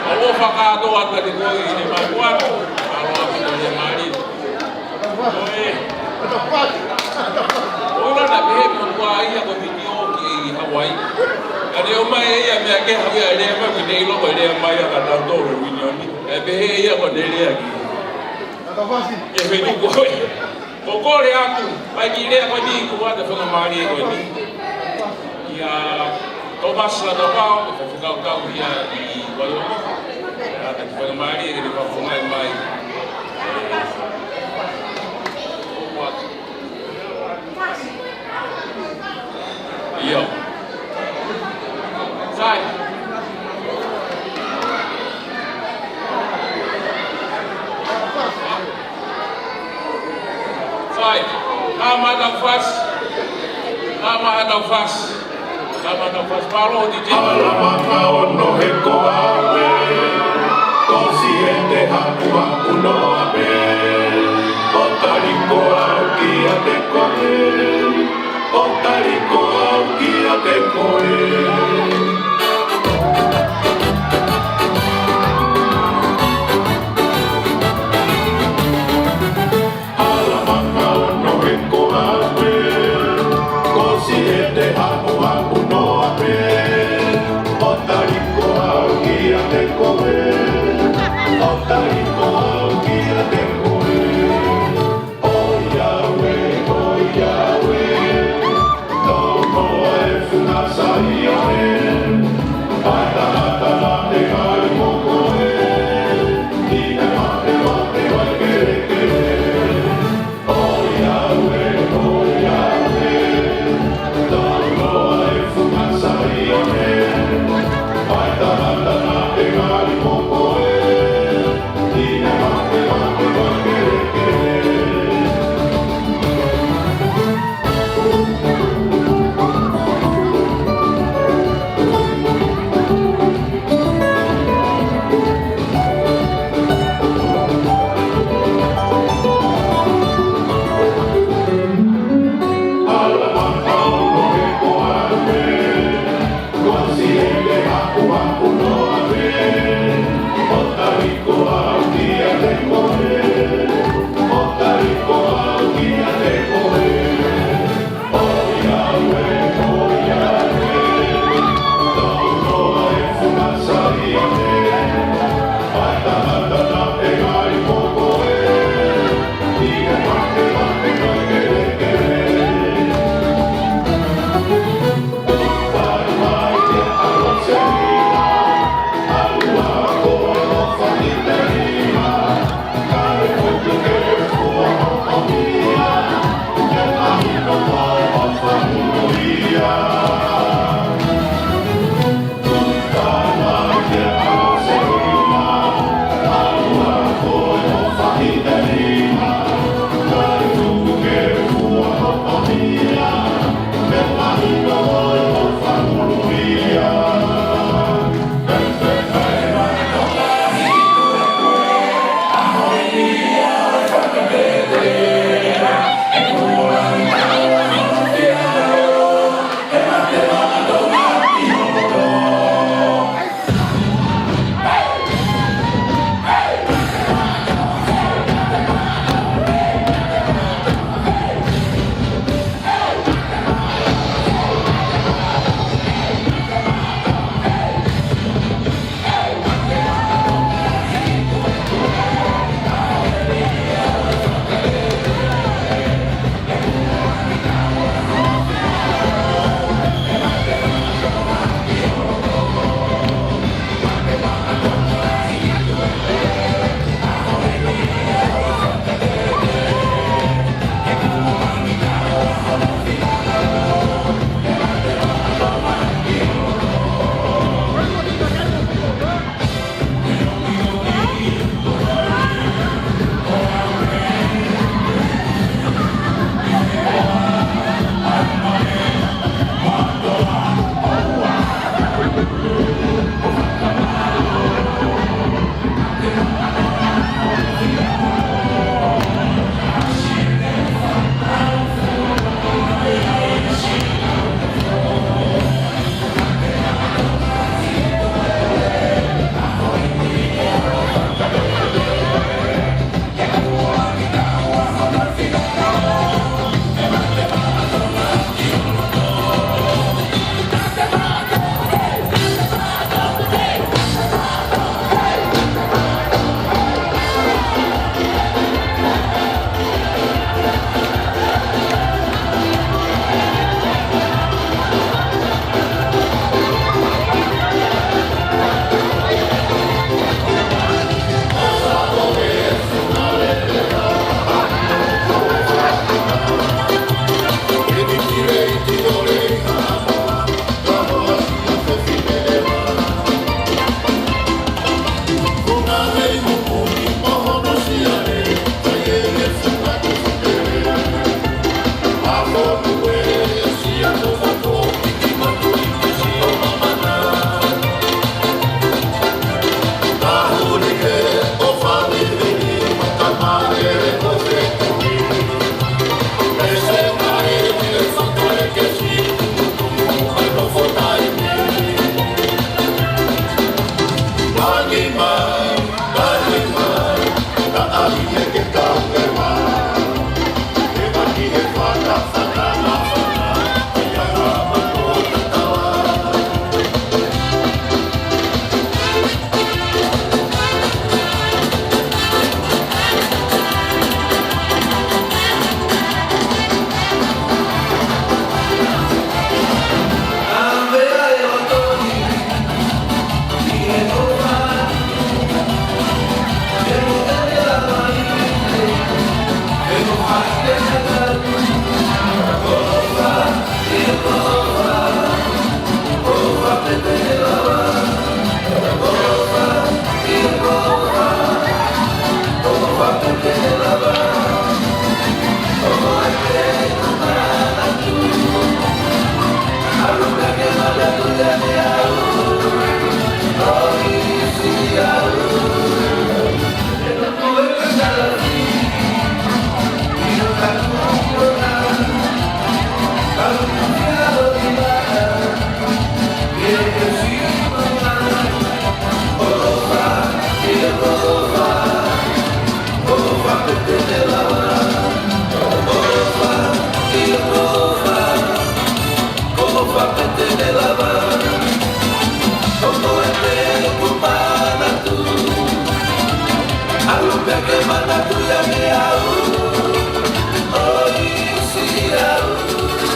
Mau fakatoa ka te koi, ʻi he makuaku. Malo atu ko e mali. Ko e. Ko e lana pehē ko e kua ia ko e vitiō ki Hawaii. Ka ne ʻomai e ia meʻa ke hau ia lea mai, ko e ne ʻilo ko e lea mai a ka tau tolo reunion. ʻE pehē ia ko e ne lea ki. Ke fetuku ko e. Ko e kole atu, ʻai ki he lea ko eni, ko e ʻata faingamālie ko eni. ʻIa Tōmasi Latapao, ko e fakakaukau ia ʻi Vailolo. ʻIa, ʻata faingamālie ke ne fakafofongaʻi mai. ʻIa. Sai. Sai. Ka mata fas. Ka mata fas. Ka mata fas. Palo di je. Ala maka ono he ko awe. Ko si e te haku haku no ape. ʻO tali ko au kiate koe. ʻO tali ko au kiate koe. Ala maka ono he ko awe. Ko si e te haku haku no ape. ʻO tali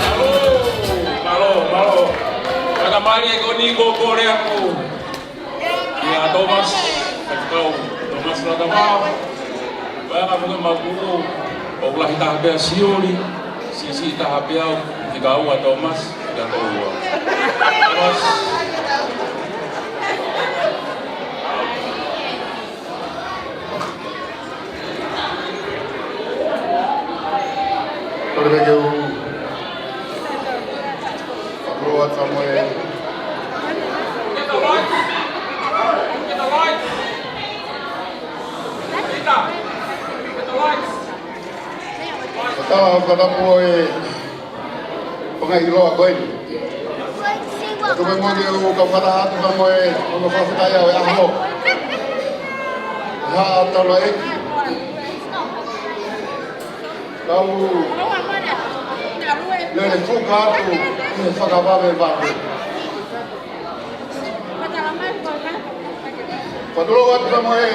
Mālō, mālō, mālō. Ka ta mai e ko ni ko ko le aku. Ia Thomas, kau Thomas la tama. Pea ka mo ke maku, ʻoku lahi taha pē ʻa Sioli, siʻisiʻi taha pē au, fika ua Thomas, fika ua. Thomas. Kole pē ke u fakalou atu mo e. Fakatau, fakatau mo e. Ko e ngaahi ʻiloa ko eni. ʻOku ou tui pē mo ke u kau fakataha atu pea mo e, mo e fakafetaʻi ʻa e ʻaho. Haʻa Taulaʻeiki. Kau lele fuka atu ʻi he fakavavevave. Fakalou atu pea mo e.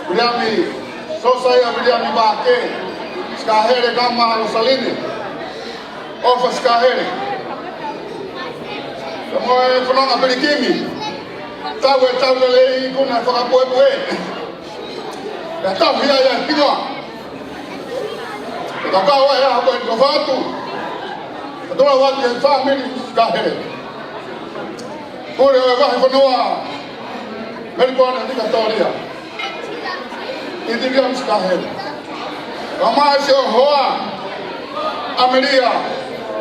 Viliami, Sosaia Viliami Maʻake, Sikahele, kau mai Losaline, ʻofa Sikahele. Pea mo e fononga pilikimi, tau e tau lelei kuna fakapuepue. Pea tau hia ia hingoa. Pea tau kau ai ʻa ko e ʻofa atu. Pea tau lau atu e fāmili Sikahele. Pule ʻo e vahefonua Melipoane Vikatōlia. ʻIti Viliami Sikahele. Kau mai siʻo hoa ʻAmelia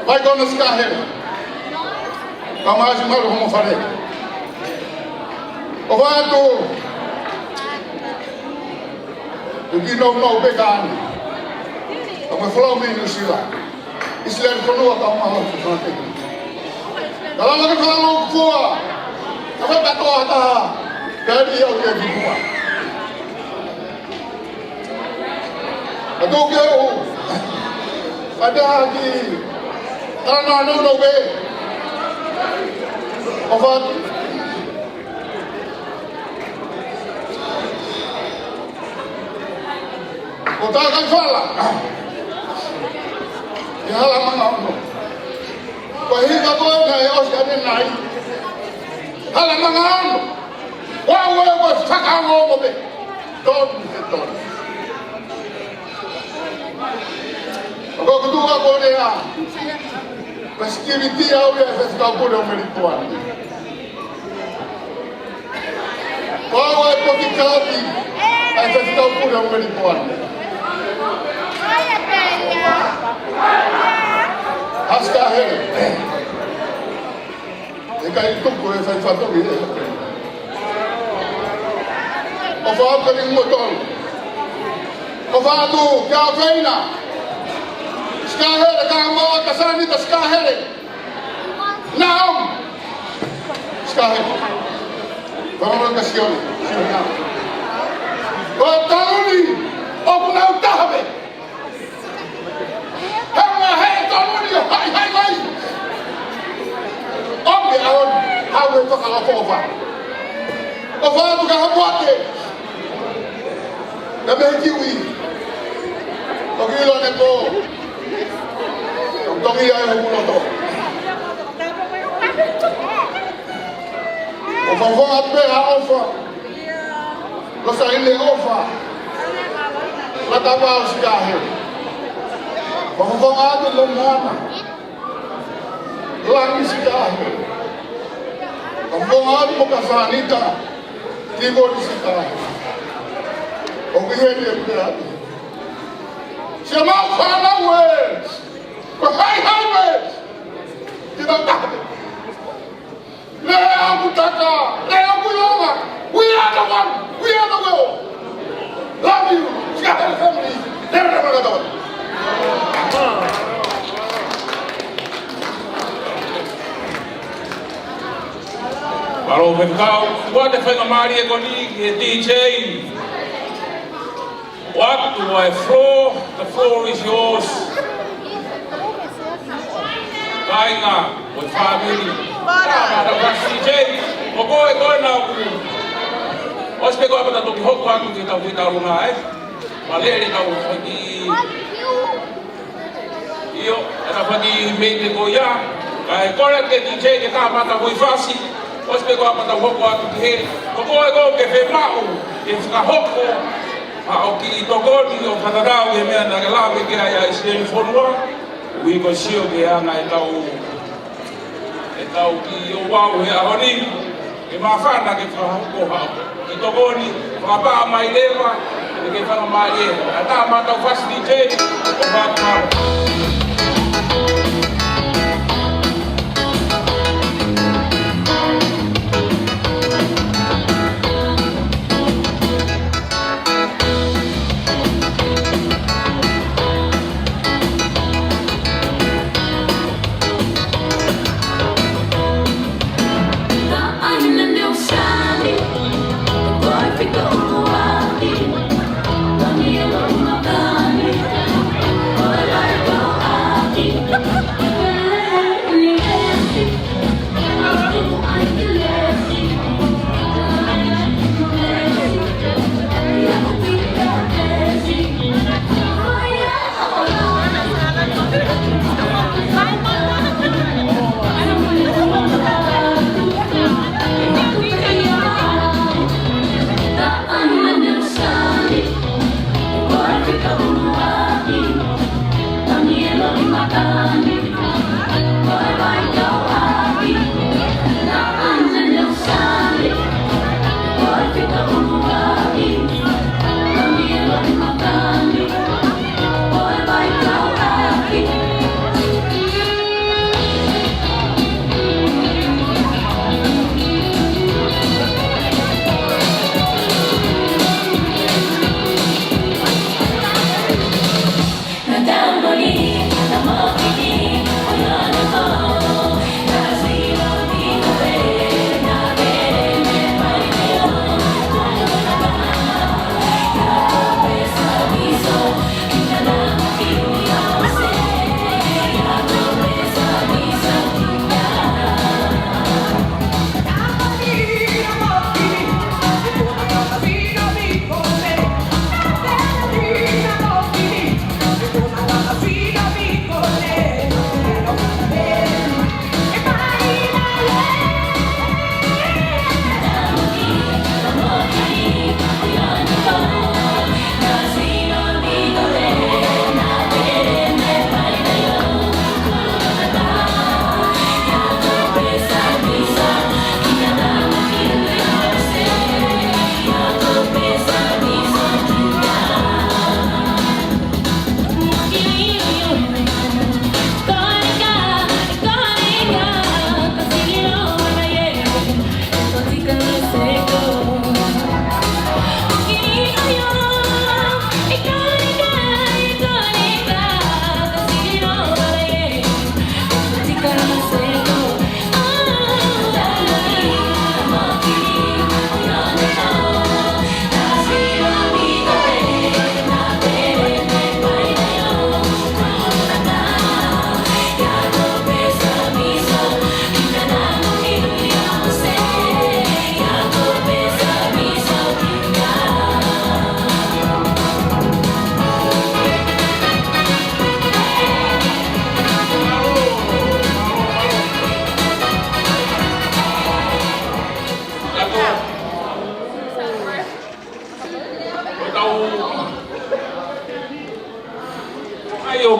Vaikona Sikahele. Kau mai siʻi malu homo fale. ʻOfa atu. Tuki nounou pē ka ani. Ka mo e folau mei Nuʻu Sila. ʻIsileli fonua ka maha fufate. Ka lava ke fakalou fua. Ka fai katoa taha. Ka li au ke ki fua. Ka tō ke u. Ka te haki. Ka na nounou pē. ʻOfa atu. Ko tā kai fala. ʻI Halamanga Ono. Ko e hika ko ē naʻe ʻosi ʻanenai. Halamanga Ono. Ua ua ua fakaongo mo pē. Tonu he tonu. ʻOku ou tuʻu ʻa ko rea. Pasikiviti au ia he Faifekau Pule ʻo Melipoane. Ko au ʻa e poki kaoki ʻa e Faifekau Pule ʻo Melipoane. ʻA Sikahele. ʻE kai tuku e fai fatongi e. ʻOfa atu ki he motu. ʻOfa atu ki he ʻofeina. Sikahele. Ka Sanita Sikahele. Naomi Sikahele. Fakamolemole kia Sione. Sione Naomi. Ko Toluni, ʻoku nau taha pē. Hanga he Toluni ʻo haʻihaʻi mai. ʻOku ke ʻaon, haʻu e fakaʻofoʻofa. ʻOfa atu kia Haʻamoa ke. Ka mei he kiwi. ʻOku ke ʻilo ne ko. ʻOku tongi ai hoku loto. ʻOfa, ʻofa atu pē ʻa ʻOfa. Losaile ʻOfa. Lata Vao Sikahele. ʻOfa, ʻofa atu Lomana. Langi Sikahele. ʻOfa atu mo ka Sanita. Tivoni Sikahele. ʻOku ʻi heni e pea. Siʻa mau fānau ē. Ko hai hai ē. Kita tahu. Lea ʻoku taka, lea ʻoku longa. We are the one, we are the world. Love you, Sikahele family. Lea lea lea lea. Mālō Faifekau, ʻoatu e faingamālie ko eni ki he D J. ʻOatu e floor, the floor is yours. Kāinga, mo e fāmili. Mālō, mālō, D J. Ko koe, ko koe naʻa ku. ʻOsi pē ko ē pea ta toki hoko atu ki heʻetau feituʻulunga, ē. Mālō e tau faki. ʻIo, e tau faki mei te ko ia. Kae kole ki he D J ke kamata hoʻo fasi. ʻOsi pē ko ē pea ta hoko atu ki hē. Ko koe ʻoku ke fiemaʻu ke fakahoko haʻo kiʻi tokoni ʻo fakatatau ki he meʻa naʻa ke lave ki ai ʻa e ʻIsileli fonua. Ui ko sio ke anga ʻetau, ʻetau kiʻi ouau he ʻaho ni. Ke māfana ke fakahoko haʻo kiʻi tokoni, fakapā mai leva, ke ke fakamālie. ʻA e tama tau facilitator, ʻo fakapā.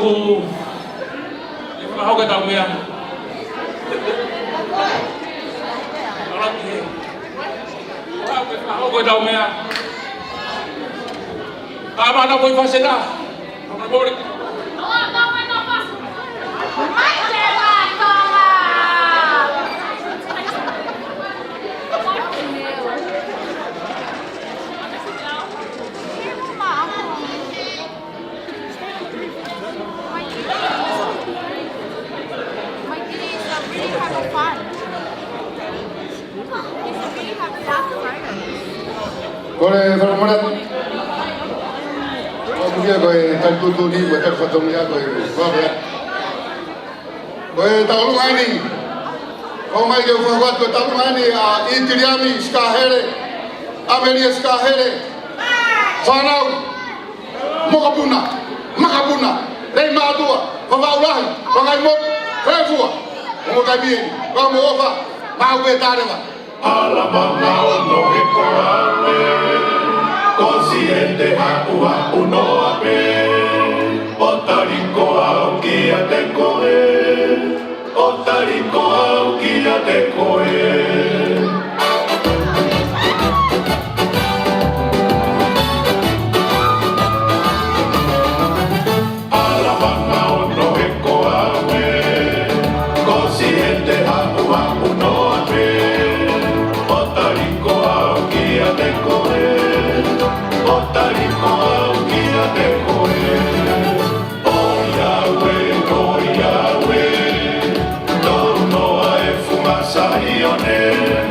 ʻE fakahoko ʻetau meʻa. ʻAlā ki he. ʻE fakahoko ʻetau meʻa. Ka mana ko i fasena. Honorable. Kole fakamolemole. ʻOku ʻikai ko e tali tuʻutuʻuni, ko e tali fatongia, ko e vave. Ko e taʻu ʻuluaki ni. Ko mai ke u fakahoko atu ko e taʻu ʻuluaki ni ʻa ʻItiliami Sikahele, ʻAmelia Sikahele, fānau, Mokopuna, Makapuna, Leimātuʻa, Vavaʻu Lahi, Vangaimotu, Fefua, mo Kaimie, ko mo ofa, mau pe tareva. ʻAlamanga ono he koa ʻe, ko Siete haʻuhaʻu noa pē, ʻo tali ko au kiate koe, ʻo tali ko au kiate koe. ʻAlamanga ono he koa ʻe, ko Siete haʻuhaʻu noa pē, ʻo tali ko au kiate koe, ʻo tali ko au kiate koe. ʻOiauē, ʻoiauē, tonu noa e funga Saione.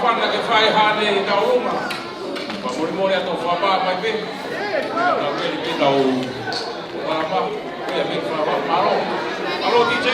Fana ke fai hane i tau uma. Fakamolemole atu, fakapā mai pē. Tau keli ke tau. Fakapā. Ia me fakapā. Mālō. Mālō, D J.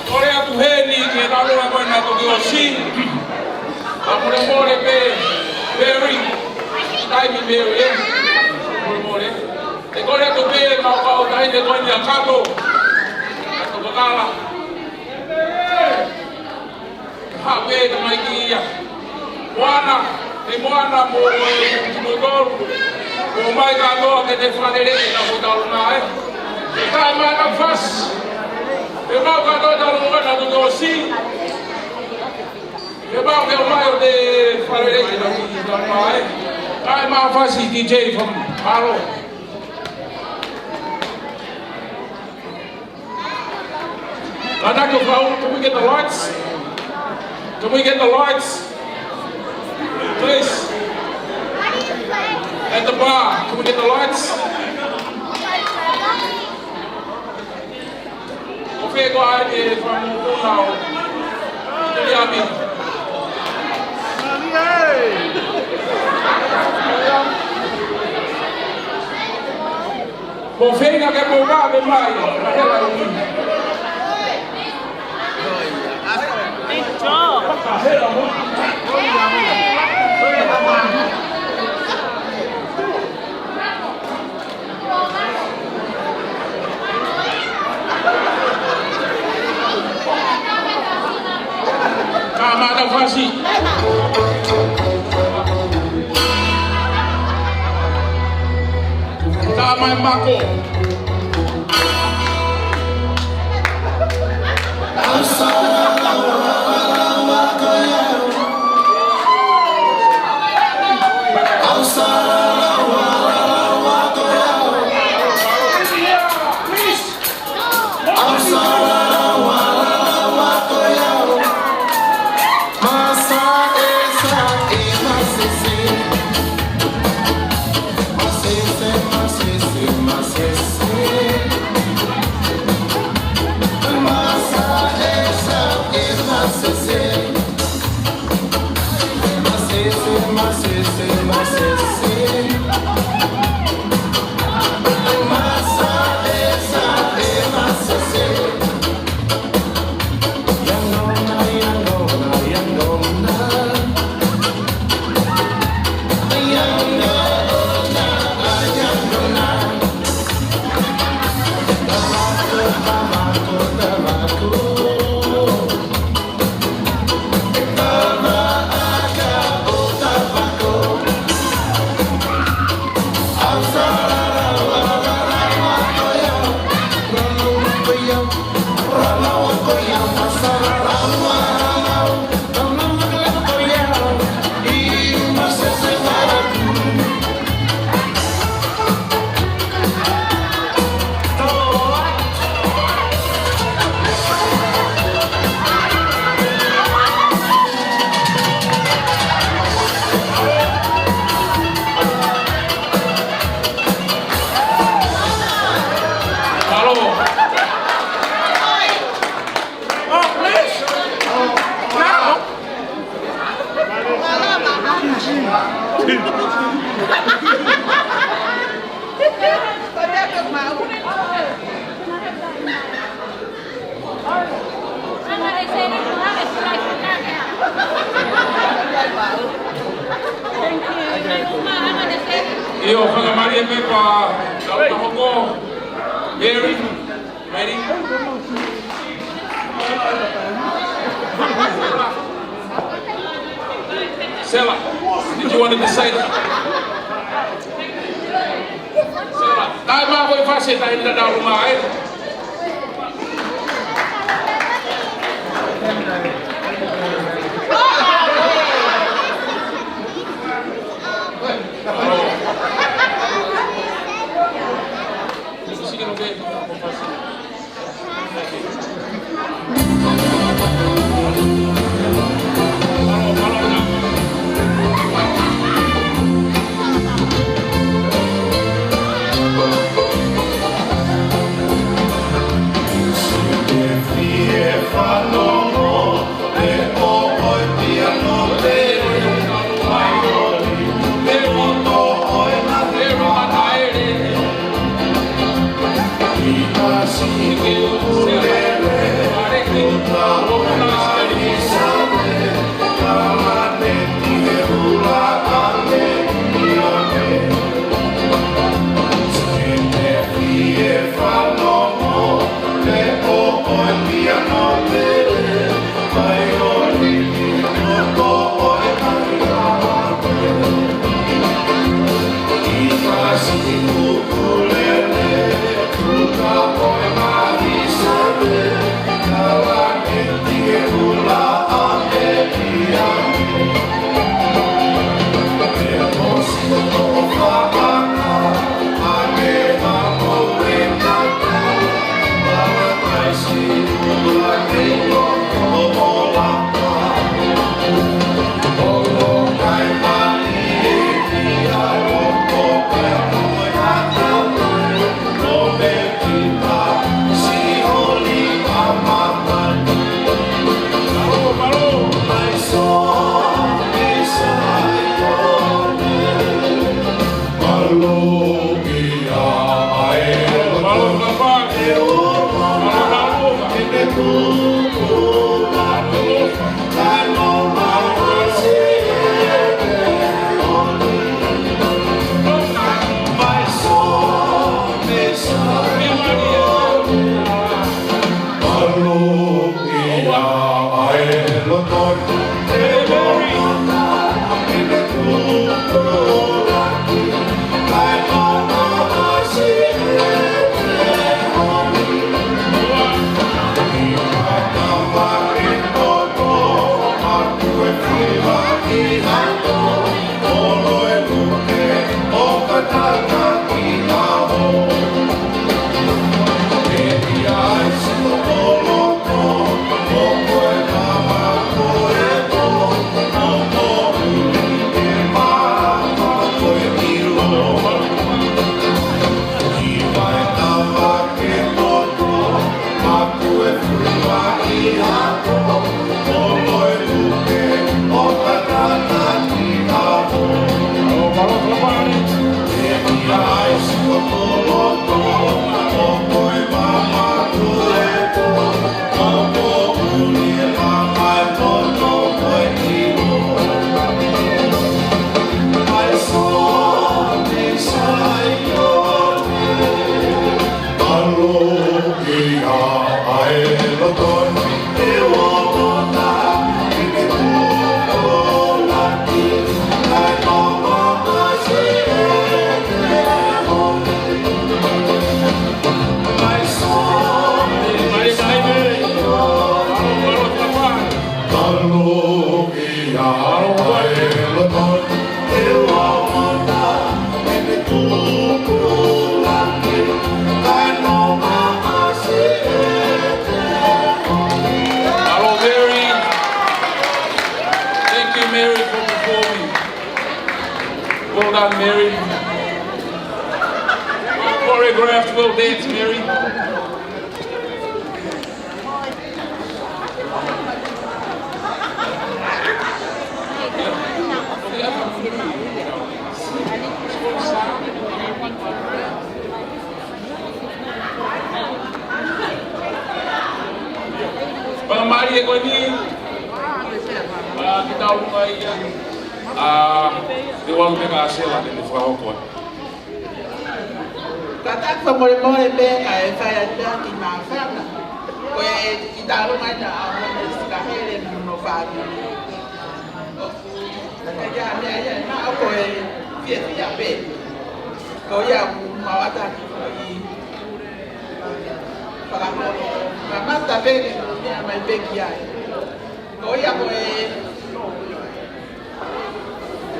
Kole atu heni ki he talanoa ko ē naʻe toki ʻosi. Fakamolemole pē, Mary. Taimi Mary, ē? Fakamolemole. ʻE kole atu pē, mau kau taʻahine ko eni ʻa Kato. Kato Kakala. Haʻu pē tamaiki ia. Moana, ʻe Moana mo e kimoutolu. Ko mai kātoa ke te fakalele ke tau ko talu nā, ē. Kae ʻumaʻā ʻa Fasi. Ke mau kātoa talu nā tau ʻosi. Ke mau ke ʻomai ʻo te fakalele ke tau ko talu nā, ē. Kae ʻumaʻā Fasi, D J from Palo. I'd like to go. Can we get the lights? Can we get the lights? Please. At the bar, can we get the lights? Ko fē koā e fanga mokopuna ʻo Teliami? Ko fē koā ke mou vave mai, ka hela ui. Big job. Ka mata fasi. Ka mai mako. ʻIo, fakamālō e pepa, ka, ka hoko. Mary, ready? Sela, did you want to say that? Sela, tai mā ko e fase tai na da uma ai. Mary. Choreographed well dance, Mary. Faingamālie ko eni, ʻa, ki taulunga ia, ʻa, Teualu Meka ʻAsela, ke ne fakahoko. Kātaki fakamolemole pē kae fai atu pē ʻa e kiʻi māfana. Ko e kiʻi taulunga ia ʻa Hono Sika Hele mo hono fāmili. ʻOku ʻikai ha meʻa ia ʻe maʻu, ko e fiefia pē. Ko ia ʻoku mau ʻatā ki ai. Fakamālō, kamata pē ke meʻa mai pē ki ai. Ko ia ko e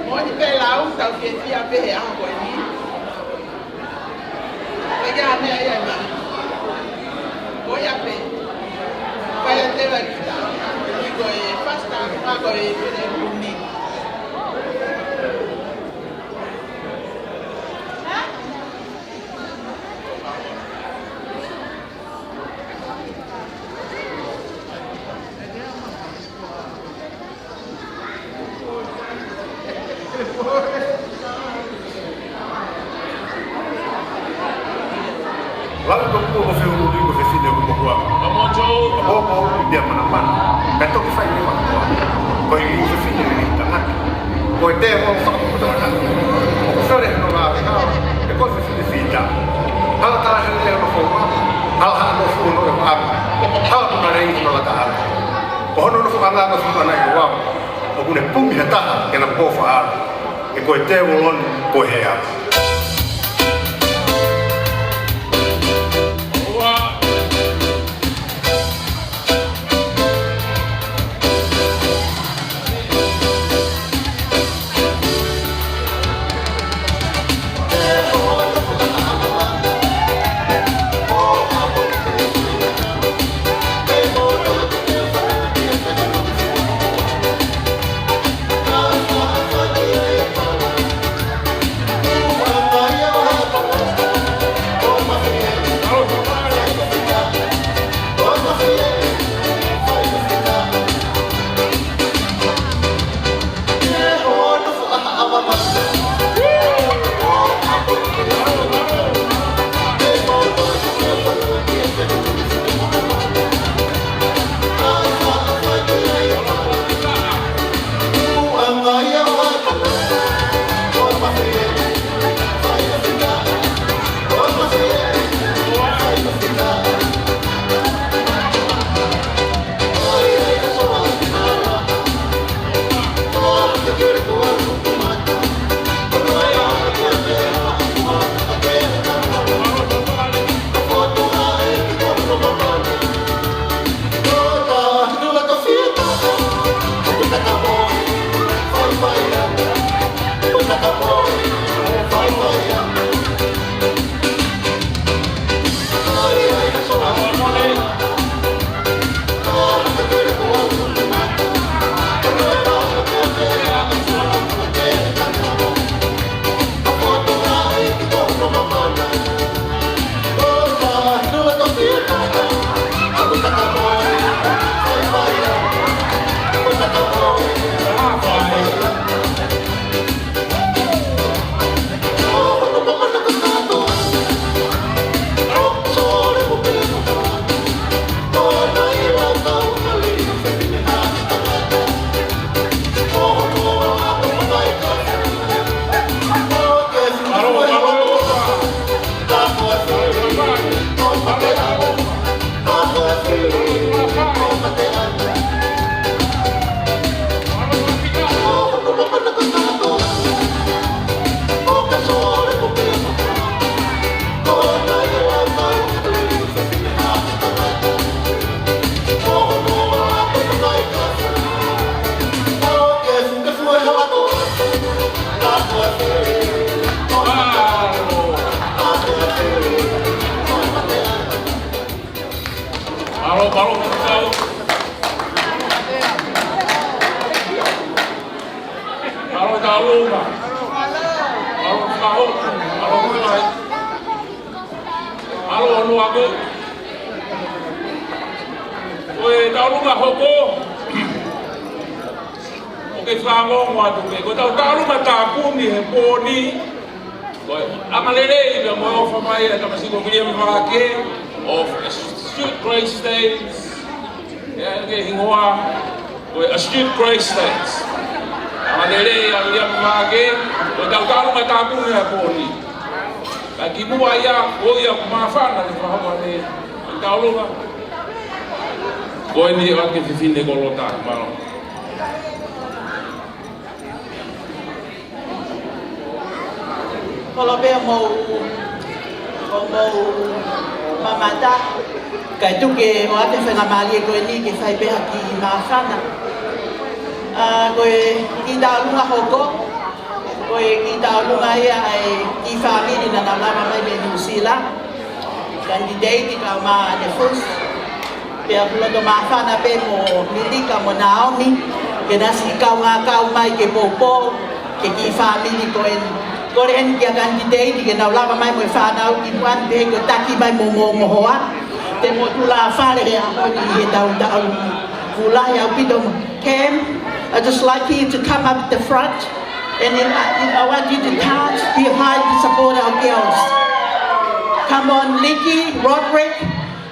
moʻoni pē lau tau fiefia pē he ʻaho ko eni. Ko ia meʻa ia ʻe maʻu. Ko ia pē. Ko ia te vai kita. Ko e first time, ko e pele kuni. Lau ko ko ko feu uli ko fefine ko ko hua. Come on, Joe. Ko ko uli dia mana mana. Ka toki fai ni mana. Ko i fefine ni tangata. Ko e te mo fa ko tangata. Ko sore no va te ka. E ko fefine fita. Hala tala he le no ko. Hala ha no fu no e va. Hala ko na le no la ta. Ko hono nofoʻanga ko fuʻu ʻana ʻi ʻOahu. ʻOku ne pumi ha taha ke na pofa ʻa. ʻE ko e tēvolo ni ko e hea. Mālō, mālō, mālō. Mālō, mālō. Mālō, mālō, mālō, mālō, mālō. Ko e tauʻolunga hoko, ʻoku ke fakaongo atu pē, ko ʻetau tauʻolunga tāpuni he pō ni, ko e anga lelei pea mo e ʻofa mai ʻa e tamasiʻi ko Viliami Vake, of Astute Grace Stains. ʻA ia ko e hingoa, ko e Astute Grace Stains. Anga lelei ʻa Viliami Vake, ko ʻetau tauʻolunga tāpuni he pō ni. Ka kimuʻa ia, ko ia ʻoku māfana ke fakahoko ʻa e tauʻolunga. Ko eni ʻa e fefine ko Lota, mālō. Kolo pē hoʻomou, hoʻomou mamata, kae tuku ke ʻoatu e faingamālie ko eni ke fai pē ha kiʻi māfana. ʻA, ko e kiʻi tauʻolunga hoko, ko e kiʻi tauʻolunga ia ʻa e kiʻi fāmili naʻa nau lava mai mei Nuʻu Sila. Kanititeiti kae ʻumaʻā ʻAne Fusi. Pea ʻoku loto māfana pē mo Milika mo Naomi, ke nau siʻi kaungā kau mai ke poupou ki he kiʻi fāmili ko eni. Kole heni kia kanititeiti ke nau lava mai mo e fānau ki muʻa ni pea ke taki mai mo, mo, mo hoa. Te mou tulafale he ʻaho ni he tau tau. Fuʻu lahi ʻaupito mo. Cam, I just like you to come up at the front. And then I, I want you to dance behind to support our girls. Come on, Licky, Roderick,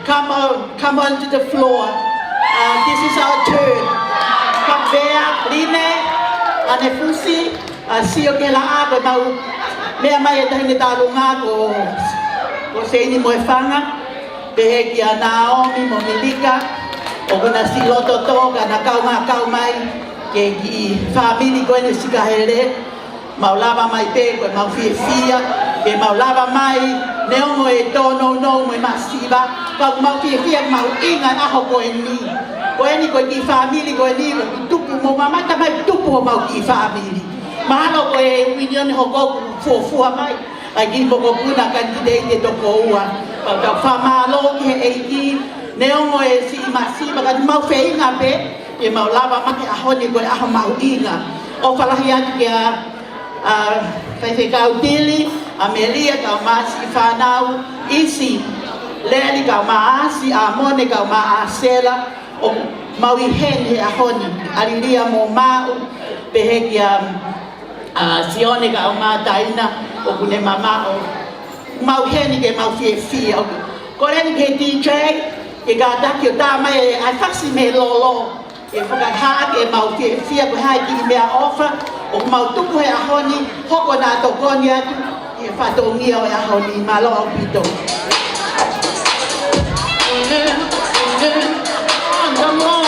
come on, come on to the floor. Uh, this is our turn. Come there, Line, ʻAne Fusi, uh, sio ke la ako mau. Meʻa mai e taʻahine tauʻolunga ko, ko Seini Moefanga. Pehē kia Naomi mo Milika, ʻoku na siʻi loto tō ka na kaungā kau mai ki he kiʻi fāmili ko eni Sikahele, mau lava mai pē ko ʻemau fiefia, ke mau lava mai, neongo e tōnounou mo e masiva, ka ʻoku mau fiefia mahuʻinga e ʻaho ko eni. Ko eni ko e kiʻi fāmili ko eni, ʻoku tupu mo mamata mai tupu homau kiʻi fāmili. Mahalo ko e ʻunioni hoko ʻoku fuofua mai. ʻA e kiʻi mokopuna kanititeiti ʻe toko ua. Pea tau fakamālō ki he ʻEiki, neongo e siʻi masiva ka mau feinga pē, ke mau lava mai he ʻaho ni ko e ʻaho mahuʻinga. ʻOfa lahi atu kia, ʻa, Faifekau Tili, ʻa Melia kae ʻumaʻā siʻi fānau, ʻIsi, Leli kae ʻumaʻā ʻAsi, ʻa Mone kae ʻumaʻā ʻAsela, ʻoku mau ʻi heni he ʻaho ni, ʻa Lilia mo Maʻu, pehē kia ʻa Sione kae ʻumaʻā Taina, ʻoku ne mamaʻo. Mau heni ke mau fiefia. Kole heni ki he D J, ke kātaki ʻo tā mai e ʻai fasi mei lolo. Ke fakahā ke mau fiefia ko e hā e kiʻi meʻaʻofa, ʻoku mau tuku he ʻaho ni, hoko naʻa tokoni atu, ʻi he fatongia ʻo e ʻaho ni, mālō ʻaupito. Come on.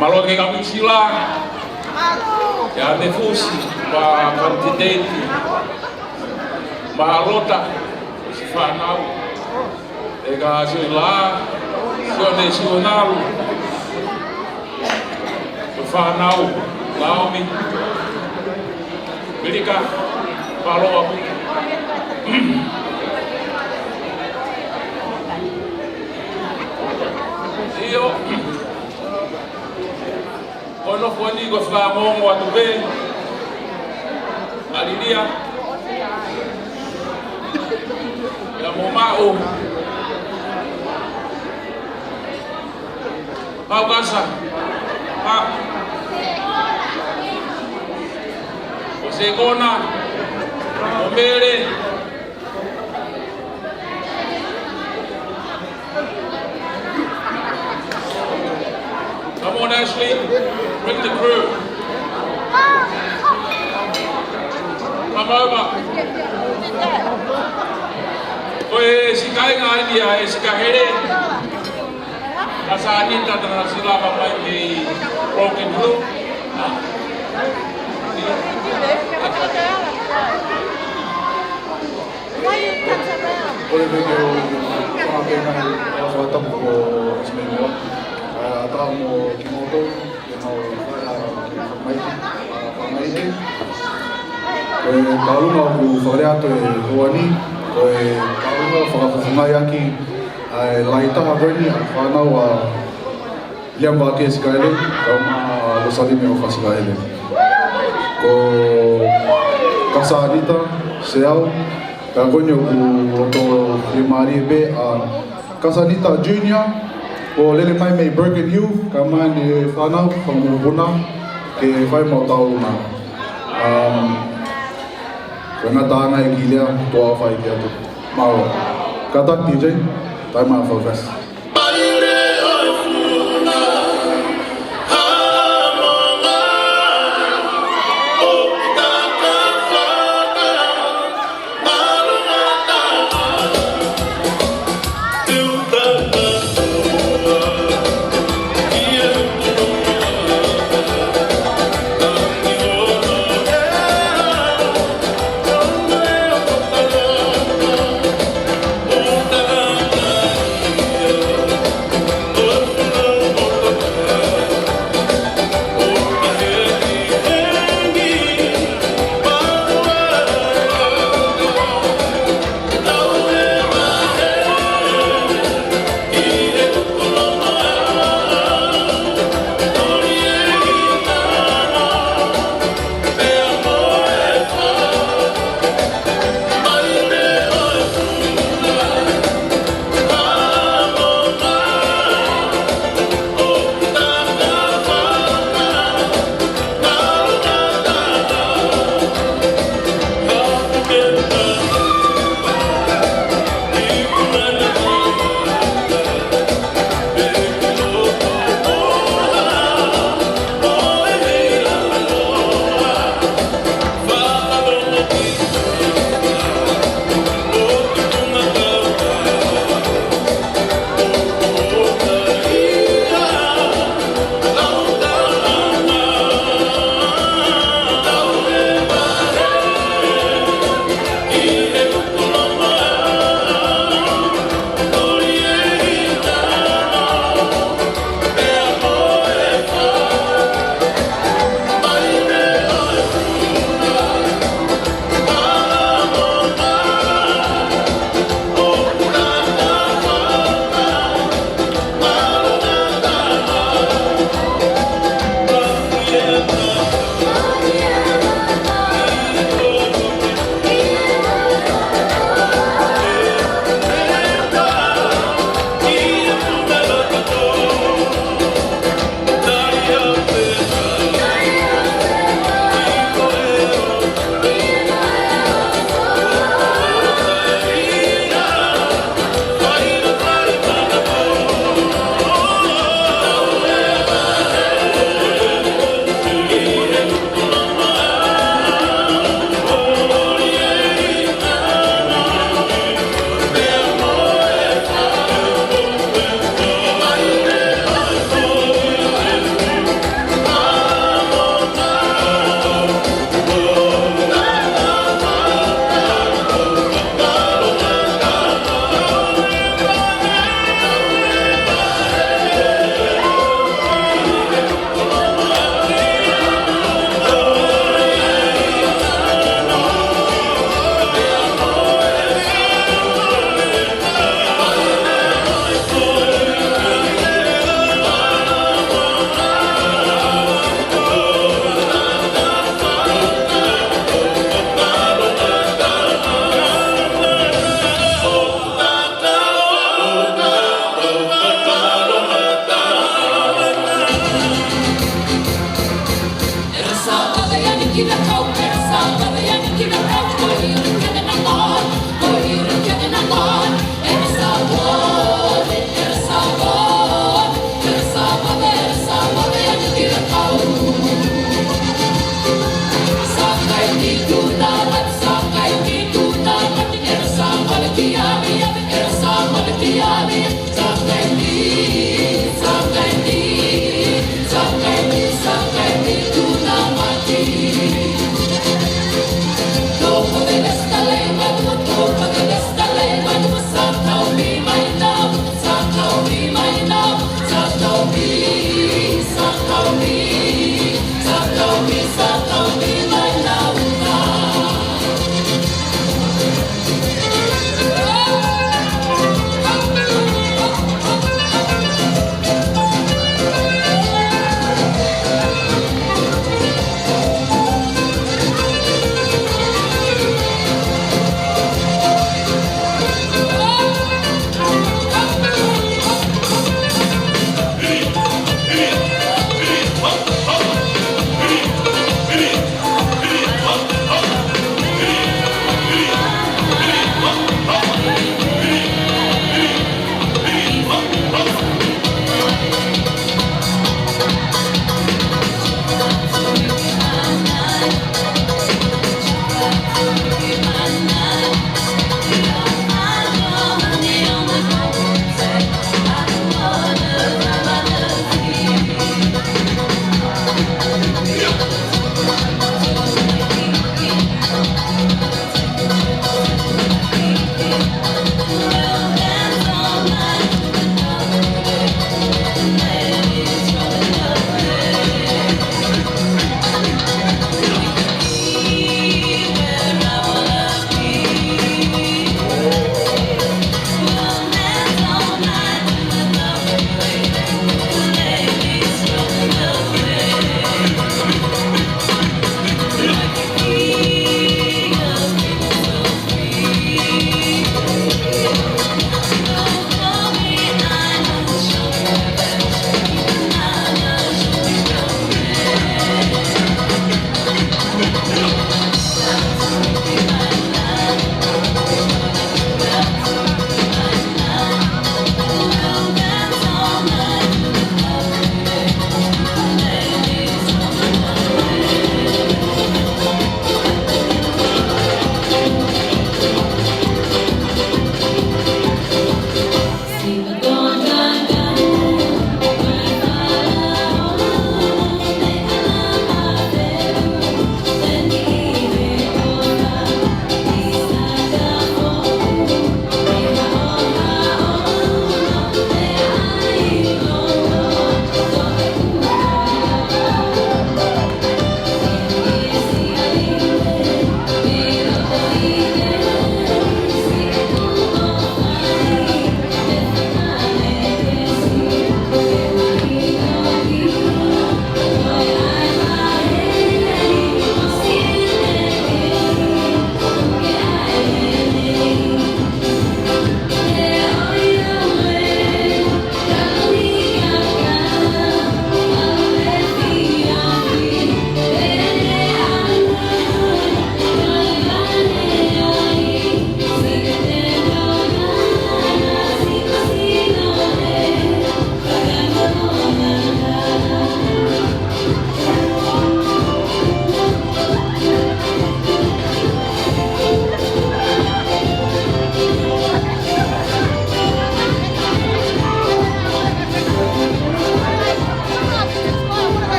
Mālō ki he kau Nuʻusila, ʻa e mefusi, ʻa e kau titeiti, mālō atu siʻi fānau, ʻa e kau Sione, Sione Sionalu, ʻa e fānau, Naomi, Melika, mālō ʻaupito. ʻIo. Ko hono foʻi ni ko e fakaongoongo atu pē. Haleluia. Ia mo maʻu. Pau Kasa. Pau. Ko Sekona. Ko Mele. Come on, Ashley. Bring the crew. Come over. Ko e siʻi kāinga ia, e siʻi kahaʻu. Ka Sanita tana sila mai mei Broken Hill. Kole pē ke u fakapē mai ʻa e fakatapu ko Ismail Moa. ʻA, tā mo kimoutolu, ke mau fai ʻa e fakamaʻi, ʻa, fakamaʻi. Ko e tauʻolunga ʻoku fakalea atu e houa ni, ko e tauʻolunga fakafofongaʻi ʻaki ʻa e lahi taha ko eni ʻa e fānau ʻa Liam Vākesi Kaele, kae ʻumaʻā Losalime ʻOfasi Kaele. Ko Kasanita, Seau, ka ko eni ʻoku loto fiemālie pē ʻa Kasanita Junior, kuo lele mai mei Broken Hill, kae ʻumaʻā ʻene fānau, fanga mokopuna, ke fai mo tauʻolunga. Um, ko e ngataʻanga e kiʻi lea, tuʻa fai ki atu. Mālō. Kātaki D J, taimi ʻa e fakafasi.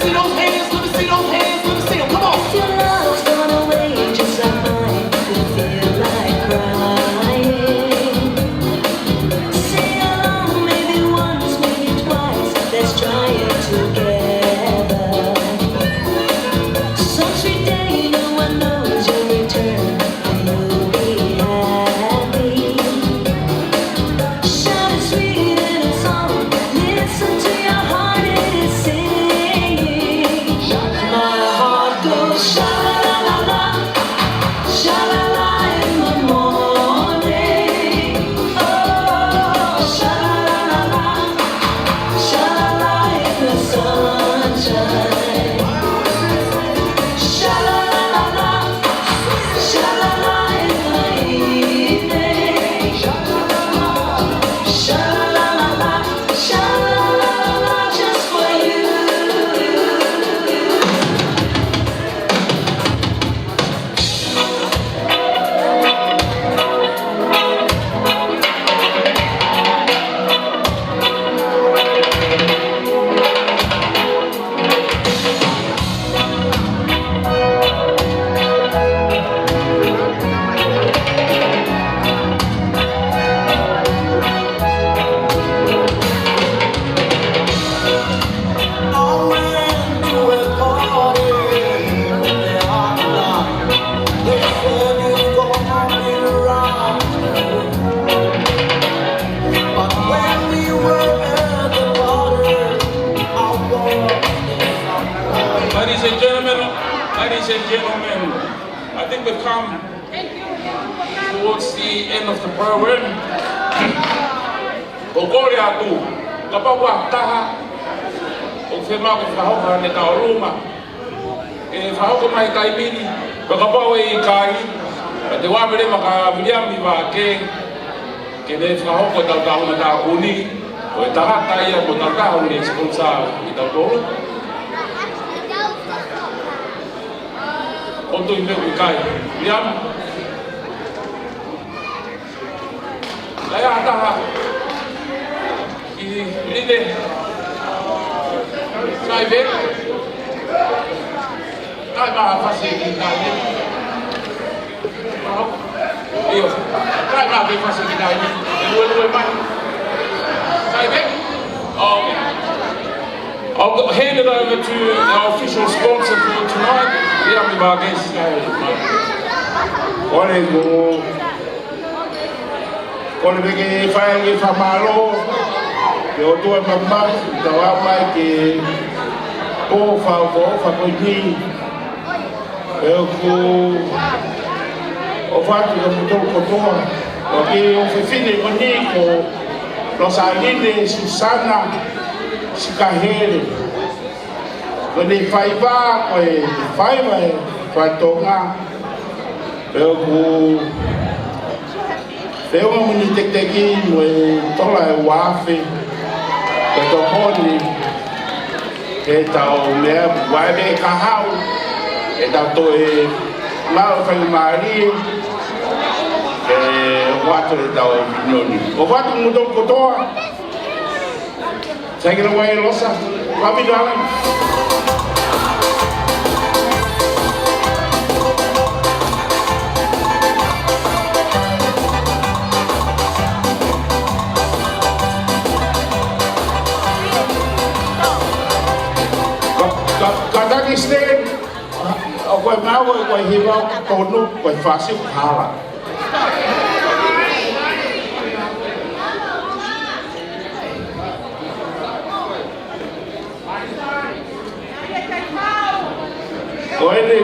See those hands, let me see those hands, let me see 'em. Come on. If your love's gone away, just like mine, you feel like crying. Sing along, maybe once, maybe twice. Let's try it together. Some sweet day, no one knows your return, and you'll be happy. Shout it sweet in a song. Listen to your heart is singing. My heart goes sha la la la, sha la la in the morning. Oh, sha la la la, sha la la in the sunshine. Sha la la la la, sha la la in the evening. Sha la la la la, sha la la la, just for you. I went to a party in the hot night. They said it's gonna be rough. But when we were at the party, I was Ladies and gentlemen, ladies and gentlemen, I think we've come towards the end of the program. ʻOku ou kole atu, kapau ko ha taha ʻoku fiemaʻu ke fakahoko haʻane tauʻolunga, ke fakahoko mai he taimi ni, pea kapau ʻe ʻikai, ka te u ʻave leva kia Viliami Vake, ke ne fakahoko ʻetau tauʻolunga tāpuni, ko e tangata ia ko e tangata ʻoku ne sponsor ʻetau tauʻolunga. ʻOku ou tui pē ʻoku ʻikai. Viliami. Ka ʻi ai ha taha ʻi Line. Sai pē. Kai ma fasi ki tai ni. ʻIo. Kai ma ke fasi ki tai ni. Lue, lue mai. Sai pē. Okay. I'll hand it over to our official sponsor for tonight, Viliami Vake. Kole ko, kole pē ke fai e fakamālō ki he ʻOtua Māfimafi, ʻetau aʻu mai ki he pō fakaʻofoʻofa ko eni. Pea ʻoku ou ʻofa atu kiate kimoutolu kotoa. ʻOku ʻi he ʻofefine ko eni ko Losaline Susana Sikahele. Ko ʻene faiva, ko e faiva ʻi he fai Tonga. Pea ʻoku feʻunga mo ʻene tekiteki mo e tola ʻe ua afe. Pea tokoni ke tau meʻa, ʻoua ʻe kahaʻu, ke tau toe maʻu faingamālie ke ʻoatu ʻetau minioni. ʻOfa atu kimoutolu kotoa. Take it away, Losa. Love you, darling. Ka, ka, kātaki Stan, ʻoku ʻi ai e meʻa ʻoku ʻi ai, ʻoku ʻi ai e hiva ʻoku tonu, ʻoku ʻi ai e fasi ʻoku hala. Ko eni,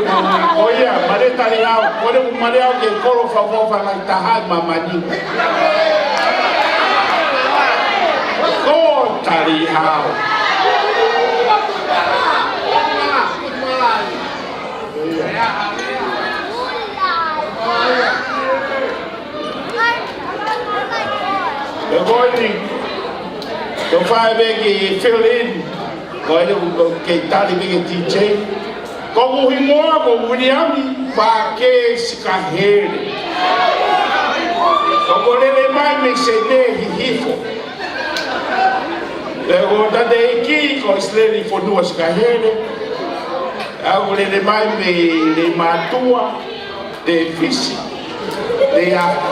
ko ia, male tali au, ko eni ʻoku male au ke kolo fakaʻofoʻofa ngaahi taha ʻi māmani. Ko tali au. Pea ko eni, ʻoku ou fai pē ke fill in, ko eni ʻoku ou kei tali pē ki he D J. Ko hoku hingoa ko Viliami Vake Sikahele. ʻOku ou lele mai mei Senē Hihifo. Pea ko tangataʻeiki ko ʻIsileli Fonua Sikahele, ʻa ia ʻoku lele mai mei Leimātuʻa, Tefisi, Leafa.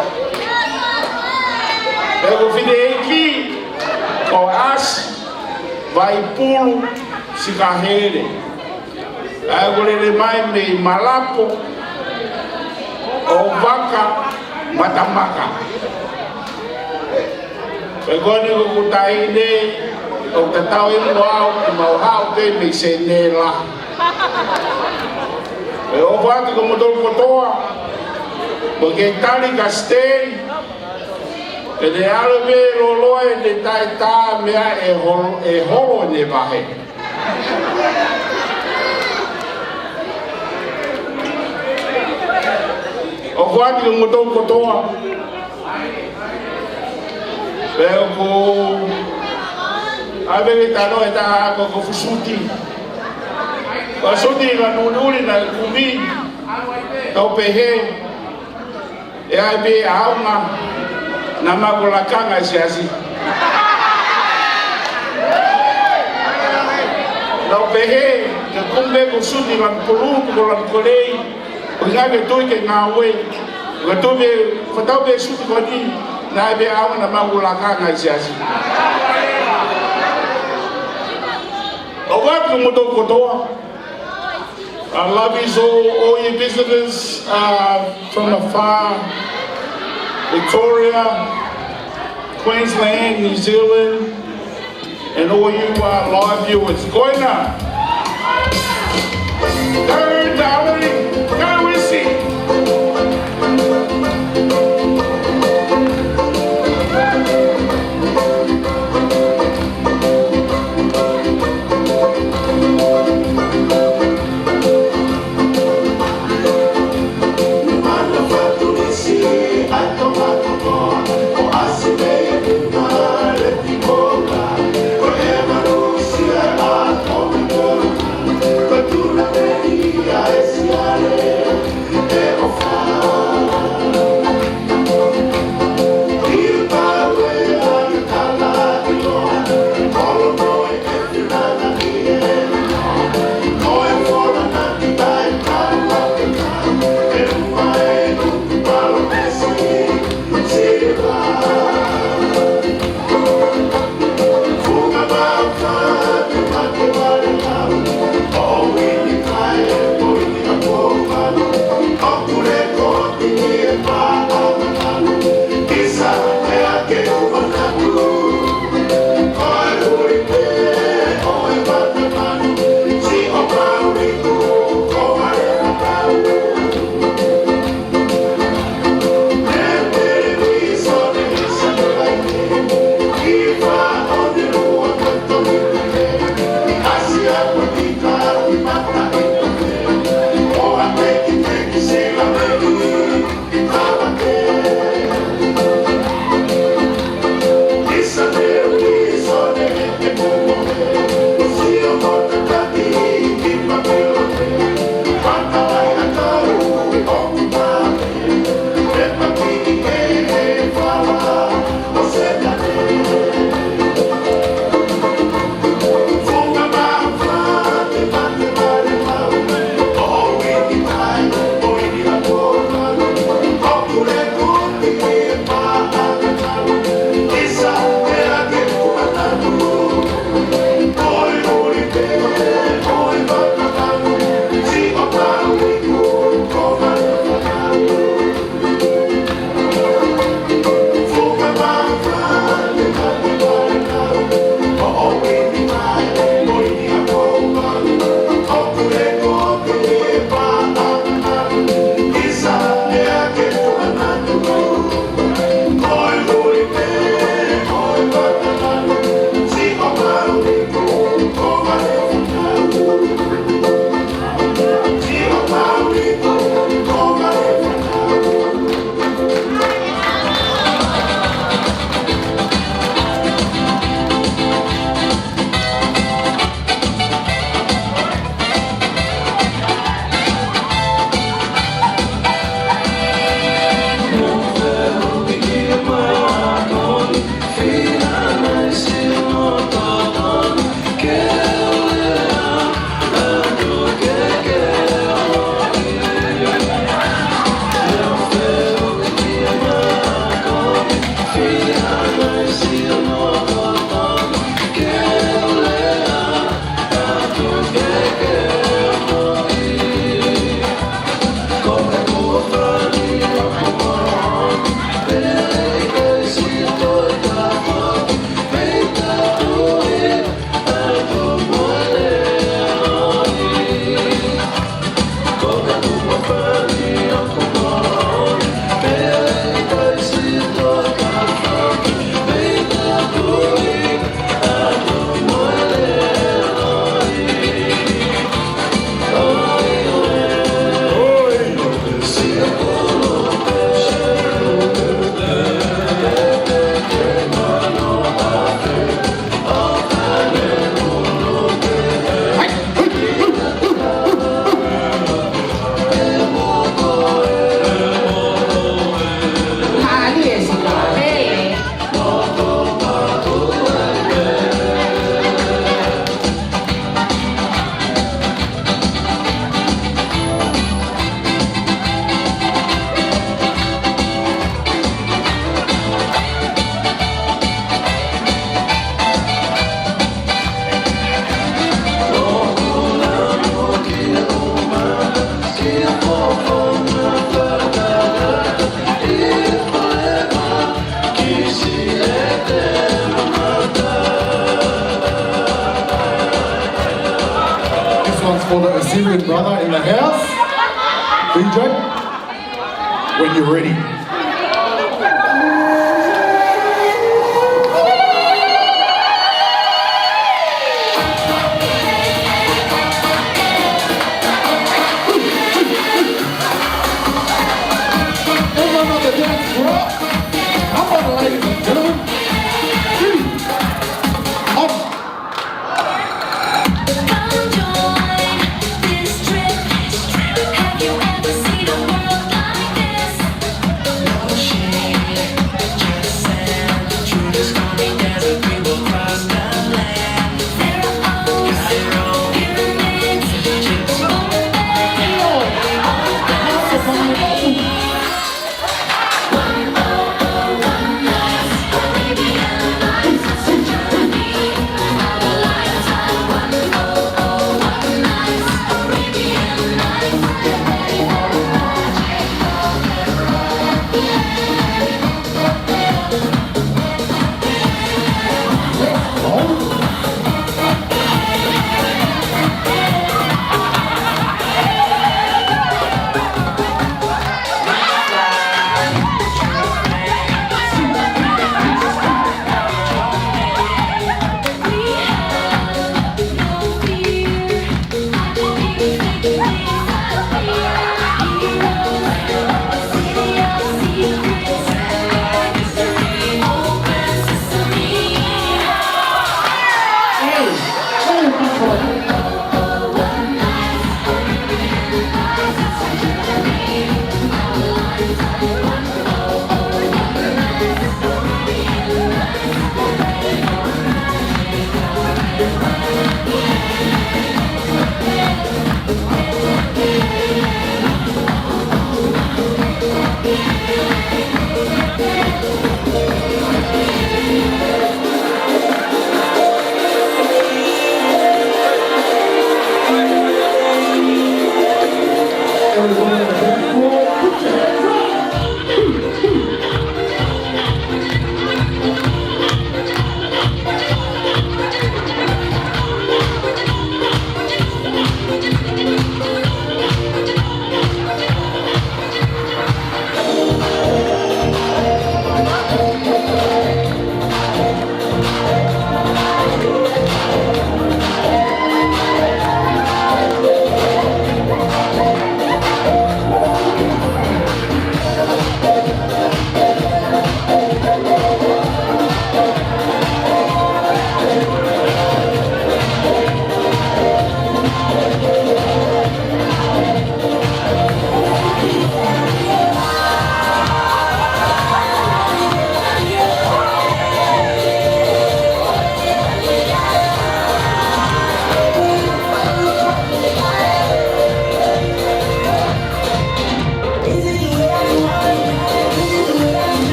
Pea ko fineʻeiki ko ʻAsi Vaipulu Sikahele, ʻa ia ʻoku lele mai mei Malapo, ʻOvaka, Matamaka. Pea ko eni ko ʻeku taʻahine, ʻoku tatau ia mo au, ʻoku mau haʻu pē mei Senela. Pea ʻofa atu kiate kimoutolu kotoa, mo e kei tali ka stay, ke ne ʻalu pē loloa ʻene taʻetaʻa meʻa ʻe holo, ʻe holo ʻene vahe. ʻOfa atu kiate kimoutolu kotoa. Pea ʻoku ʻave ke talo e taha ko ʻeku fuʻu suti. Ko e suti naʻe uliuli naʻe kumi. Tau pehē, ʻe ʻai pē ʻaonga naʻa mau lakanga ʻi he siasi. Tau pehē, ke kumi ʻeku suti lanu pulū, ko lanu kolei. ʻUhinga ke tui ke ngāue. Ke tui pē, fakatau pē suti ko eni, naʻe ʻai pē ʻaonga naʻa mau lakanga ʻi he siasi. ʻOfa atu kiate kimoutolu kotoa. I love you all, all your visitors, uh, from afar, Victoria, Queensland, New Zealand, and all you, uh, live viewers. Ko ena. Go, darling. Go, Isi. Syrian brother in the house. D J, when you're ready. Everyone on the dance floor. Come on, ladies and gentlemen. Ready? Off. Come join this trip. Have you ever seen a world like this? No shade, just sand. Through the stormy desert, we will cross the land. There are always pyramids, Egypt's Pompeii. All the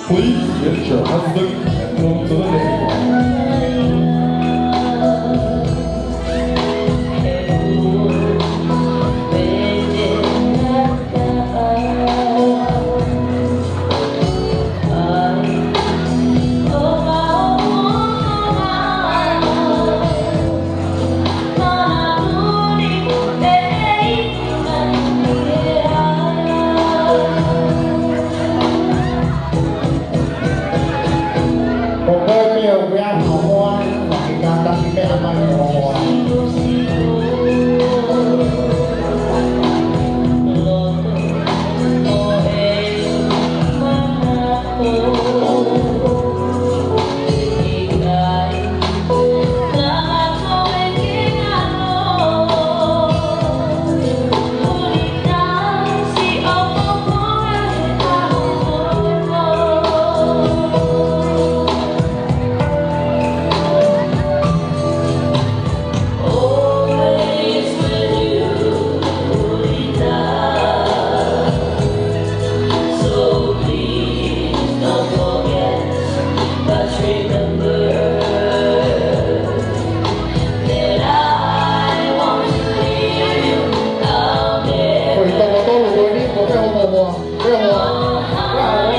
Please get your husband and come to the table. Ko koe pē ʻoku ʻi ai ha hoa, ʻoku ke kātaki pē ʻa mai ʻo hoa. Ko e toko tolu ko eni, ko e pē homo hoa. Pē hoa. Pē hoa.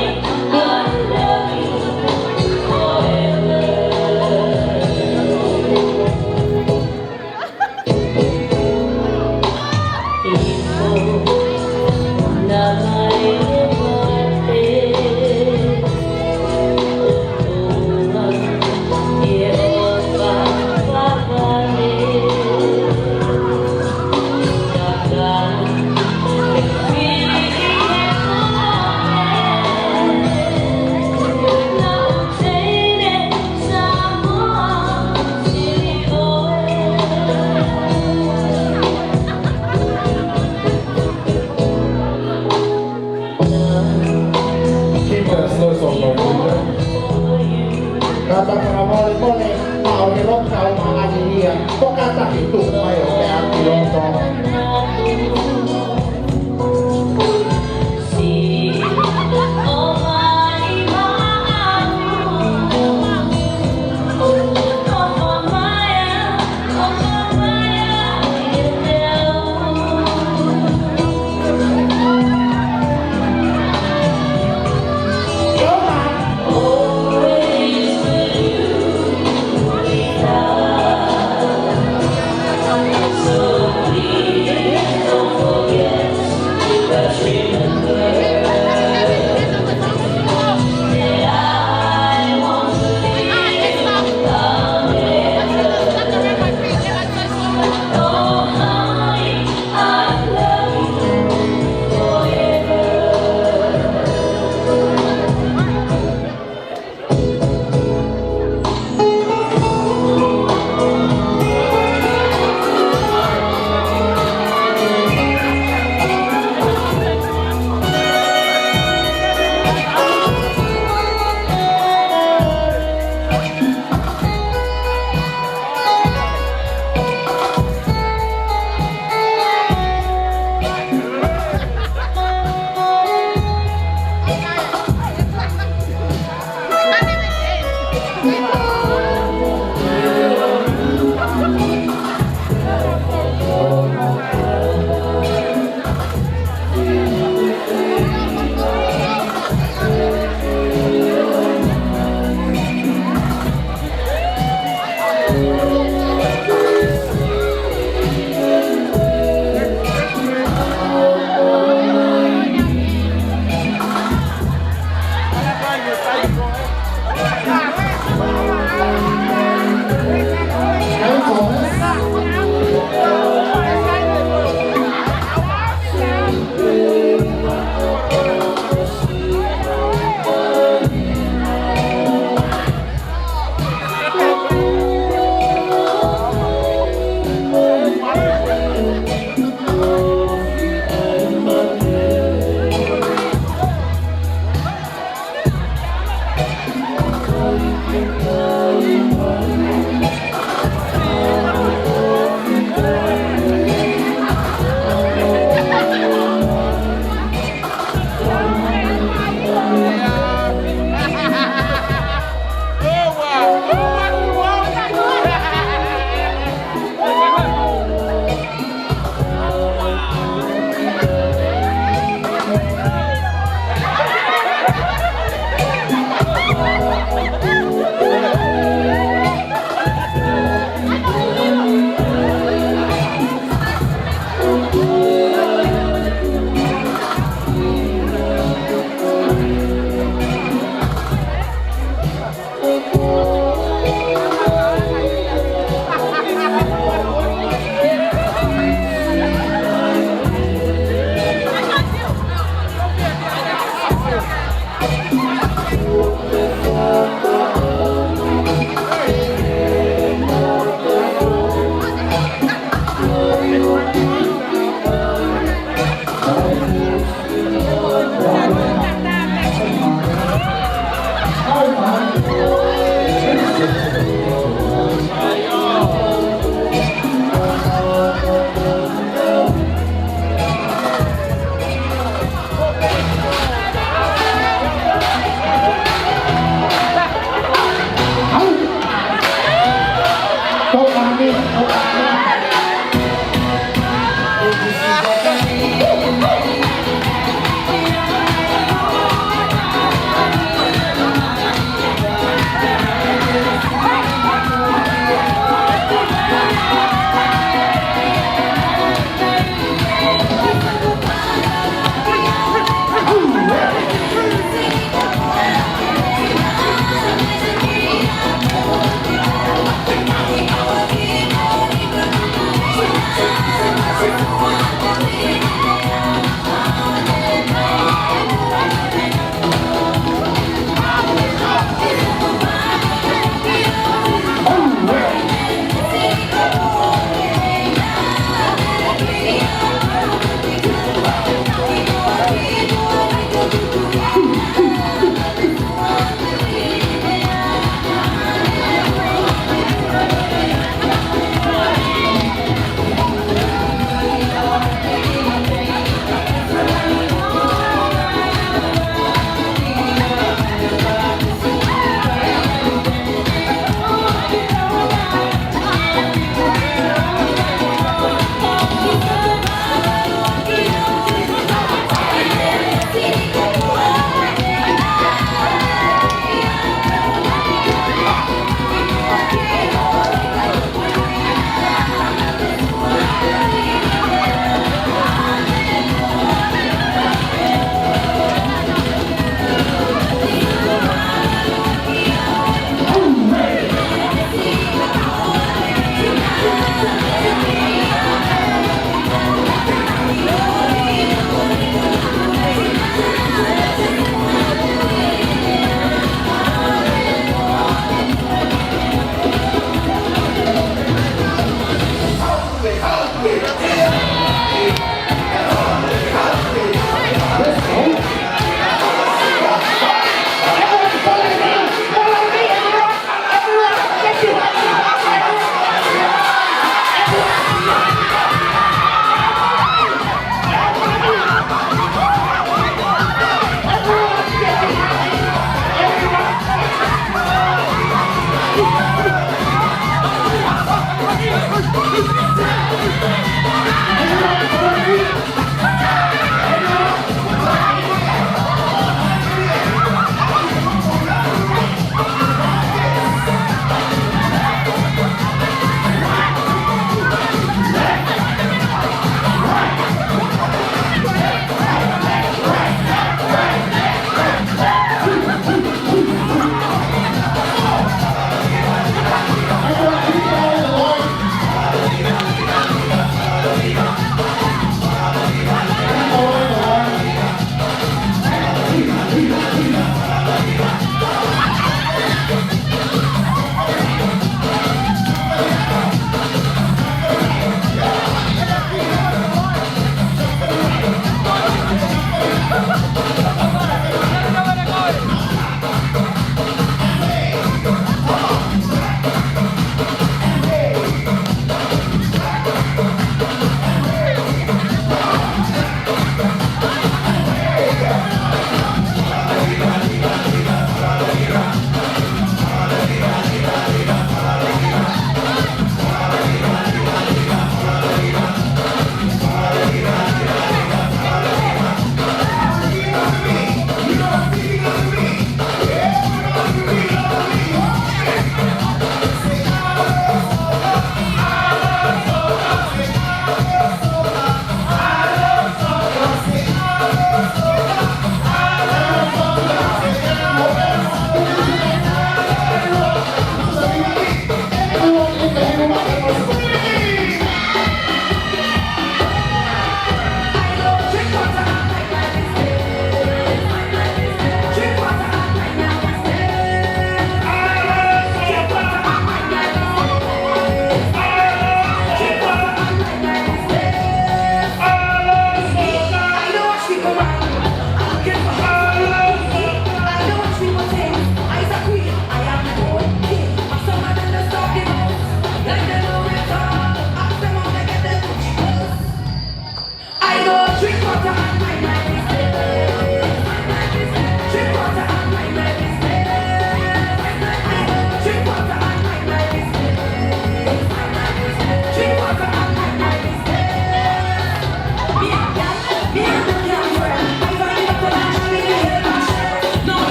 Keep that slow song going, will you? Kātaki fakamolemole, ʻa ʻo ke loka ʻo maʻa ni ia, ko kātaki tuku mai ʻo pea ki loto.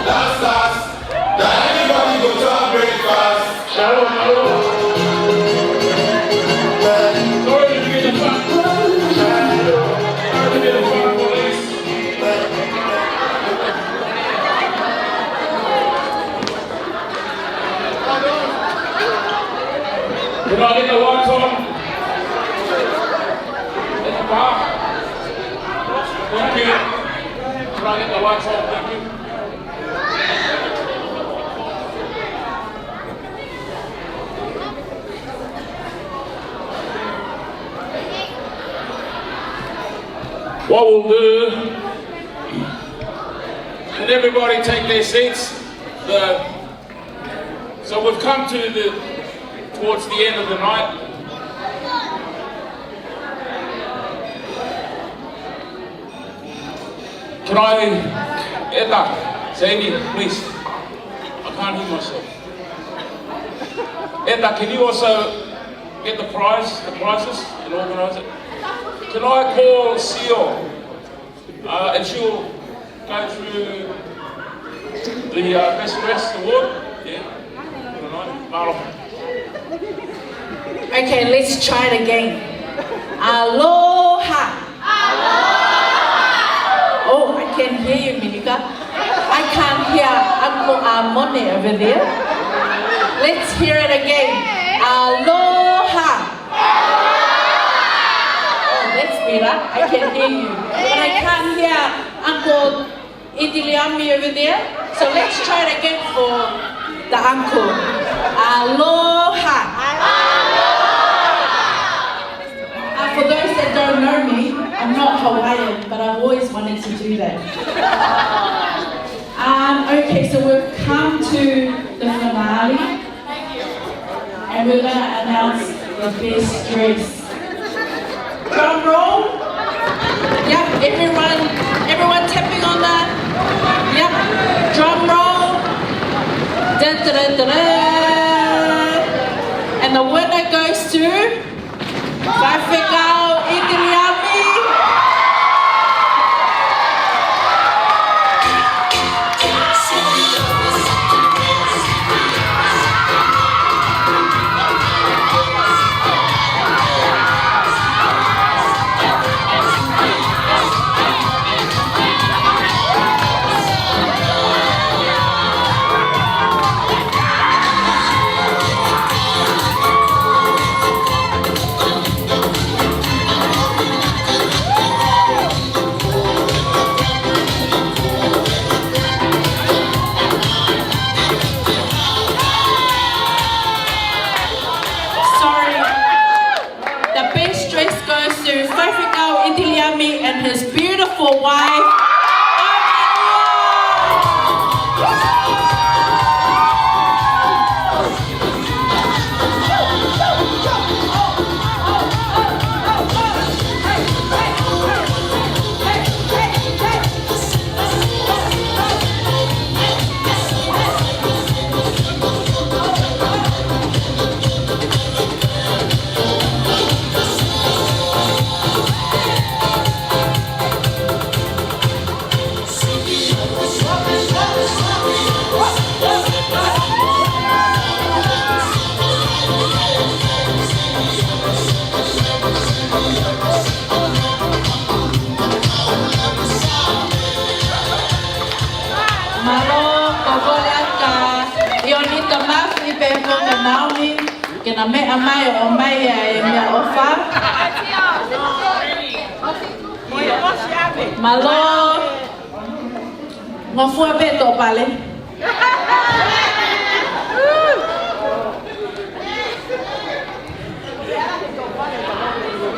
That's us. Now everybody go to our breakfast. Shalom, shalom. Sorry to be the fun. Sorry to be the fun police. Can I get the lights on? At the bar. Thank you. Can I get the lights on? Thank you. What we'll do, can everybody take their seats? The, so we've come to the, towards the end of the night. Can I, Etta, Sandy, please. I can't hear myself. Etta, can you also get the prize, the prizes, and organise it? Can I call Sio? Uh, and she'll go through the, uh, best dressed award. Yeah. Good night. Mālō. Okay, let's try it again. Aloha. Aloha. Oh, I can hear you, Minika. I can't hear Uncle Amone over there. Let's hear it again. Aloha. Oh, that's better. I can hear you. But I can't hear Uncle Itiliami over there. So let's try it again for the uncle. Aloha. Uh, for those that don't know me, I'm not Hawaiian, but I've always wanted to do that. Um, okay, so we've come to the finale. And we're gonna announce the best dress. Drum roll. Yep, everyone, everyone tapping on that. Yep, drum roll. Da, da, da, da, da. And the winner goes to Faifekau Itiliami. Sorry. The best dress goes to Faifekau Itiliami and his beautiful wife, Amania. Naomi, ke na meʻa mai ʻo ʻomai ʻa e meʻaʻofa. Mālō. Ngofua pē tō pale.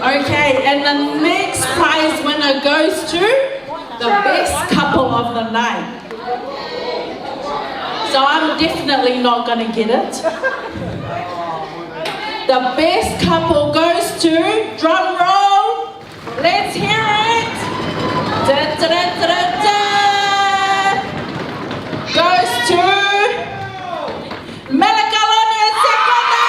Okay, and the next prize winner goes to the best couple of the night. So I'm definitely not gonna get it. The best couple goes to, drum roll, let's hear it. Da, da, da, da, da, da. Goes to Mele Kaloni and Sekona.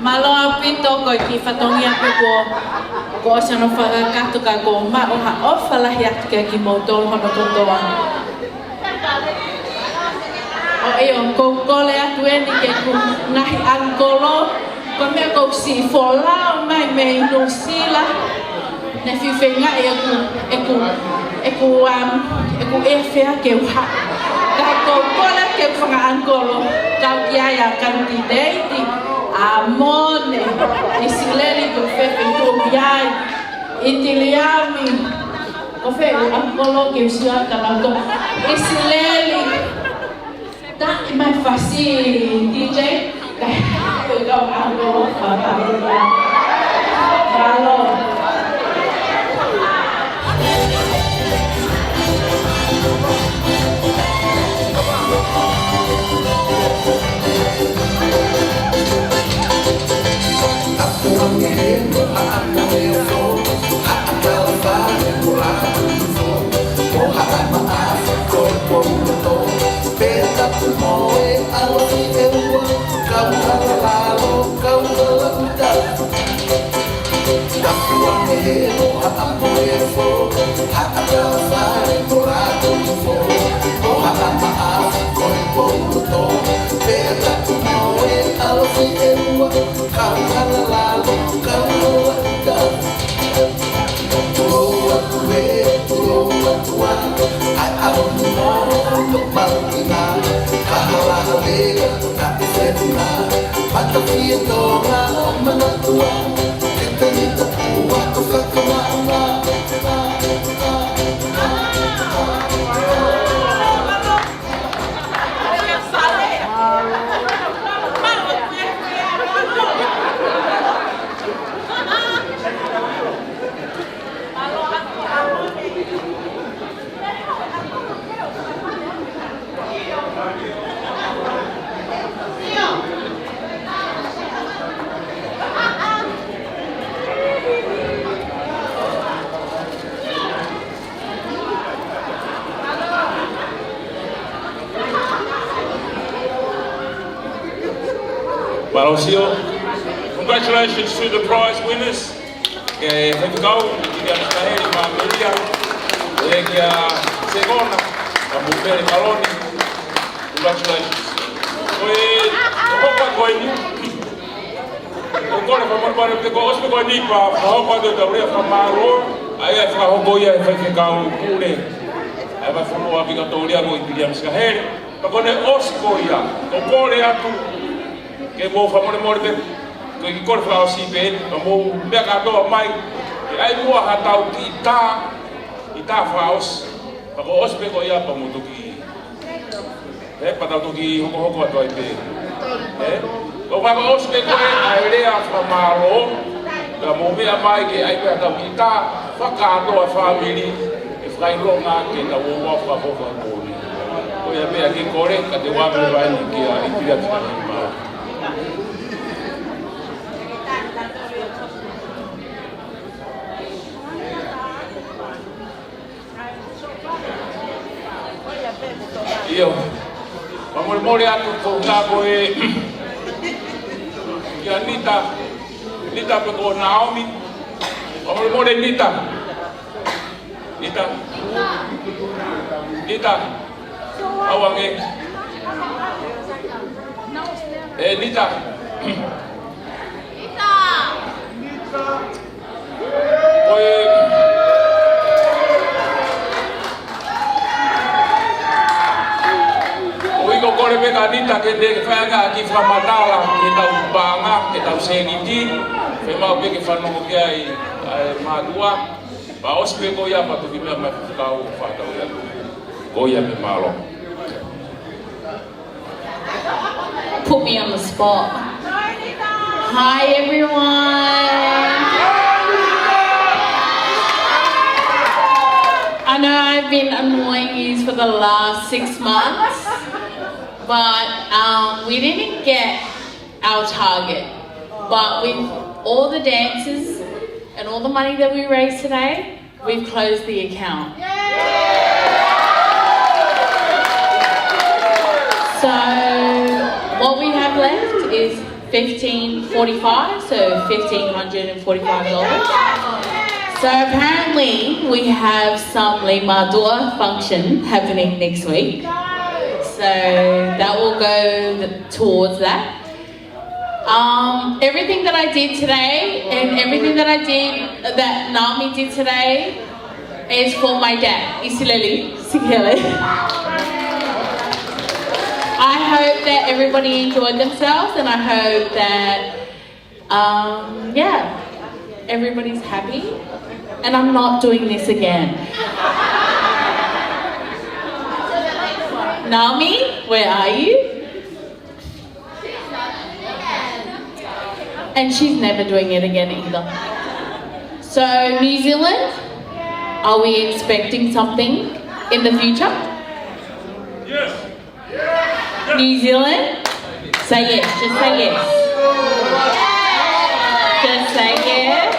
Mālō ʻaupito ko e kiʻi fatongia pē kuo, kuo ʻosi hono fakakakato ka kuo maʻu ha ʻofa lahi atu kiate kimoutolu hono kotoa. ʻIo, ʻoku ou kole atu eni ki heʻeku ngaahi ʻangikolo, ko e meʻa ʻoku ou siʻi folau mai mei Nuʻusila. Ne fefengaʻi ʻeku, ʻeku, ʻeku, um, ʻeku ʻefea ke u haʻu. Ka ʻoku ou kole ki heʻeku fanga ʻangikolo, kau ki ai ʻa Kanti Deiti, ʻa Mone, ʻIsileli, ko fē pē tuʻu ki ai, ʻItiliami, ko fē ʻeku ʻangikolo ke u sio atu ʻa nautolu, ʻIsileli. Taʻi mai fasi D J, kae kau ʻangikolo fakaʻuta. Mālō. Mālō Sio. Congratulations to the prize winners. Ke faifekau, ki a Mister Heli, ma Melia, e ki a Sekona, ka mo Mele Kaloni. Congratulations. Ko e, ko e, ko e ni. ʻOku ou kole fakamolemole pē kuo ʻosi pē ko eni pea fakahoko atu ʻetau lea fakamālō, ʻa ia ʻe fakahoko ia ʻe he faifekau pule ʻa e vahefonua Vikatōlia ko ʻItiliami Sikahele. Pea kuo ne ʻosi ko ia, ʻoku ou kole atu ke mou fakamolemole pē, ko e kiʻi kole fakaʻosi pē, ka mou meʻa kātoa mai, ke ʻai muʻa haʻatau kiʻi tā, kiʻi tā fakaʻosi. Pea kuo ʻosi pē ko ia pea mou toki He pea tau toki hokohoko atu ai pē. He? Ko e fakaʻosi pē ko ē ʻa e lea fakamālō, ka mou meʻa mai ke ʻai pē haʻatau kiʻi tā, fakakātoa fāmili, ʻe Kailonga ke tau ō ʻo fakafoki e moʻoni. Ko ia pē ʻa e kiʻi kole, ka te u ʻave e vaini kia ʻIpiliati Kalima. ʻIo. Fakamolemole atu ko e kia Nita. Nita pe ko Naomi. Fakamolemole Nita. Nita. Nita. ʻAuange. ʻE, Nita. Nita. Ko e, ʻoku ou kole pē kia Nita ke ne fai ange ha kiʻi fakamatala ki heʻetau paʻanga, ki heʻetau sēniti, fiemaʻu pē ke fanongo ki ai ʻa e mātuʻa. Pea ʻosi pē ko ia pea toki meʻa mai e faifekau ʻo fakatau ia. Ko ia pē, mālō. Put me on the spot. Hi, everyone. I know I've been annoying you for the last six months, but, um, we didn't get our target. But with all the dances and all the money that we raised today, we've closed the account. So what we have left is fifteen forty-five, so fifteen hundred and forty-five dollars. So apparently we have some Leimātuʻa function happening next week. So that will go th- towards that. Um, everything that I did today and everything that I did, that Naomi did today, is for my dad, ʻIsileli Sikele. I hope that everybody enjoyed themselves, and I hope that, um, yeah, everybody's happy. And I'm not doing this again. Naomi, where are you? And she's never doing it again either. So, New Zealand, are we expecting something in the future? Yes. New Zealand, say yes. Just say yes. Just say yes.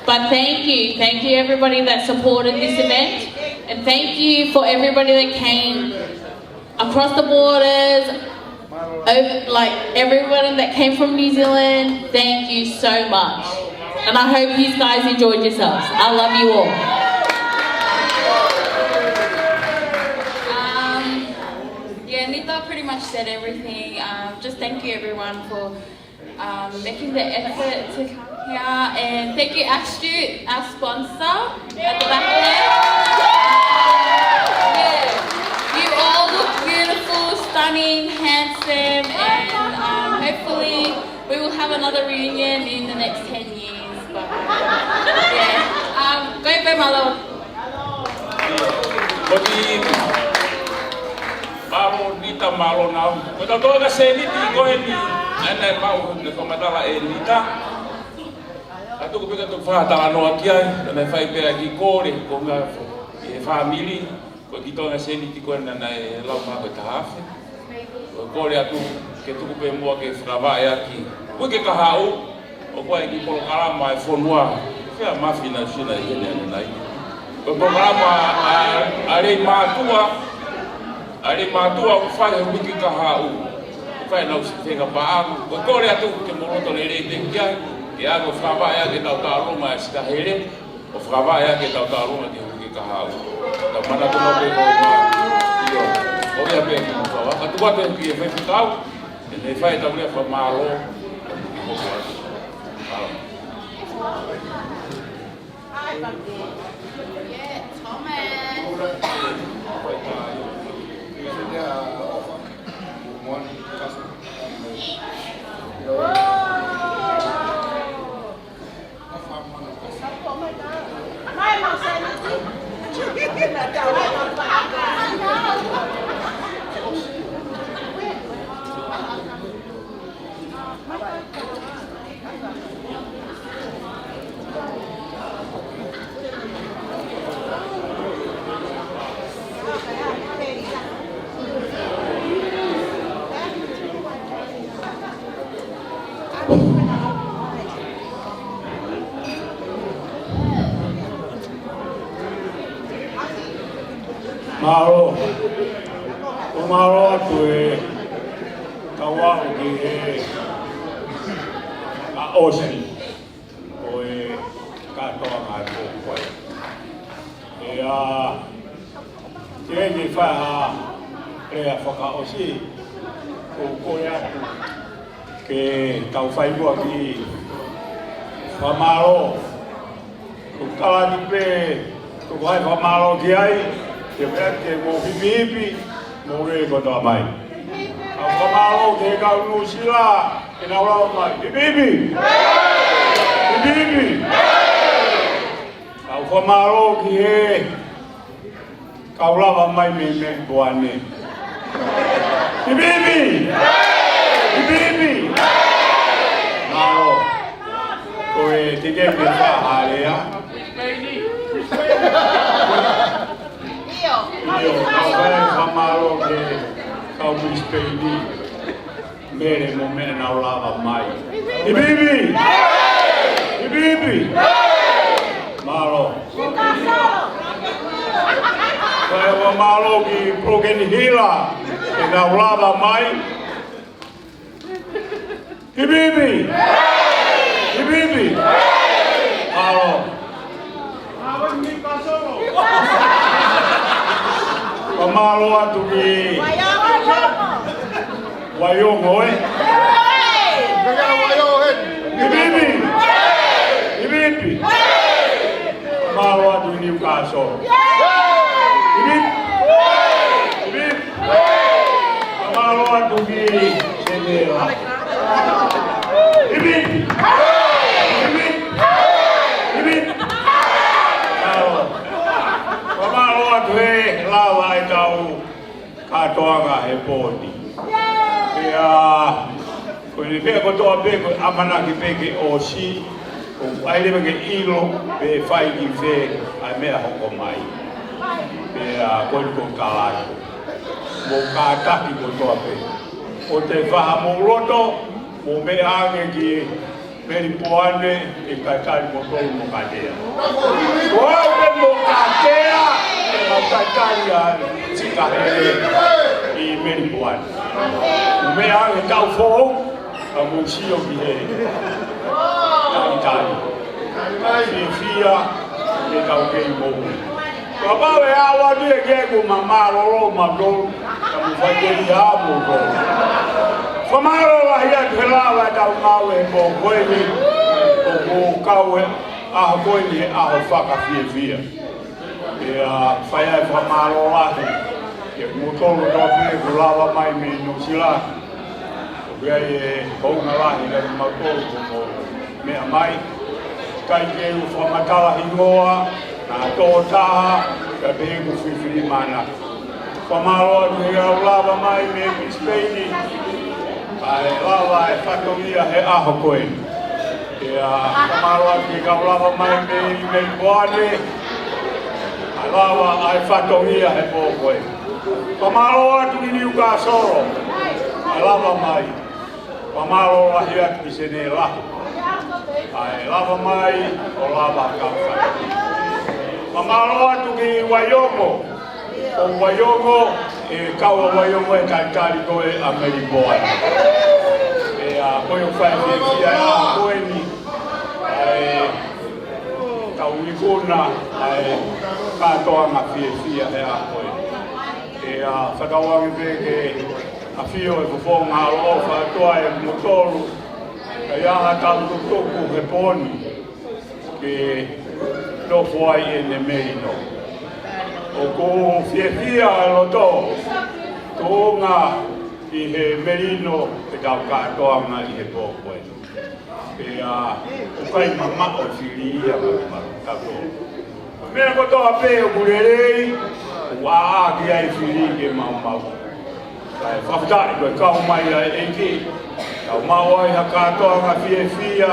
But thank you. Thank you, everybody that supported this event. And thank you for everybody that came across the borders, over, like, everyone that came from New Zealand, thank you so much. And I hope you guys enjoyed yourselves. I love you all. Um, yeah, Nita pretty much said everything. Um, just thank you everyone for um, making the effort to come here. And thank you, Astute, our sponsor at the back there. Yeah. You all look beautiful, stunning, handsome, and um, hopefully we will have another reunion in the next ten years. But yeah, um, go for Malo. Ko e mālō Nita, mālō Naomi. Ko e tau toʻo e sēniti ko eni, naʻe maʻu he fakamatala ʻe Nita. Ka tuku pē ke tau fakatalanoa ki ai, naʻe fai pē ʻa e kiʻi kole, ko e ngaahi fāmili, ko e kiʻi toʻo e sēniti ko eni naʻe lau mai ko e taha afe. Ko e kole atu ke tuku pē muʻa ke fakavaʻe ʻaki. Uike kahaʻu, ʻoku ʻi ai e kiʻi polokalama ʻa e fonua, fea mafi na sina i hene ane nai. Ko e polokalama ʻa, ʻa Leimātuʻa, ʻa Leimātuʻa ʻoku fai he uike kahaʻu. Fai ʻenau si fenga paʻanga. Ko e kole atu ke mou loto lelei pē ki ai, ke ʻalu ʻo fakavaʻe ʻaki ʻetau taʻalonga ʻa e Sikahele. ʻO fakavaʻe ʻaki ʻetau taʻalonga ki he uike kahaʻu. Tau manatu maʻu pē ko e mā. ʻIo. Ko ia pē ki he kau. Ka tuku atu ki he faifekau. ʻE ne fai ʻetau lea fakamālō. Mālō. Mālō. ʻOku mālō atu e kau aʻu ki he fakaʻosi ʻo e kātoanga ʻo e pō ko ē. ʻIa, ke ke fai ha lea fakaʻosi, ʻoku ou kole atu ke tau fai muʻa e kiʻi fakamālō. ʻOku ou tala atu pē, ʻoku ʻi ai e fakamālō ki ai, ke pehē ke mou hipihipi, mou lele kotoa mai. Kau fakamālō ki he kau Nuʻusila, ke nau lava mai. Hipihipi! Hipihipi! Kau fakamālō ki he kau lava mai mei Melipoane. Hipihipi! Hipihipi! Mālō. Ko e teke me fa hale a. ʻIo, kau fai fakamālō ki he kau Brisbane. Mele mo meʻa nau lava mai. Hipihipi! Hipihipi! Mālō. Ko e fakamālō ki Broken Hill, ke nau lava mai. Hipihipi! Hipihipi! Mālō. Fakamālō atu ki Waiongo, ē? Hipihipi! Hipihipi! Fakamālō atu ki Newcastle. Hipihipi! Hipihipi! Fakamālō atu ki Senela. Hipihipi! Hipihipi! Hipihipi! Mālō. Fakamālō atu he lava ʻetau kātoanga he pō ni. Pea, ko eni pē kotoa pē, ko e ʻamanaki pē ke ʻosi, ʻoku ʻai leva ke ʻilo pe fai ki fē ʻa e meʻa hoko mai. Pea, ko eni ʻoku ou tala atu. Mou kātaki kotoa pē. ʻOua te faʻa mou loto, mou meʻa ange ki Melipoane, ʻe talitali moutolu mo Katea. Ko au pē mo Katea, ʻe mau talitali ʻa Sika Hele ʻi Melipoane. Mou meʻa ange tau fou, ka mou sio ki he talitali. Fiefia, ke tau kei moʻui. Kapau ʻe aʻu atu ia ke ʻoku ma mālōlō mautolu, ka mou fai ke ia moutolu. Fakamālō lahi atu he lava ʻetau ngāue he pō ko eni, ʻoku kau e ʻaho ko eni he ʻaho fakafiefia. Pea fai ai e fakamālō lahi, kiate kimoutolu kotoa pē kuo lava mai mei Nuʻusila. ʻOku ʻi ai e hounga lahi kiate kimautolu kuo mou meʻa mai. ʻIkai ke u fakamatala hingoa, naʻa tō taha, ka pehē ʻoku fifili mana. Fakamālō atu ki he kau lava mai mei Brisbane, ʻa e lava e fatongia he ʻaho ko ē. Pea fakamālō atu ki he kau lava mai mei Melipoane, ʻa e lava ʻa e fatongia he pō ko ē. Fakamālō atu ki Newcastle, ʻa e lava mai. Fakamālō lahi atu ki Senela, ʻa e lava mai ʻo lava kau fai. Fakamālō atu ki Waiongo, ʻo Waiongo, ʻe kau ʻa Waiongo ʻe talitali ko ē ʻa Melipoane. Pea ko e ʻoku fai fiefia ʻa ko eni, ʻa e kau ikuna, ʻa e kātoanga fiefia he ʻaho ko ē. Pea fakatauange pē ke ʻafio e fofonga ʻaloʻofa ʻa e ʻOtua ʻiate kimoutolu, kae ʻi ai haʻatau tutuku he pō ni ke nofo ai ʻene melino. ʻOku fiefia e loto, tuʻunga ʻi he melino ʻetau kātoanga ʻi he pō ko ē. Pea, ʻoku ʻikai mamaʻo e fili ia mo e mamaʻo tautolu. Meʻa kotoa pē ʻoku lelei, ʻoku ʻaʻa ki ai e fili ke maumau. Kae fakafetaʻi ko e kau mai ʻa e ʻEiki. Tau maʻu ai ha kātoanga fiefia,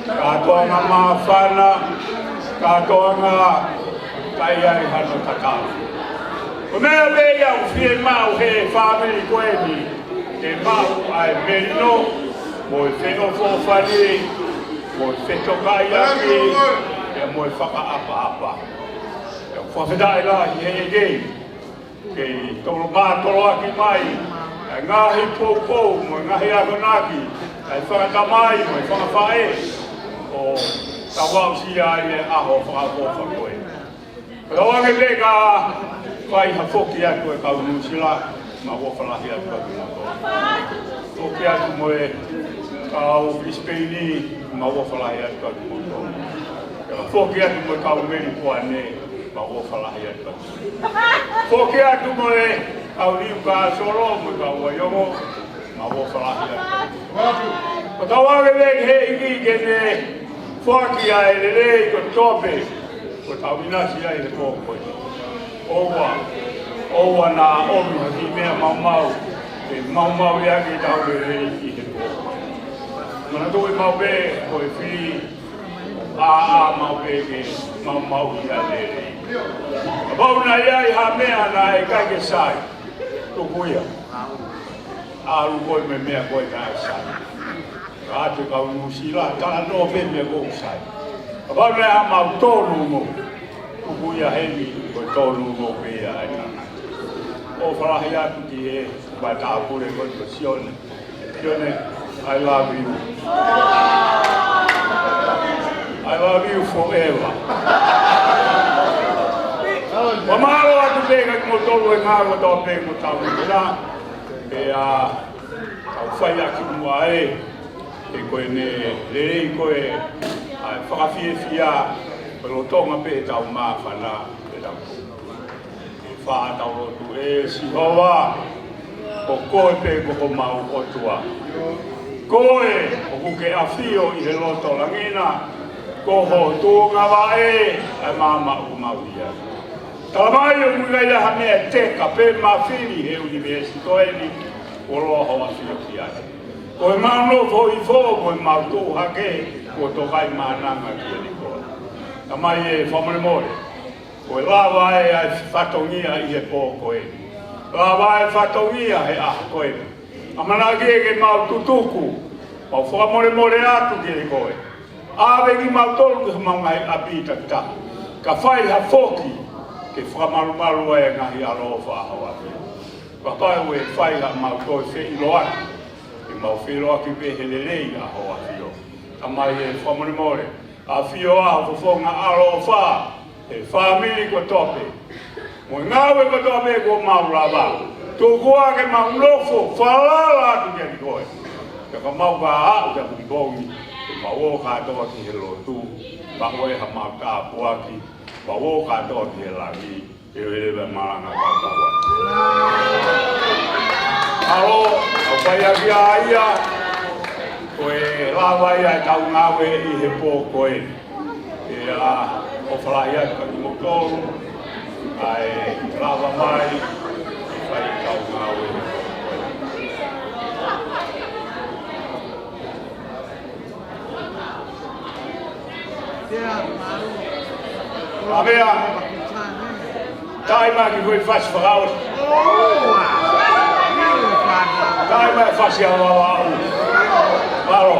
kātoanga māfana, kātoanga ʻikai ai hano tatau. Ko e meʻa pē ia ʻoku fiemaʻu he fāmili ko eni, ke maʻu ʻa e melino, mo e feʻofoʻofani, mo e fetokaiʻaki, pea mo e fakaʻapaʻapa. Pea ʻoku fakafetaʻi lahi he ʻEiki. Kei tolo mātoloaki mai ʻa e ngaahi poupou mo e ngaahi akonaki ʻa e fakatamai mo e fakafaʻē ʻo tau aʻusia ai e ʻaho fakaʻofoʻofa ko ē. Pea ʻoange pē ka fai ha foki atu e kau Nuʻusila, mau ʻofa lahi atu kiate kimoutolu. Foki atu mo e kau Pilisepeini, mau ʻofa lahi atu kiate kimoutolu. Pea foki atu mo e kau Melipoane, mau ʻofa lahi atu kiate kimoutolu. Foki atu mo e kau Niukasolo mo e kau Vaiongo, mau ʻofa lahi atu. Pea tau ʻoange pē ki he ʻEiki ke ne foaki ʻa e lelei kotoa pē kuo tau ʻinasi ai he pō ko eni. ʻOua, ʻoua naʻa ʻomi ha kiʻi meʻa maumau ke maumauʻi ange ʻetau lelei ʻi he pō ko eni. Manatuʻi maʻu pē ko e fili ʻa, ʻa maʻu pē ke maumauʻi ʻa e lelei. Kapau naʻe ʻi ai ha meʻa naʻe ʻikai ke sai, tuku ia. ʻAlu koe mo e meʻa ko ē naʻe sai. Ka ʻoatu e kau Nuʻusila, talanoa pē meʻa ko ē ʻoku sai. Kapau naʻe ʻikai ke mau tonu mo, tuku ia heni, ko e tonu mo pē ia ʻa e tangata. ʻOfa lahi atu ki he fakatāpule ko ē ko Sione. Sione, I love you. I love you forever. Fakamālō atu pē kiate kimoutolu he ngāue kotoa pē kuo tau ʻi ai. Pea tau fai ʻaki muʻa ē, he ko ʻene lelei ko ē ʻa e fakafiefia, ko e lolotonga pē ʻetau māfana, ʻetau. Ke fai ʻetau lotu. ʻE Sihova, ko koe pē ko homau ʻOtua. Ko koe ʻoku ke ʻafio ʻi he loto langi na, ko ho tuʻunga vaʻe ʻa e maama ʻoku mau ʻi ai. Talamai ʻoku ʻikai ha meʻa teka pe mafili he ʻunivēsi ko eni kuo lahi hoʻo ʻafio ki ai. Ko ʻemau nofo hifo mo ʻemau tuʻu hake, kuo tokaimaʻananga kiate koe. Tamai ē, fakamolemole. Ko e lava ē ʻa e fatongia ʻi he pō ko eni. Lava ʻa e fatongia he ʻaho ko eni. ʻAmanaki ē ke mau tutuku, mau fakamolemole atu kiate koe. ʻAve kimautolu ki homau ngaahi ʻapi takitaha, ka fai ha foki ke fakamalumalu ai e ngaahi ʻaloʻofa ʻa hoʻo ʻAfio. Kapau ʻe fai haʻamau toe feʻiloaki, ke mau feʻiloaki pē he lelei ʻa hoʻo ʻAfio. Tamai ē, fakamolemole. ʻAfio ā ho fofonga ʻaloʻofa he fāmili kotoa pē, mo e ngāue kotoa pē kuo mau lava. Tuku ā ke mau nofo falala atu kiate koe. Pea ka mau ka aʻu ki ʻapi ni koe, ke mau ō kātoa ki he lotu, pea ko e haʻamau tāpuaki, mau ō kātoa ki he langi. Ke ʻoua leva malanga kautaua. Alo, au fai ʻaki ʻa ia, ko e lava ia ʻetau ngāue ʻi he pō ko ē. ʻIa, ʻofa lahi atu kiate kimoutolu, ʻa e lava mai, ʻe fai ʻetau ngāue. ʻA meʻa, taʻi mai ki he foʻi fasi fakaʻosi. Taʻi mai fasi ʻa Vavaʻu. Mālō.